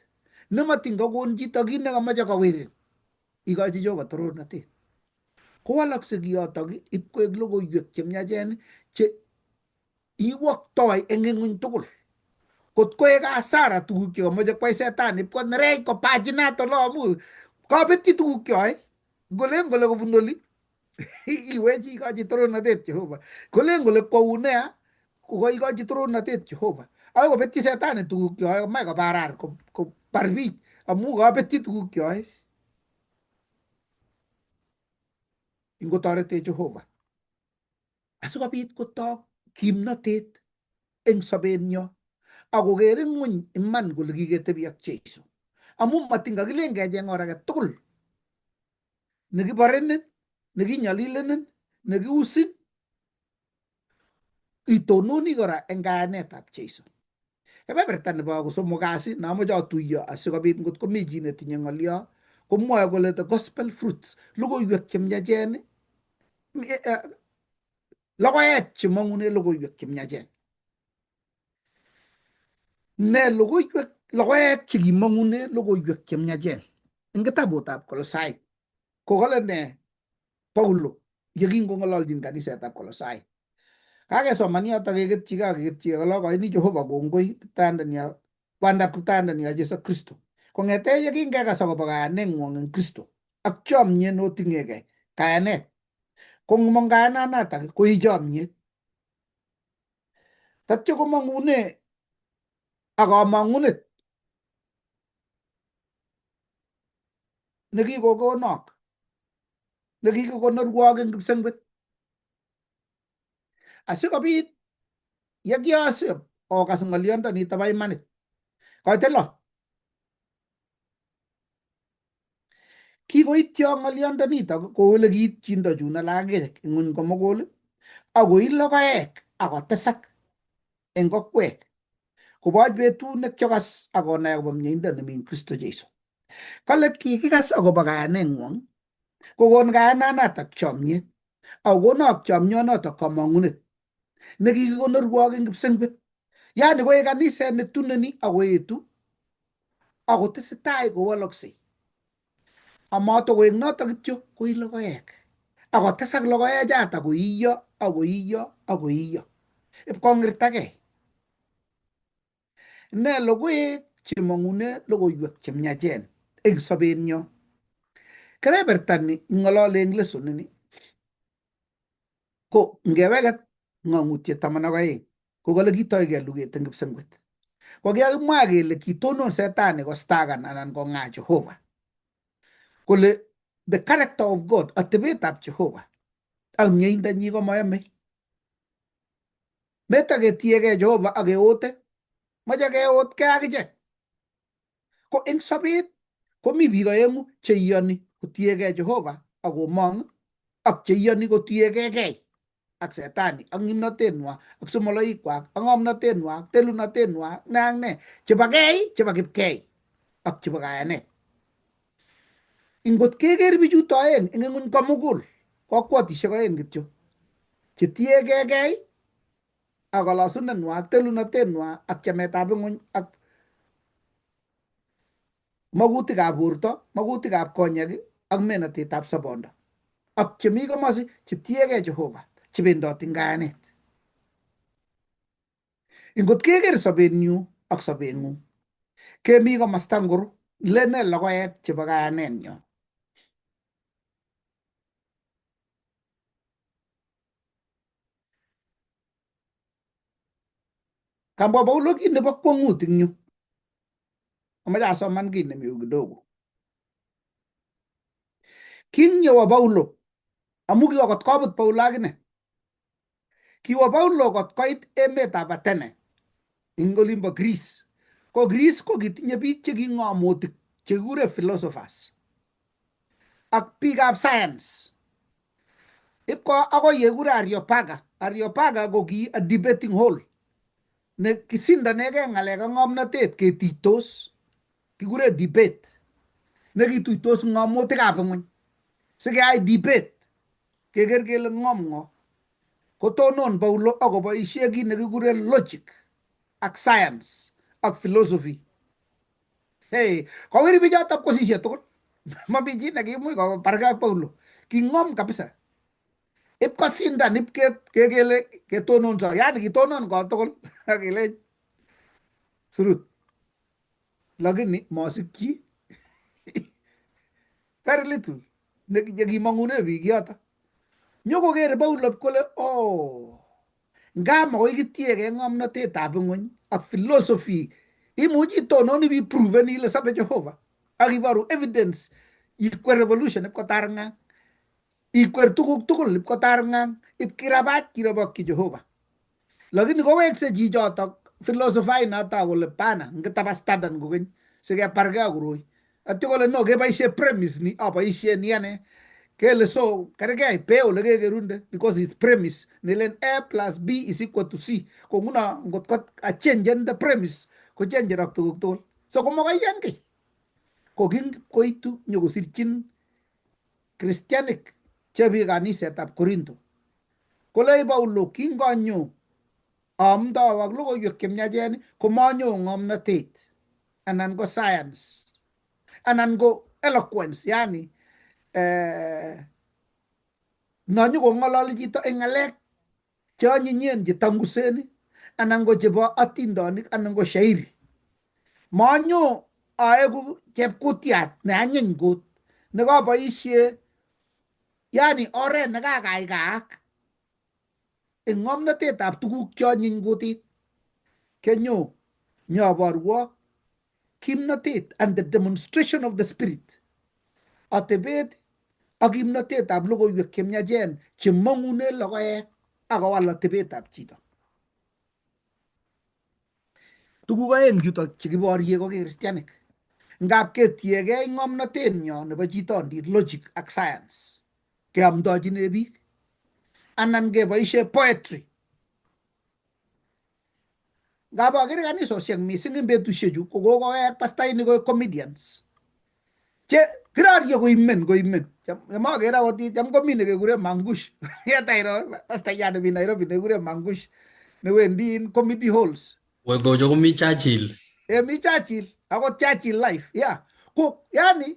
nematin kakon chito kit nekomoche kowirin. Ikochi Jehova torornatet. Kowalakse kiyotok ipkoek logoiwek chemiachen che iwoktoi eng ing'uny tugul. Kot koek hasara tuguk chekomoche kwai setani ipkonerech kopachinat olo amu kabetyi tuguk cheyoe. Ngolen kole kobun oli iwechi ikochi torornatet Jehova. Kolen kole kwou nea kokoikochi torornatet Jehova. Akoi kobetyi setani tuguk cheyoe komach kobarar kobar biik amu kabetyi tuguk cheyoe. Ingotoretech Jehova. Asikobit kotok kimnotet eng sobenyo akoker ng'weny iman kole kiketebi ak Jeiso. Amu matin kakilen kecheng or age tugul nekiborenin, nekinyolilenen, nekiusin, itononi kora eng kayanetab Jeiso. Kebeberta nebo kosomok kasi namoche atuiyo asikobit ngot komi chi netinye ng'olyo komwoe kole the gospel fruits, logoiwek chemiachen Logoek chemong'une logoiwek chemiachen. Ne logoiwek logoek chekimong'une logoiwek chemiachen eng kitabutab Kolosai kokale ne Paulo yekingong'ololjin kanisetab Kolosai. Kakesoman yoto keketyigei ak keketyigei kole akoini Jehova kongoi Kiptayandenyo kwandap Kiptayandenyo Jesu Kristo. Kong'ete yekingekas akobo kayaneng'wong eng Kristo ak chomyet noting'egei kayanet. Ko ngomong kayananatak koi chomyet. Tatyo komong'une ak kamong'unet nekikokonok nekikikonorwok eng kipsengwet asikobit yekiosip okas ng'olyondonito bo imanit koite lo Kikoityo ng'olyondonito kou ole kiityindo chun alak eng ng'wony komugul akoi logoek akotesak eng kokwek koboch betut nekiokas akonai akobo mieindo nemi eng Kristo Jesu. Kale kikikas akobo kayaneng'wong kokon kayananatak chomyet akokonok chomyonotok komong'unet nekikikonorwok eng kipsengwet. Yani koek kaniset netuneni akoetu akotesetai kowaloksei. Amatokoek notok kityo koi logoek. Akotesak logoechoto koiyo akoiyo akoiyo ipkong'irtagei. Ne logoek chemong'une logoiwek chemiachen eng sobenyo. Kebeberta ni ng'olole eng lesson ini ko ngeweket ng'ang'utiet 12 ko kale kitoige luget eng kipsengwet. Ko kikakimwa kele kitonon setani kostakan anan kong'aa Jehova kole the character of God, atebetab Jehova ak mieindonyi komoyomei. Metaketiegei Jehova ak keote, moche keotkei akichek. Ko eng sobet komi biik aeng'u cheiyoni kotiegei Jehova ak komong ak cheiyoni kotiegei ak setani ak kimnotenwa ak somoloikwak ak ng'omnotenwa ak telunotenwa ak ne ak ne chebo kei chebo kipkei ak chebo kayanet. Ingot keker bichuto aeng eng ng'wony komugul kokwotisiek aeng kityo chetiegei ak kolosunenwa ak telunotenwa ak chametab ng'wony ak makutikab borto, makutikab konyek ak menotetab sobondo. Ak chemi komosi chetiegei Jehova chebendoti eng kayanet. Ingot keker sobenyu ak sobeng'ung kemi komasta ngoro lene logoek chebo kayanenyo. Kamwa Paulo kit nebo kwongut eng yu. Amache asoman kit nemi yu kidogo. Kinyewo Paulo amu kiwo kot kobut Paulo akine. Kiwo Paulo kot koit emetab Athene eng olimbo Greece. Ko Greece ko kitinye biik che king'omotik chekikure philosophers ak biikab science. Ipko akoi yekikure Areopaga. Areopaga ko ki a debating hall ne kisindanegei ng'alek ak ng'omnotet ketiitos. Kikure debate nekituitos ng'omotikab ng'wony sikeyai debate keker kele ng'om ng'o. Kotonon Paulo akoboisie kit nekikure logic ak science ak philosophy. Hey, kowir bichoto kosisio tugul. Mami chi nekimuch kobargei ak Paulo. King'om kabisa. Ipkosindan ip kekele ketononso, yani kitonon kotugul ak kelech surut. Lakini mosikyi very little nekimong'une biik yoto. Nyokokere Paulo kole oh, nga makoi kitiegei ng'omnotetab ng'wony ak philosophy imuchi itonon ipiproven ile sobe Jehova ak iboru evidence ikwer revolution ipkotar ng'ang ikwer tuguk tugul ipkotar ng'ang ipkirabach kirobokyi Jehova. Lakini kowekse chichotok philosopher noto kole pana ngitabastadan kokeny sikebargei ak koroi. Atyo kole no keboishe premise ni aboishe ni ane kele so kergei pee ole kekerunde because it's premise nelen A plus B is equal to C. Ko nguno ngot ko achengen the premise kochengenok tuguk tugul. So komokoiyan kiy. Ko king koitu nyokosirchin Christianik chebi kanisetab Korinto. Kole Paulo kingonyo aamdowok logoiwek chemiachen komanyo ng'omnotet anan ko science anan ko eloquence, yani nonyo kong'ololi chito eng ng'alek cheonyinyen chetangusen anan ko chebo atindonik anan ko shairi. Manyo aeku chepkutiat ne anyiny kot nekaboisie yani oret nekakaikaak eng ng'omnotetab tuguk cheonyiny kutit. Kenyo nyoborwok kimnotet and the demonstration of the spirit. Atebet ak kimnotetab logoiwek chemiachen chemong'une logoek akowal atebetab chito. Tuguk aeng chutok chekiborie ko kristianik. Ngap ketiegei ng'omnotenyo nebo chitondit logic ak science keamdochine biik anan keboishe poetry. Ngap akere kanisosiek mising eng betusiechu ko kokowek pastainik koek comedians che kirorie koimen koimen. Cham akere akot cham komi nekekure Mangush yetairo pastayat nemi Nairobi nekikure Mangush newendi in comedy halls. Kocho komi Churchill. Mi Churchill akot Churchill life, yeah. Ko yani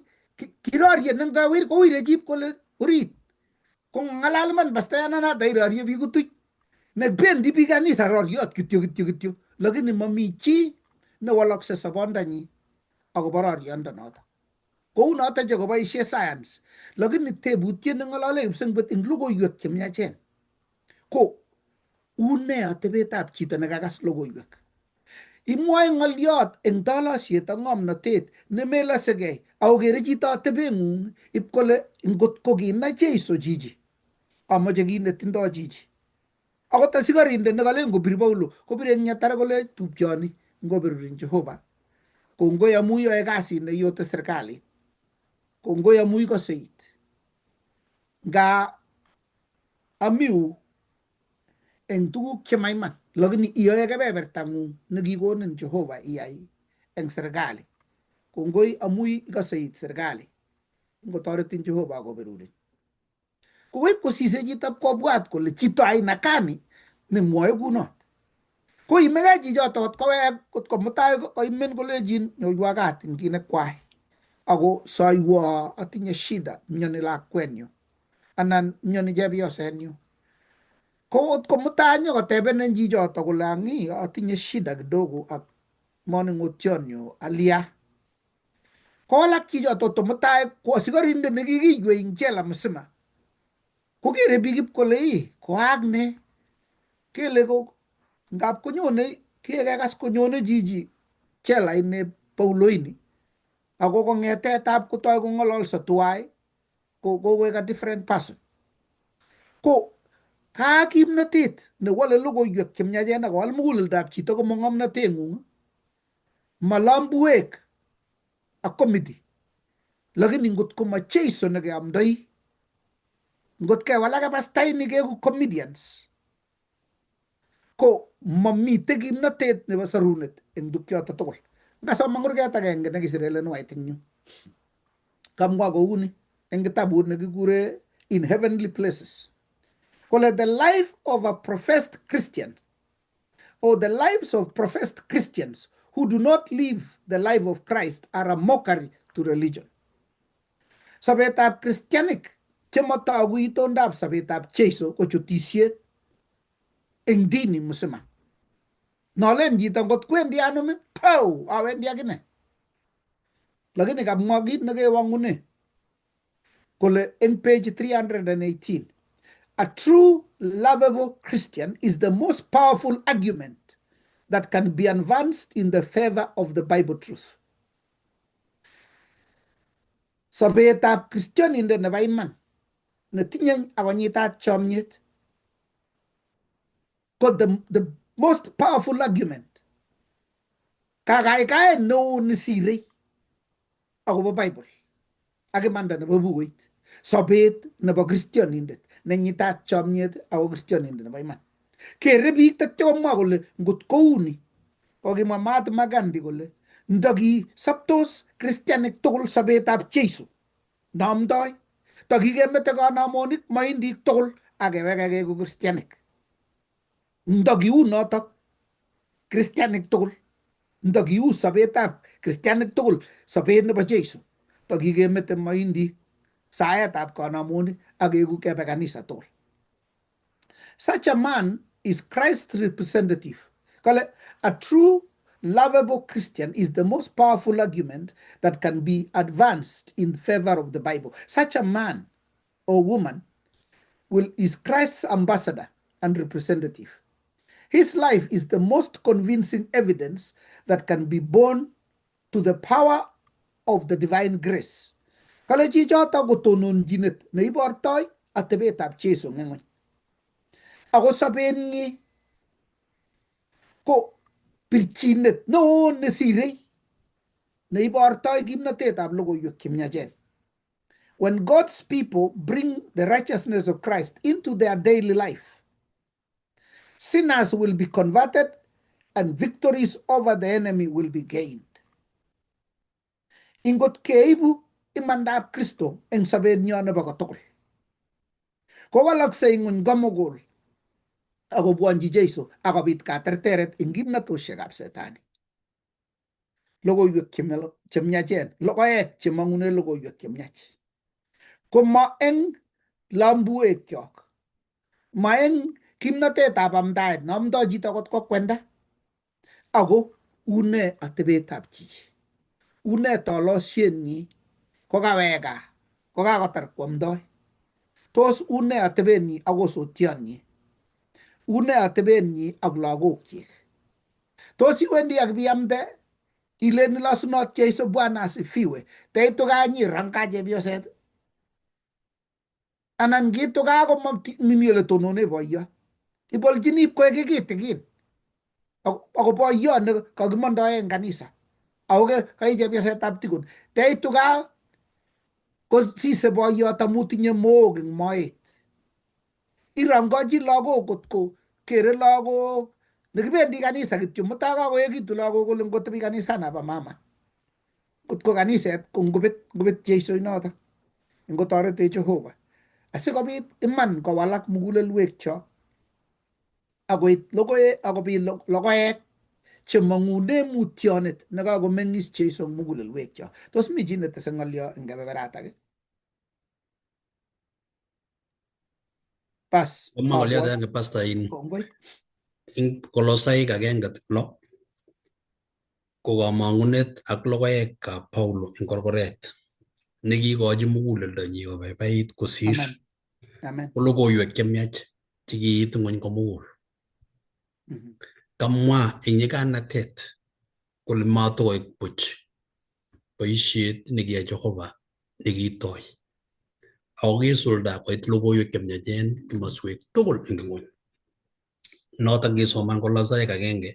kirorie nengawir kowire chip kole orit ko ng'alal iman pastayandanata irorie biik kutuch nebendi biik kanisa roriot kityo kityo kityo, lakini mami chi newalokse sobondanyi akobo roriondonoto. Kou noto che koboisie science, lakini tebutiet neng'olole kipsengwet eng logoiwek chemiachen ko une atebetab chito nekakas logoiwek. Imwoe ng'oliot eng tolosiet ak ng'omnotet nemelosekei akokere chito atebeng'ung ip kole ngot ko kinai Jeiso chichi amoche kit netindoi chichi. Akot asikarindet nekalen kobir Paulo kobire eng nyatar kole tupchoni ngobirurin Jehova. Kongoi amu iyoe kasit neiyote serikalit. Kongoi amu ikose it. Nga amiu eng tuguk chemaiman lakini iyoe kebebertang'ung nekikonin Jehova iyai eng serikali. Kongoi amu ikose it serikali. Ngotoretin Jehova akoberurin. Kokoib kosise chito kobwat kole chito aina gani nemwoe kunot. Koimegei chichoto kot kowek kot ko mutai koimen kolechin nyoiwa kat eng kit nekwai. Ako soiwo atinye shida myoni lakwenyu anan myoni chepyosenyu. Ko kot ko mutai nyokotebenen chichoto kole ang'i atinye shida kidogo ak moning'otionyu alia. Kowalak chichoto to mutai ko asikarindet nekikiywei eng jela mzima. Kokere biik ip kole ii koaak ne kele ko ngap konyone kikekas konyone chichi jela ine Pauloini ako kong'etetab kotoi kong'ololso tuwai ko kokoek a different person. Ko kaa kimnotet newole logoiwek chemiachen akowal muguleldab chito komo ng'omnoteng'ung ma lambuek ak comedy. Lakini ngot ko ma Jeiso nekeamdoi ngot kewalake pastainik keku comedians ko mamite kimnotet nebo sorunet eng tukchoto tugul. Ngasoman kurget agenge nekisir Ellen White eng yu. Kamwa kouni eng kitabut nekikure In Heavenly Places. Kole the life of a professed Christian or the lives of professed Christians who do not live the life of Christ are a mockery to religion. Sobetab Christianik chemotogu itondab sobetab Jeiso ko chutisiet eng dini mzima. Nolen chito ngot kwendi anum pow awendi akine. Lakini kamwa kit nekewong'une kole eng page 318 a true lovable Christian is the most powerful argument that can be advanced in the favor of the Bible truth. Sobetab Christianindet nebo iman netinye akonyitat chomyet ko the most powerful argument. Kakaikaet neo nesirei akobo Bible ak imanda nebo bukuit. Sobet nebo Christianindet nenyitat chomyet ako Christianindet nebo iman. Kere biik tatyo komwa kole ngot kouni kokimwa Mahatma Gandhi kole ndakisoptos Christianik tugul sobetab Jeiso neamdoi takikemete kanamonik maindik tugul ak keweke keeku kristianik. Nda kiu notok kristianik tugul, nda kiu sobetab kristianik tugul sobet nebo Jesu, takikemete moindik saetab kanamonik ak keeku kebe kanisa tugul. Such a man is Christ's representative. Kale, a true lovable Christian is the most powerful argument that can be advanced in favor of the Bible. Such a man or woman is Christ's ambassador and representative. His life is the most convincing evidence that can be borne to the power of the divine grace. Kale chichoto ko tononjinet neibortoi atebetab Jesu eng ng'weny. Ako sobenyi ko pirchinet neo nesirei neibortoi kimnatetab logoiwek chemiachen. When God's people bring the righteousness of Christ into their daily life, sinners will be converted and victories over the enemy will be gained. Ingot keibu imandab Kristo eng sobenyo nebo kotugul, kowalaksei ng'wony komugul akobwonchi Jesu akobit katerteret eng kimnatoshekab setani. Logoiwek chemiachen, logoek chemong'une logoiwek chemiach. Ko ma eng lambuekyok, ma eng kimnatetab amdaet neamdoi chito kot kokwenda, ako une atebetab chichi, une tolosienyi kokawek gaa, kokakotar kwamdoi. Tos une atebenyi ak osotionyi, une atebenyi ak lagokyik. Tos iwendi ak biamde ilen ilosunot Jesu Bwana asifiwe, teitu gaa nyirangka chepyoset anan kiitu gaa komami ole tonone boiyot. Ibolchini ipkoek kitikin ako boiyot ne kakimondoe en kanisa ako kai chepyosetab tikun. Teitu gaa kosise boiyot amu tinye mook eng moet. Irongochi lagok kotko kere lagok nekibendi kanisa kityo mutai kakoekitu lagok kole ngotebi kanisana mama. Kotko kaniset ko ngobet Jesu inoto ngotoretech Jehova asikobit iman kowalak mugulelwekchok akoit logoek akobit logoek chemong'une mutyonet nekakomeng'is Jesu eng mugulelwekchok. Tos mi chi netese ng'olyo eng kebeberatak? Bas, Komwa ng'olyot agenge pastor in kongoi. Ing Kolosaik 1:6 ko kamang'unet ak logoekab Paulo eng korkoret nekiikochi muguleldonyi kobaibait kosir. Amen. Amen. Ko logoiwek chemiach chekiit ng'wony komugul. Kamwa eng nyiganatet kole matokoek buch boisiet nekiyai Jehova nekitoi ako kisulda koit logoiwek chemiachen komoswek tugul eng ng'wony. Notok kisoman Kolosaik 1:6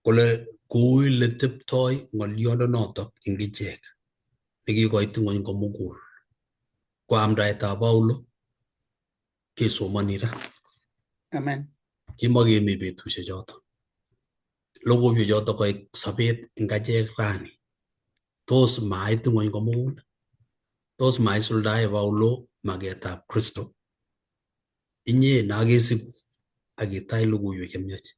kole kou ile teptoi ng'oliondonotok eng ichek nekikoit ng'wony komugul. Ko amdaetab Paulo kesomoni ra. Amen. Kimakemi betusiek choto. Logoiwek choto koik sobet eng achek rani. Tos mait ng'wony komugul? Tos maisuldae Paulo maketab Kristo? Inye nakesiku ak itach logoiwek chemiach.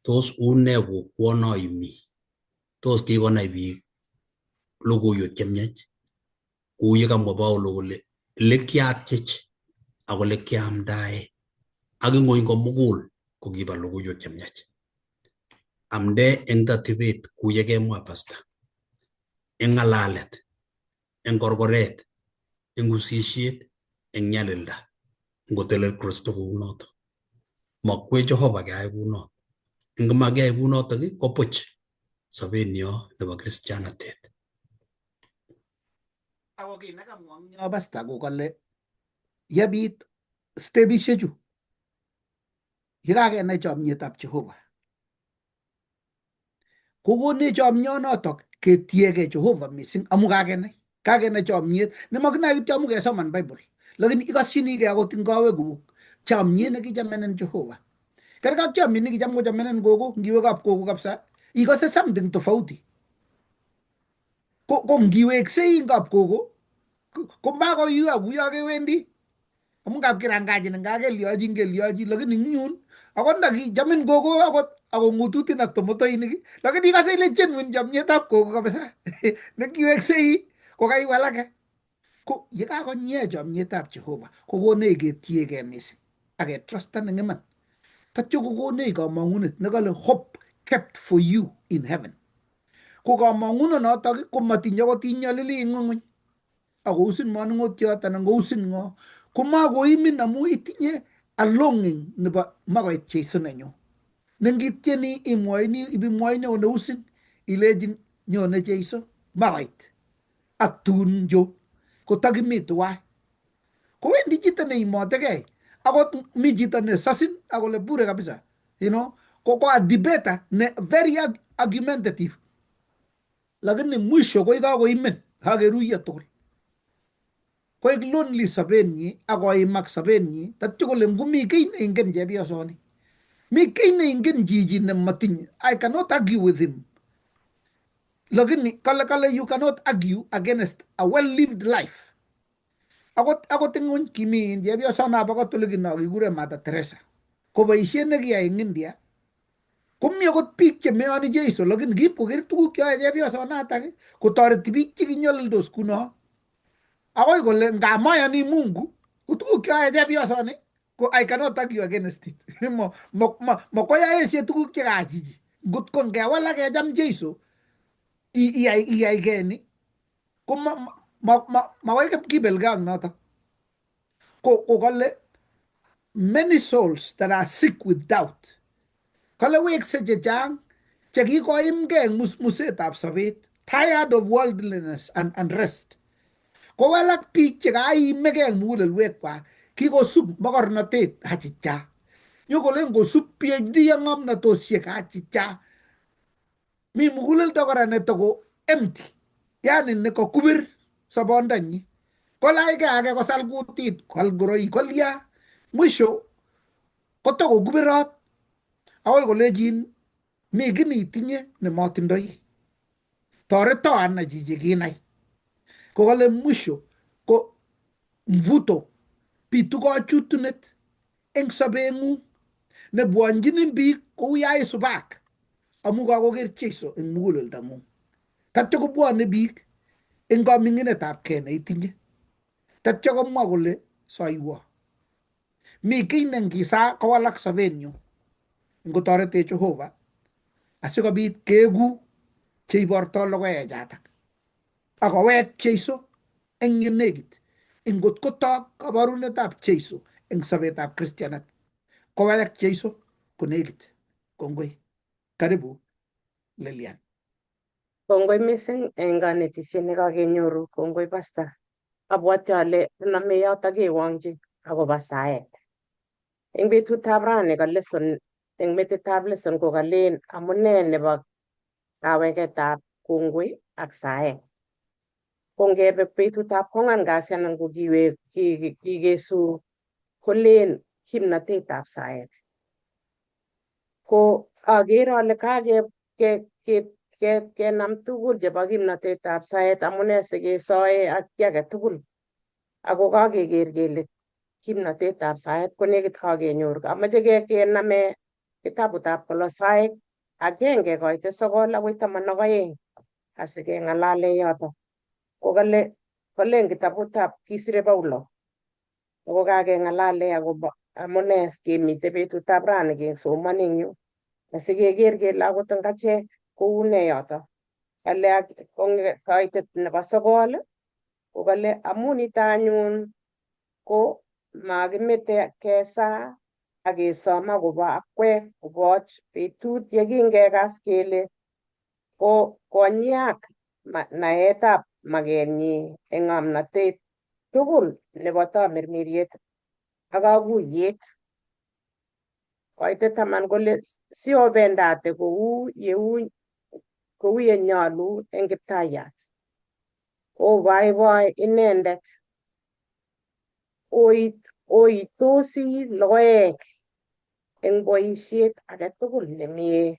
Tos une kokwono imi? Tos kikonai biik logoiwek chemiach? Kou ye kamwa Paulo kole le kiatyech ak ole kiamdae ak ng'wony komugul ko kiba logoiwek chemiach. Amde eng atebet kou ye kemwa pastor, eng ng'alalet, eng korkoret, eng usisiet, eng nyalilda, ngotelel Kristo kounoto. Makwech Jehova keyai kounoto. Ngomakiyai kounotok ko buch sobenyo nebo kristianatet. Ako kiy nekamwa eng yo pastor ko kale yebit stepishechu yekakenai chomyetab Jehova kokonech chomyonotok ketiegei Jehova mising amu kakenai chomyet nemakinoe kityo amu kesoman Bible lakini ikoshinigei akot eng kowekuk chomyet nekichamenin Jehova kerkei ak chomyet nekicham kochamenin gogo. Ngiwe kap gogo kabisa ikose something tofauti ko ngiweksei eng kap gogo. Komakoyua kuyo kewendi amun kap kirangachin nga kelyochin kelyochin lakini ing yun akot nda kichamin gogo akot akong'ututin ak tomotoinik lakini ikase ile genuine chamyetab gogo kabisa nekiweksei kokaiwalake. Ko yekakonyie chamyetab Jehova kokonech ketiegei mising ak ketrustan eng iman. Tatyo kokonech kamang'unet nekale hope kept for you in heaven. Ko kamang'unet notok komatinye akot inyalili eng ng'weny akousin manung'otiot anan kousin ng'o komakoimin amu itinye a longing nebo makoit Jesu nenyu. Nengitieni imwoini ibimwoini oneusin ilechin nyone Jesu makoit ak tun njo kotakimi tuwai. Kowendi chito neimotegei akot mi chito ne sasin akole bure kabisa ko a debater ne very argumentative lakini mwisho ko kakoimen kakeruiyo tugul koek lonely sobenyi ak koimak sobenyi tatyo kole ngumi kiy neingen chepyosoni mi kiy neingen chichi nematinye. I cannot argue with him, lakini kale you cannot argue against a well lived life. Akot eng ng'wony kimi in chepyosonabo Katolik no kikure Mother Teresa ko boisiet nekiyai eng India komi akot biik chemeyoni Jeiso lakini kiip koker tuguk cheyoe chepyosonatak kotoreti biik chekinyolildos kuno akoi kole ngamayoni Mungu ko tuguk cheyoe chepyosoni ko I cannot argue against it. Makoi aesie tuguk chekayai chichi ngot ko ngewal ak kecham Jeiso iyai kei ni ko makoi kibelgei ak notok. Ko kale many souls that are sick with doubt, kale wekse chechang chekikoimgei eng musmusetab sobet, tired of worldliness and unrest. Kowalak biik chekaimegei eng mugulelwekwak kikosub mokornotet achicha nyokolen kosub PhD ak ng'omnotosiek achicha mi muguleldo kora netoko empty, yani nekokubir sobondonyi kolachkei ake kosal kutit koal ngoroik kolya mwisho kotokokubirot akoi kolechin mi kiy neitinye nemotindoi toreto anai chichi kinai ko kale mwisho ko mvuto bitu kochutunet eng sobeng'ung nebwonchinin biik kou yaisubak amu kakoker Jeiso eng muguleldong'ung tatyo kobwone biik eng kaming'inetab kei neitinye tatyo komwa kole soiwo mi kiy ne ngisa kowalak sobenyu ngotoretech Jehova asikobit keeku cheibortoi logoechatak akowek Jeiso eng yenekit ngot kotok kaborunetab Jeiso eng sobetab kristianet kowalak Jeiso konekit. Kongoi. Karibu Lilian. Kongoi mising eng kanetisiet nekakenyoru. Kongoi, Pastor. Abwati ale aname yotok kewongchi akobo saet. Eng betutab rani ka lesson eng metitab lesson ko kalen amune nebo kaweketab kongoi ak saet. Ko ngebe betutab kwang'wan kasi anan ko kiwe kikesu kolen kimnatetab saet. Ko akere ale kake kenam tugul chebo kimnatetab saet amune sikesoe ak kiy age tugul. Ako kakeker kele kimnatetab saet ko nekit kakenyor. Amache kename kitabutab Kolosaik 1:9 akoi 12 asikeng'alale yoto. Ko kale kolen kitabutab kisire Paulo ako kakeng'alale akobo amune kemite betutab rani kesomoni eng yu asikeker kele akot eng achek koune yoto. Kale kaitet nebo 9 ko kale amun nito anyun ko makimete kesaa ak kesom akobo akwek koboch betut yekingekas kele ko konyiak naetab makenyi eng ng'omnotet tugul nebo tamirmiriet ak kakuyet. Koitet 10 kole siobendate kou ye nyolu eng Kiptayat. Obaibai inendet oitosi logoek eng boisiet age tugul nemie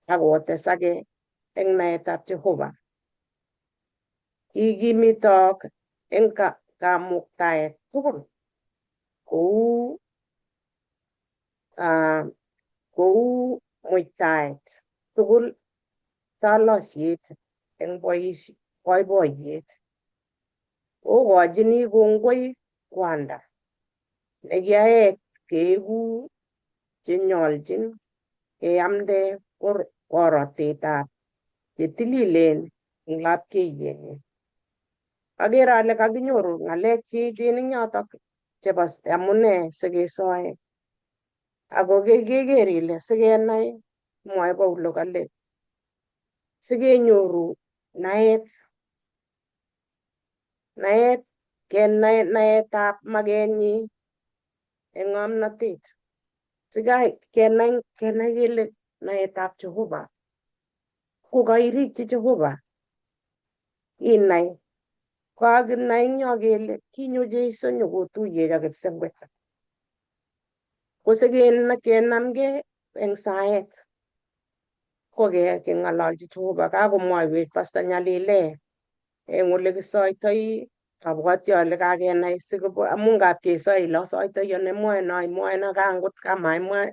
ak otesake eng naetab Jehova. Kikimitok Eng kamuktaet tugul kou kou muitaet tugul talosiet eng boiboiyet. Okochini kongoi Kwanda nekiyaech keeku chenyoljin keamde korotetab chetililen eng lapkeiyenyi. Akere ale kakinyoru ng'alek cheechen eng yotok chebo amune sikesoe. Ako keker ile sikenai mwoe Paulo kale sikenyoru naet, naet kenai naetab makenyi eng ng'omnotet. Sikai kenai kenai kele naetab Jehova ko kairikchi Jehova inai kakinai eng yo kele kinyo Jeiso nyokotuiyech ak kipsengwet. Ko sikenamgei eng saet ko keng'ololchi Jehova. Kakomwoiwech Pastor Nyalile eng ole kisoitoi abwati ale kakenai sikobo amun ngap kesoe ile asoitoi ano imwoe no imwoe no kangot kamaimwa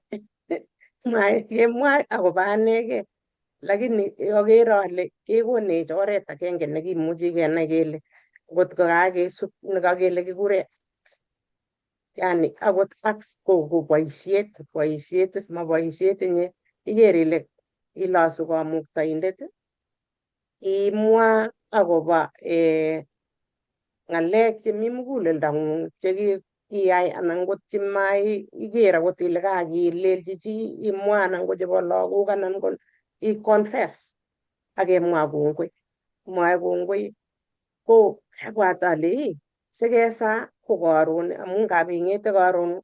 kemwa akobo anegei lakini akere ale kekonech oret agenge nekimuchi kenai kele ngot ko kakesub nekakele kikure yani akot acts ko boisiet boisiet is ma boisiet inye iker ile ilosu kamuktaindet imwa akobo ng'alek chemi muguleldang'ung chekiyai anan ko chemaiker akot ile kakilelchi chi imwa anan ko chebo lagok anan ko i-confess ak kemwa kongoi. Mwae kongoi ko abwat ale ii sikesaa ko karon amun ngap ing'ete karon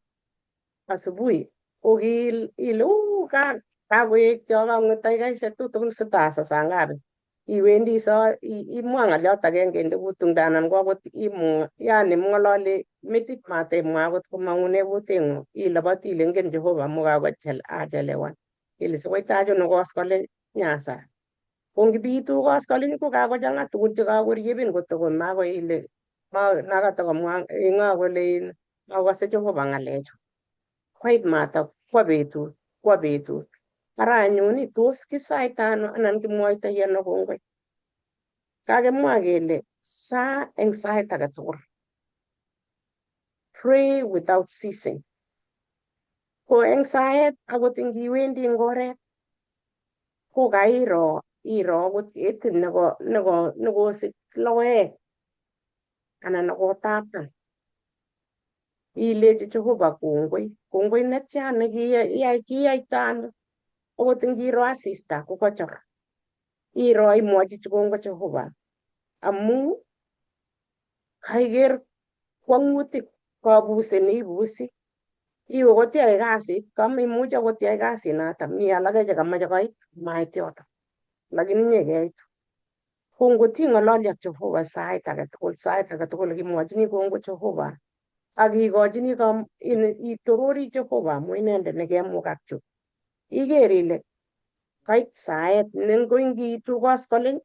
asubuhi ko ile uu kakoekyo kang'et dakikaishek tutikin sitasa saa ngapi iwendi so imwa ng'olyot agenge inde kutung'do anan ko akot imu yani mng'ololi metit matemwa akot komang'une kuting'ung iloboti ile ngen Jehova amu kakoachelewan ile sikoi tachunu koskoleny nyasa ko ngibiitu koskoleny ko kakochang'a tugun chekakoriebin kotokon makoi ile nakatakomwa ng'o kole makose Jehova ng'alechu koit matak kwa betut kwa betut ara anyun tos kisaita ano anan kimwoitoi ano kongoi. Kakimwa kele saa eng sait age tugul. Pray without ceasing. Ko eng saet akot ngiwendi eng oret ko kairo iro akot ketit nekosich logoek anan nekotaptan ilechi Jehova kongoi kongoi netya nekiyai kiyaita ano akot ngiro asista kokochor iro imwochi kongoi Jehova amu kaiker kwong'utik kabuset neibusi iwe kotyai kasit kamaimuch akot yai kasit noto mi alake chekamache koit mait yoto lakini inye keitu ko ngot ing'ololi ak Jehova sait age tugul sait age tugul kimwochini kongoi Jehova ak ikochini itorori Jehova amu inendet nekemukak chu iker ile kait saet ne ngiitu koskoleny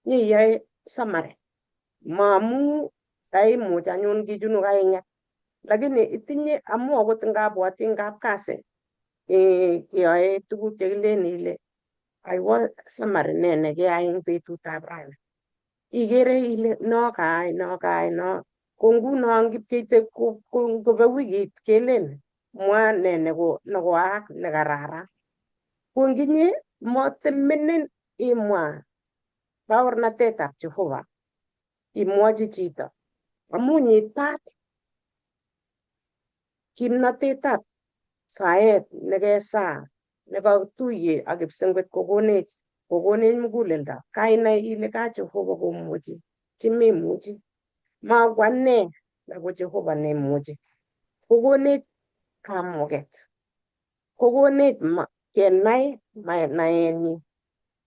nyiyoe summary maamu kaimuch anyun kichunu kaing'et lakini itinye amu akot ngabwati ngap kasi keyoe tuguk chekilen ile aiwo summary ne nekeyai eng betutab rani ikere ile no kaai no kaai no ko nguno ngipkeite ngobek wikit kelen mwa ne nekoaak nekararan ko nginye motemenen imwa baornatetab Jehova imwochi chito amu nyitat kimnatetab saet nekesaa nekotuiye ak kipsengwet kokonech kokonech muguleldo kainai ile ka Jehova komuchi chememuchi makwo ane ako Jehova nemuchi kokonech kamuket kokonech kenai naenyi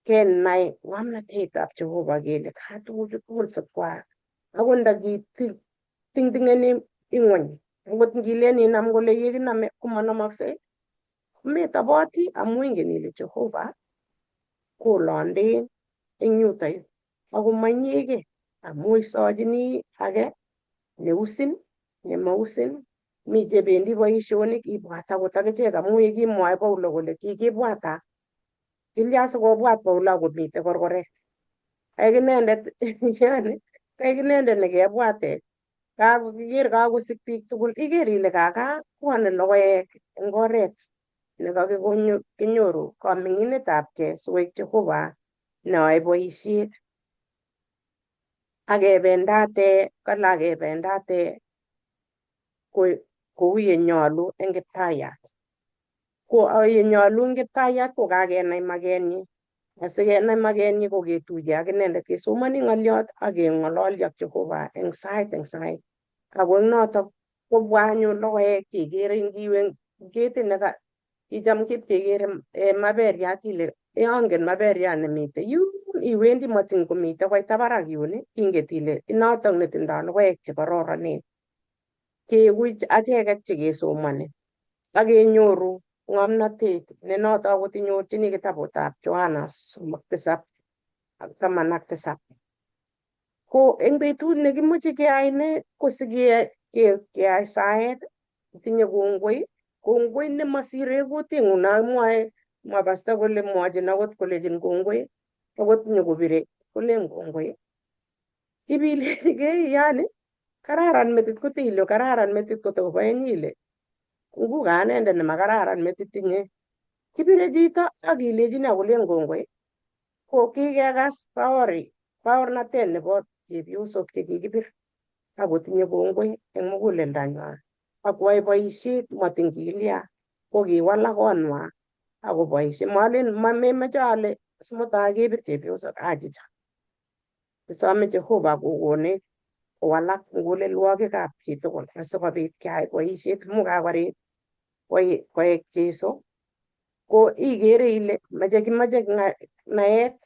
kenai ng'omnotetab Jehova kele ka tuguchu tugul sikwaak akot ndakiting'ting'eni ing'wony akot ngilen inam kole yekinome komonomoksei kometoboti amu ingen ile Jehova kolonden eng yuto yu ako mainyekei amu isochini age Neusin, nemausin, mi chebendi boisionik ibwat akot akichek amu yekimwoe Paulo kole kikibwata. Kilya sikobwat Paulo akomite korkoret. Kaik inendet yani kaik inendet nekebwatech. Kakiker kakosik biik tugul iker ile kaka bwone logoek eng oret nekakinyoru kaming'inetabkei sikoik Jehova neyoe boisiet. Akebendate kale akebendate kou yenyolu eng kiptayat. Ko yenyolu eng kiptayat ko kakenai makenyi. Asikenai makenyi ko ketuiye ak inendet kesomoni ng'oliot ak keng'ololi ak Jehova eng sait eng sait. Ako eng notok kobwa anyun logoek chekere ngiwe ketit neka kicham kipkekere maberiat ile angen maberiat nemite yun iwendi matin komite koita barak yun inget ile notok netindoi logoek chekororonen. Keeku acheket chekesomoni ak kenyoru ng'omnotet ne noto akot inyorchini kitabutab Johana 3 7 ak 17. Ko eng betut nekimoche keyai ne ko sikeyai saet itinye kongoi, kongoi nemasire kuting'ung namwoe mwa pasta kole mwochin akot kolechin kongoi akot nyokobire kolen kongoi. Ibilechigei yani kararan metit koteile kararan metit kotokoboen ile nguka anendet nemakararan metit inye. Kibire chito ak ilechini akolen kongoi ko kikekas baori baornatet nebo chepyosok chekikibir akotinye kongoi eng muguleldanywa akoyoe boisiet matin kilya ko kiwalak konywa akoboisie malen memoche ale simutai kebir chepyosok achicha. Kisome Jehova kokonech kowalak mugulelwogikab chitugul asikobit keyai boisiet amu kakorit koek Jesu ko ikere ile moche kimoche naet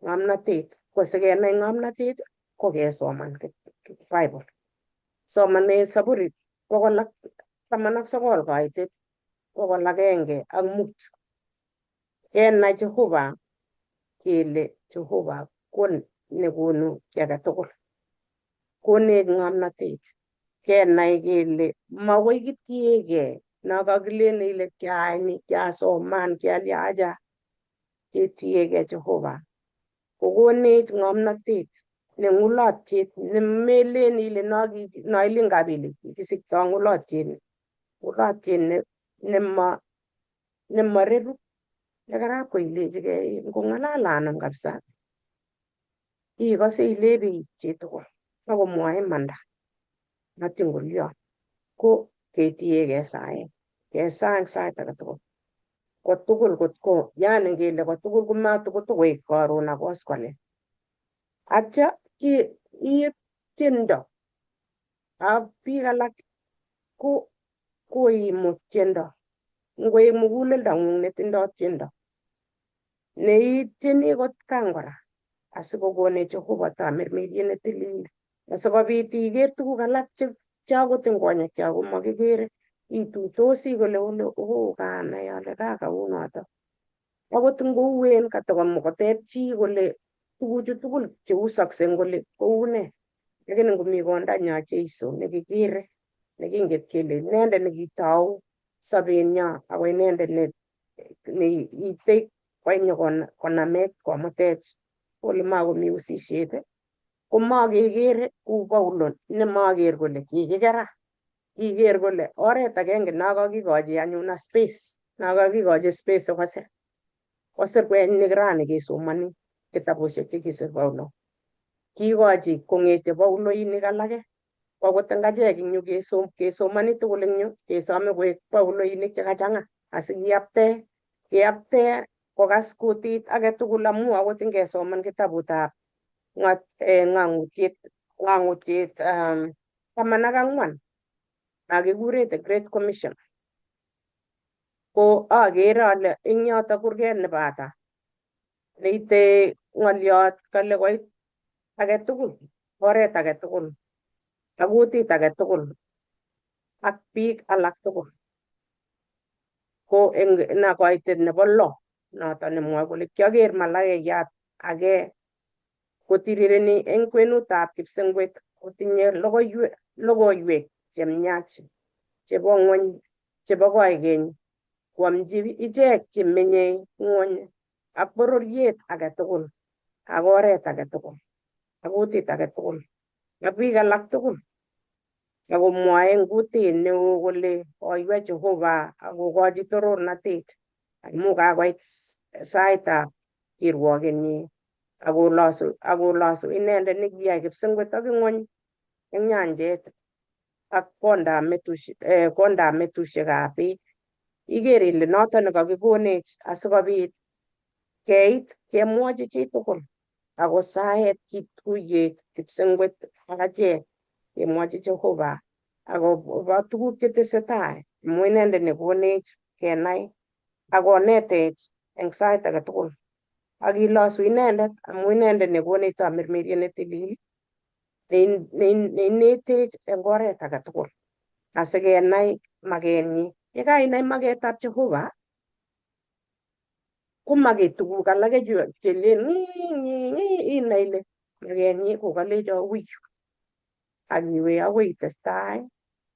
ng'omnotet ko sikenai ng'omnotet ko kesoman Bible. Somane Saburi 119 kaitet 105. Kenai Jehova kele Jehova ko nekonu kiy age tugul. Konech ng'omnotet. Kenai kele makoi kitiegei no kakilen ile kiayai ni, kiasoman, kialya aja. Ketiegei Jehova. Kokonech ng'omnotet ne ng'ulotyet nemelen ile noilen kabile kikisikto ng'ulotyet ni. Ng'ulotyet nema nemareru nekarap koilechigei ngong'alal anum kabisa ikose ile biik chitugul akomwoe imanda nothing ngolion ko ketiegei saet kesaa eng sait age tugul kotugul kotko yani ngele kotugul komatokotokoek karon ak koskolen atya iit tiendo ak biik alak ko koimut tiendo ngoek muguleldang'ung netindoi tiendo neityeni kotkan kora asikokonech Jehova tamirmiriet netilil asikobit iker tuguk alak che akot eng konyekchok komakikere ituitosi kole ole oo kanai ale kakaunoto akot ngouen katakomokoteb chi kole tuguchu tugul cheusokse kole kou nee lakini ngomi kondanyo Jeiso nekikere nekinget kele inendet nekitou sobenyo ako inendet neite konyo konamech komutech ole makomi usisiet komakekere kou Paulo nemaker kole kikikera kiker kole oret agenge nokokikochi anyun a space nokokikochi space sikosir kosir kwenik rani kesomoni kitabusiek chekisir Paulo kikochi kong'etyo Pauloinik alake akot eng achek eng yu kesomoni tugul eng yu kesome koek Pauloinik chekachang'a asikiyapte kiyapte kokas kutit age tugul amu akot ngesoman kitabutab ng'ang'utiet 14 nakikure The Great Commission ko akere ale eng yoto kurget nebo ata neite ng'oliot kale koit age tugul oret age tugul ak kutit age tugul ak biik alak tugul ko eng koitet nebo 6 noto nemwoe kole kioker malaikayat age kotirireni eng kwenutab kipsengwet Kotinye logoiwek chemiach chebo ng'wony chebo koikeny koamchi ichek chemenyei ng'wony ak bororiet age tugul ak oret age tugul ak kutit age tugul ak biik alak tugul, akomwoe eng kutit neo kole koiwek Jehova akokochi torornatet amu kakoit saitab kirwokenyi, akolosu inendet nekiyai kipsengwet ak ng'wony eng nyanjet ak kondab metushekab beek. Iker ile noton nekakikonech asikobit keit kemwochi chitugul ako saet kituiyet kipsengwet ak achek kemwochi Jehova akobo tuguk chetesetai amu inendet nekonech kenai akonetech eng sait age tugul, ak kilosu inendet amu inendet nekonech tamirmiriet netilil neinetech eng oret age tugul asikenai makenyi. Yekainai maketab Jehova komakiy tuguk alake chelen inai ile makenyi kokalecho wui ak iwe akoi itestai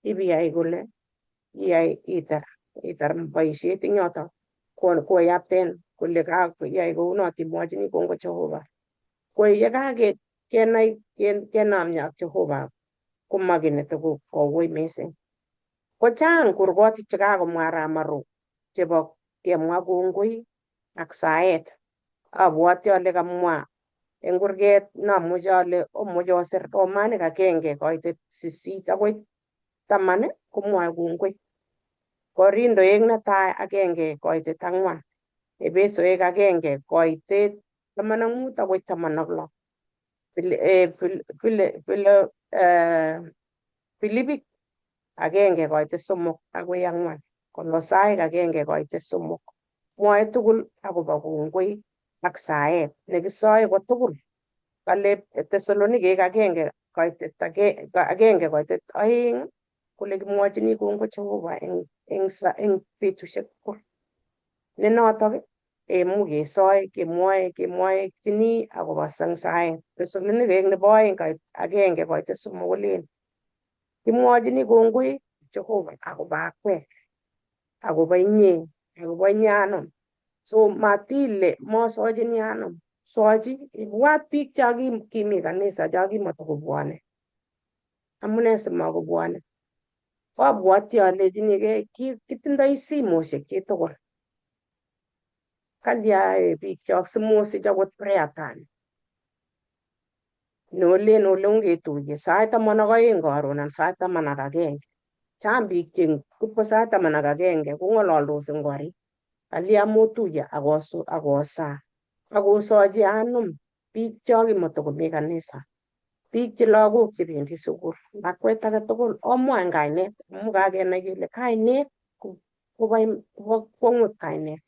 ibiyai kole iyai itar boisiet eng yoto koyapten kole kakoyai kounoto imwochini kongoi Jehova. Ko yekakenai kenamya ak Jehova komakiy netokowui mising. Ko chang kurgotik chekakomwa Ramaro chebo kemwa kongoi ak saet. Abwoti ale kamwa eng kurget namuche ale omuche osir romanik 1 koitet 8 akoi 10 komwoe kongoi. Korindoek netai 1 koitet 4, Epesoek 1 koitet 15 akoi 16, Filipik 1 koitet 3 akoi 4, Kolosaik 1 koitet 3. Mwoe tugul akobo kongoi ak saet nekisoe kotugul. Kale Tesalonikek 1 koitet 1 koitet 2 kole kimwochini kongoi Jehova eng betusiek tugul. Ne notok emuch kesoe kemwoe akobo saet. Tesalonikek nebo 2 1 koitet 3 kolen kimwochini kongoi Jehova akobo akwek, akobo inye, akobo inye anom. So matile mosochini anom, sochi ibwat biik cho kimi kanisa cho kimatokobwone. Amune simakobwone? Abwoti alechinigei kitindoi simoshek chitugul. Kalya biik chok simosich akot prayer time. Nolen ole ongetuiye sait 12 karon anan sait 11. Chang biik che ngwo sait 11 kong'ololdos eng korik. Kalya motuiye akosaa akosochi anom biik cho kimatokomi kanisa. Biik che lagok chebendi sukul, lakwet age tugul omwa eng kainet amu kakenai kele kainet kobo kwong'ut kainet.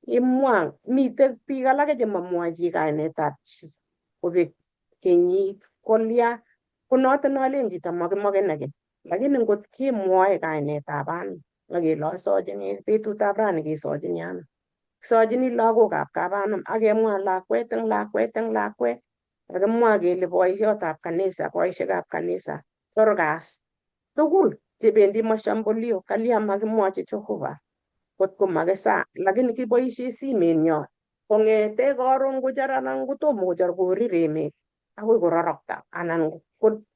Imwa mitei biik alake chemamwoe chi kainetab chi kobek kenyit kolya konoto alen chito makimoken ake. Lakini ngot kemwoe kainetab anom ak kele asochini betutab rani kesochini anom. Kisochini lagokab kabanom ak kemwa lakwet eng lakwet eng lakwet. Akimwa kele boisiotab kanisa, boisiekab kanisa, Dorcas tugul chebendi mashambulio kalya makimwochi Jehova kot ko makisa, lakini kiboisie simenyo kong'ete karon kochar anan kotomo kochar korir emet akoi kororokta anan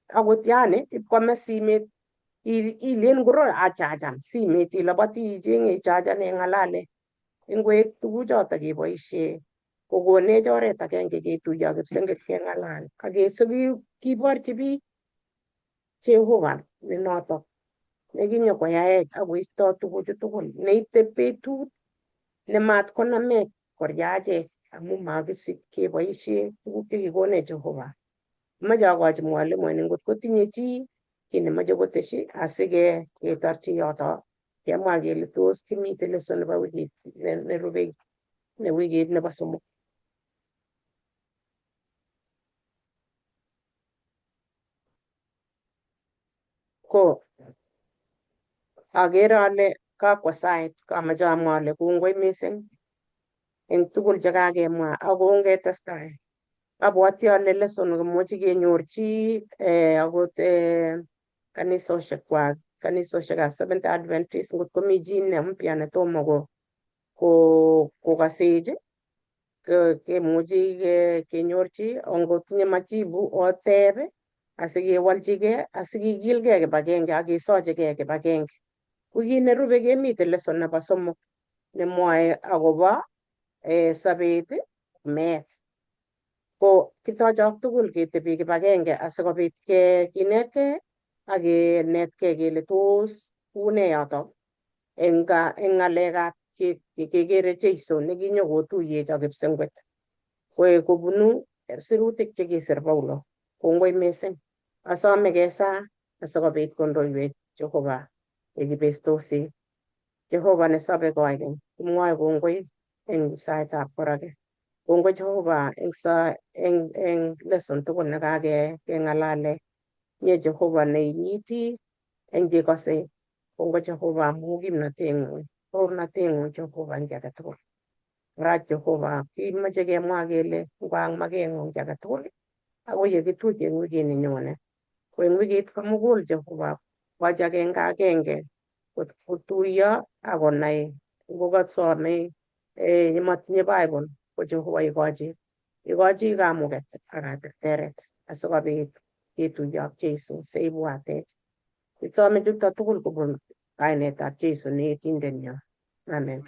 akot yani ipkwame simet ilen ngoro achachan simet iloboti ichenge ichachane ng'alale ingwek tuguchoto keboisie kokonech oret agenge ketuiyo ak kipsengwet keng'alal ak kiborchi biik Jehova ne notok nekinyokoyaech akoisto tuguchu tugul neite betut nemat konamech koryachech amu makisich keboisie tuguk chekikonech Jehova. Amache akochi mwalimuenik ngot kotinye chi kiy nemoche koteshi asike ketorchi yoto kemwa kele tos kimite lesson nebo wikit nerubei ne wikit nebo 3. Ko akere ale kakwo sait kamache amwa ale kongoi mising eng tugul chekakemwa ako ongetestai Abwati ale lesson komuchi kenyorchi akot kanisosiek kwak, kanisosiekab Seventh Adventist, ngot komi chi ne mpya netomo kokasech, kemuchi kenyorchi, angotinye majibu oteb asikewolchigei, asikikilgei kibagenge ak kesochigei kibagenge. Wikit nerube kemiten lesson nebo somok nemwoe akobo sobet, meet. Ko kitochok tugul ketebi kibagenge asikobit kinetkei ak kenetkei kele tos une yotok eng ng'alekab kekere Jeiso nekinyokotuiyech ak kipsengwet kobunu sirutik chekisir Paulo. Kongoi mising. Asome kesaa asikobit kondoiwech Jehova yekibestosi. Jehova nesobe koikeny, kimwoe kongoi eng saitab koraki. Kongoi Jehova eng lesson tugul nekakeng'alale. Nye Jehova neinyiti eng chekose. Kongoi Jehova amu kimnoteng'ung, baornateng'ung Jehova eng kiy age tugul. Kora Jehova kimoche kemwa kele ngwang makeng'ung kiy age tugul akoi yekituche eng wikit nenyone. Ko eng wikit komugul Jehova koch agenge agenge kotuiyo ak konai ngokasome yemotinye Bible ko Jehova ikochi kamuket ak katerteret asikobit ketuiyo ak Jeiso seibwatech. Kisome chuto tugul kobun kainetab Jeiso ne etindenyo. Amen.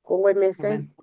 Kongoi mising. Amen.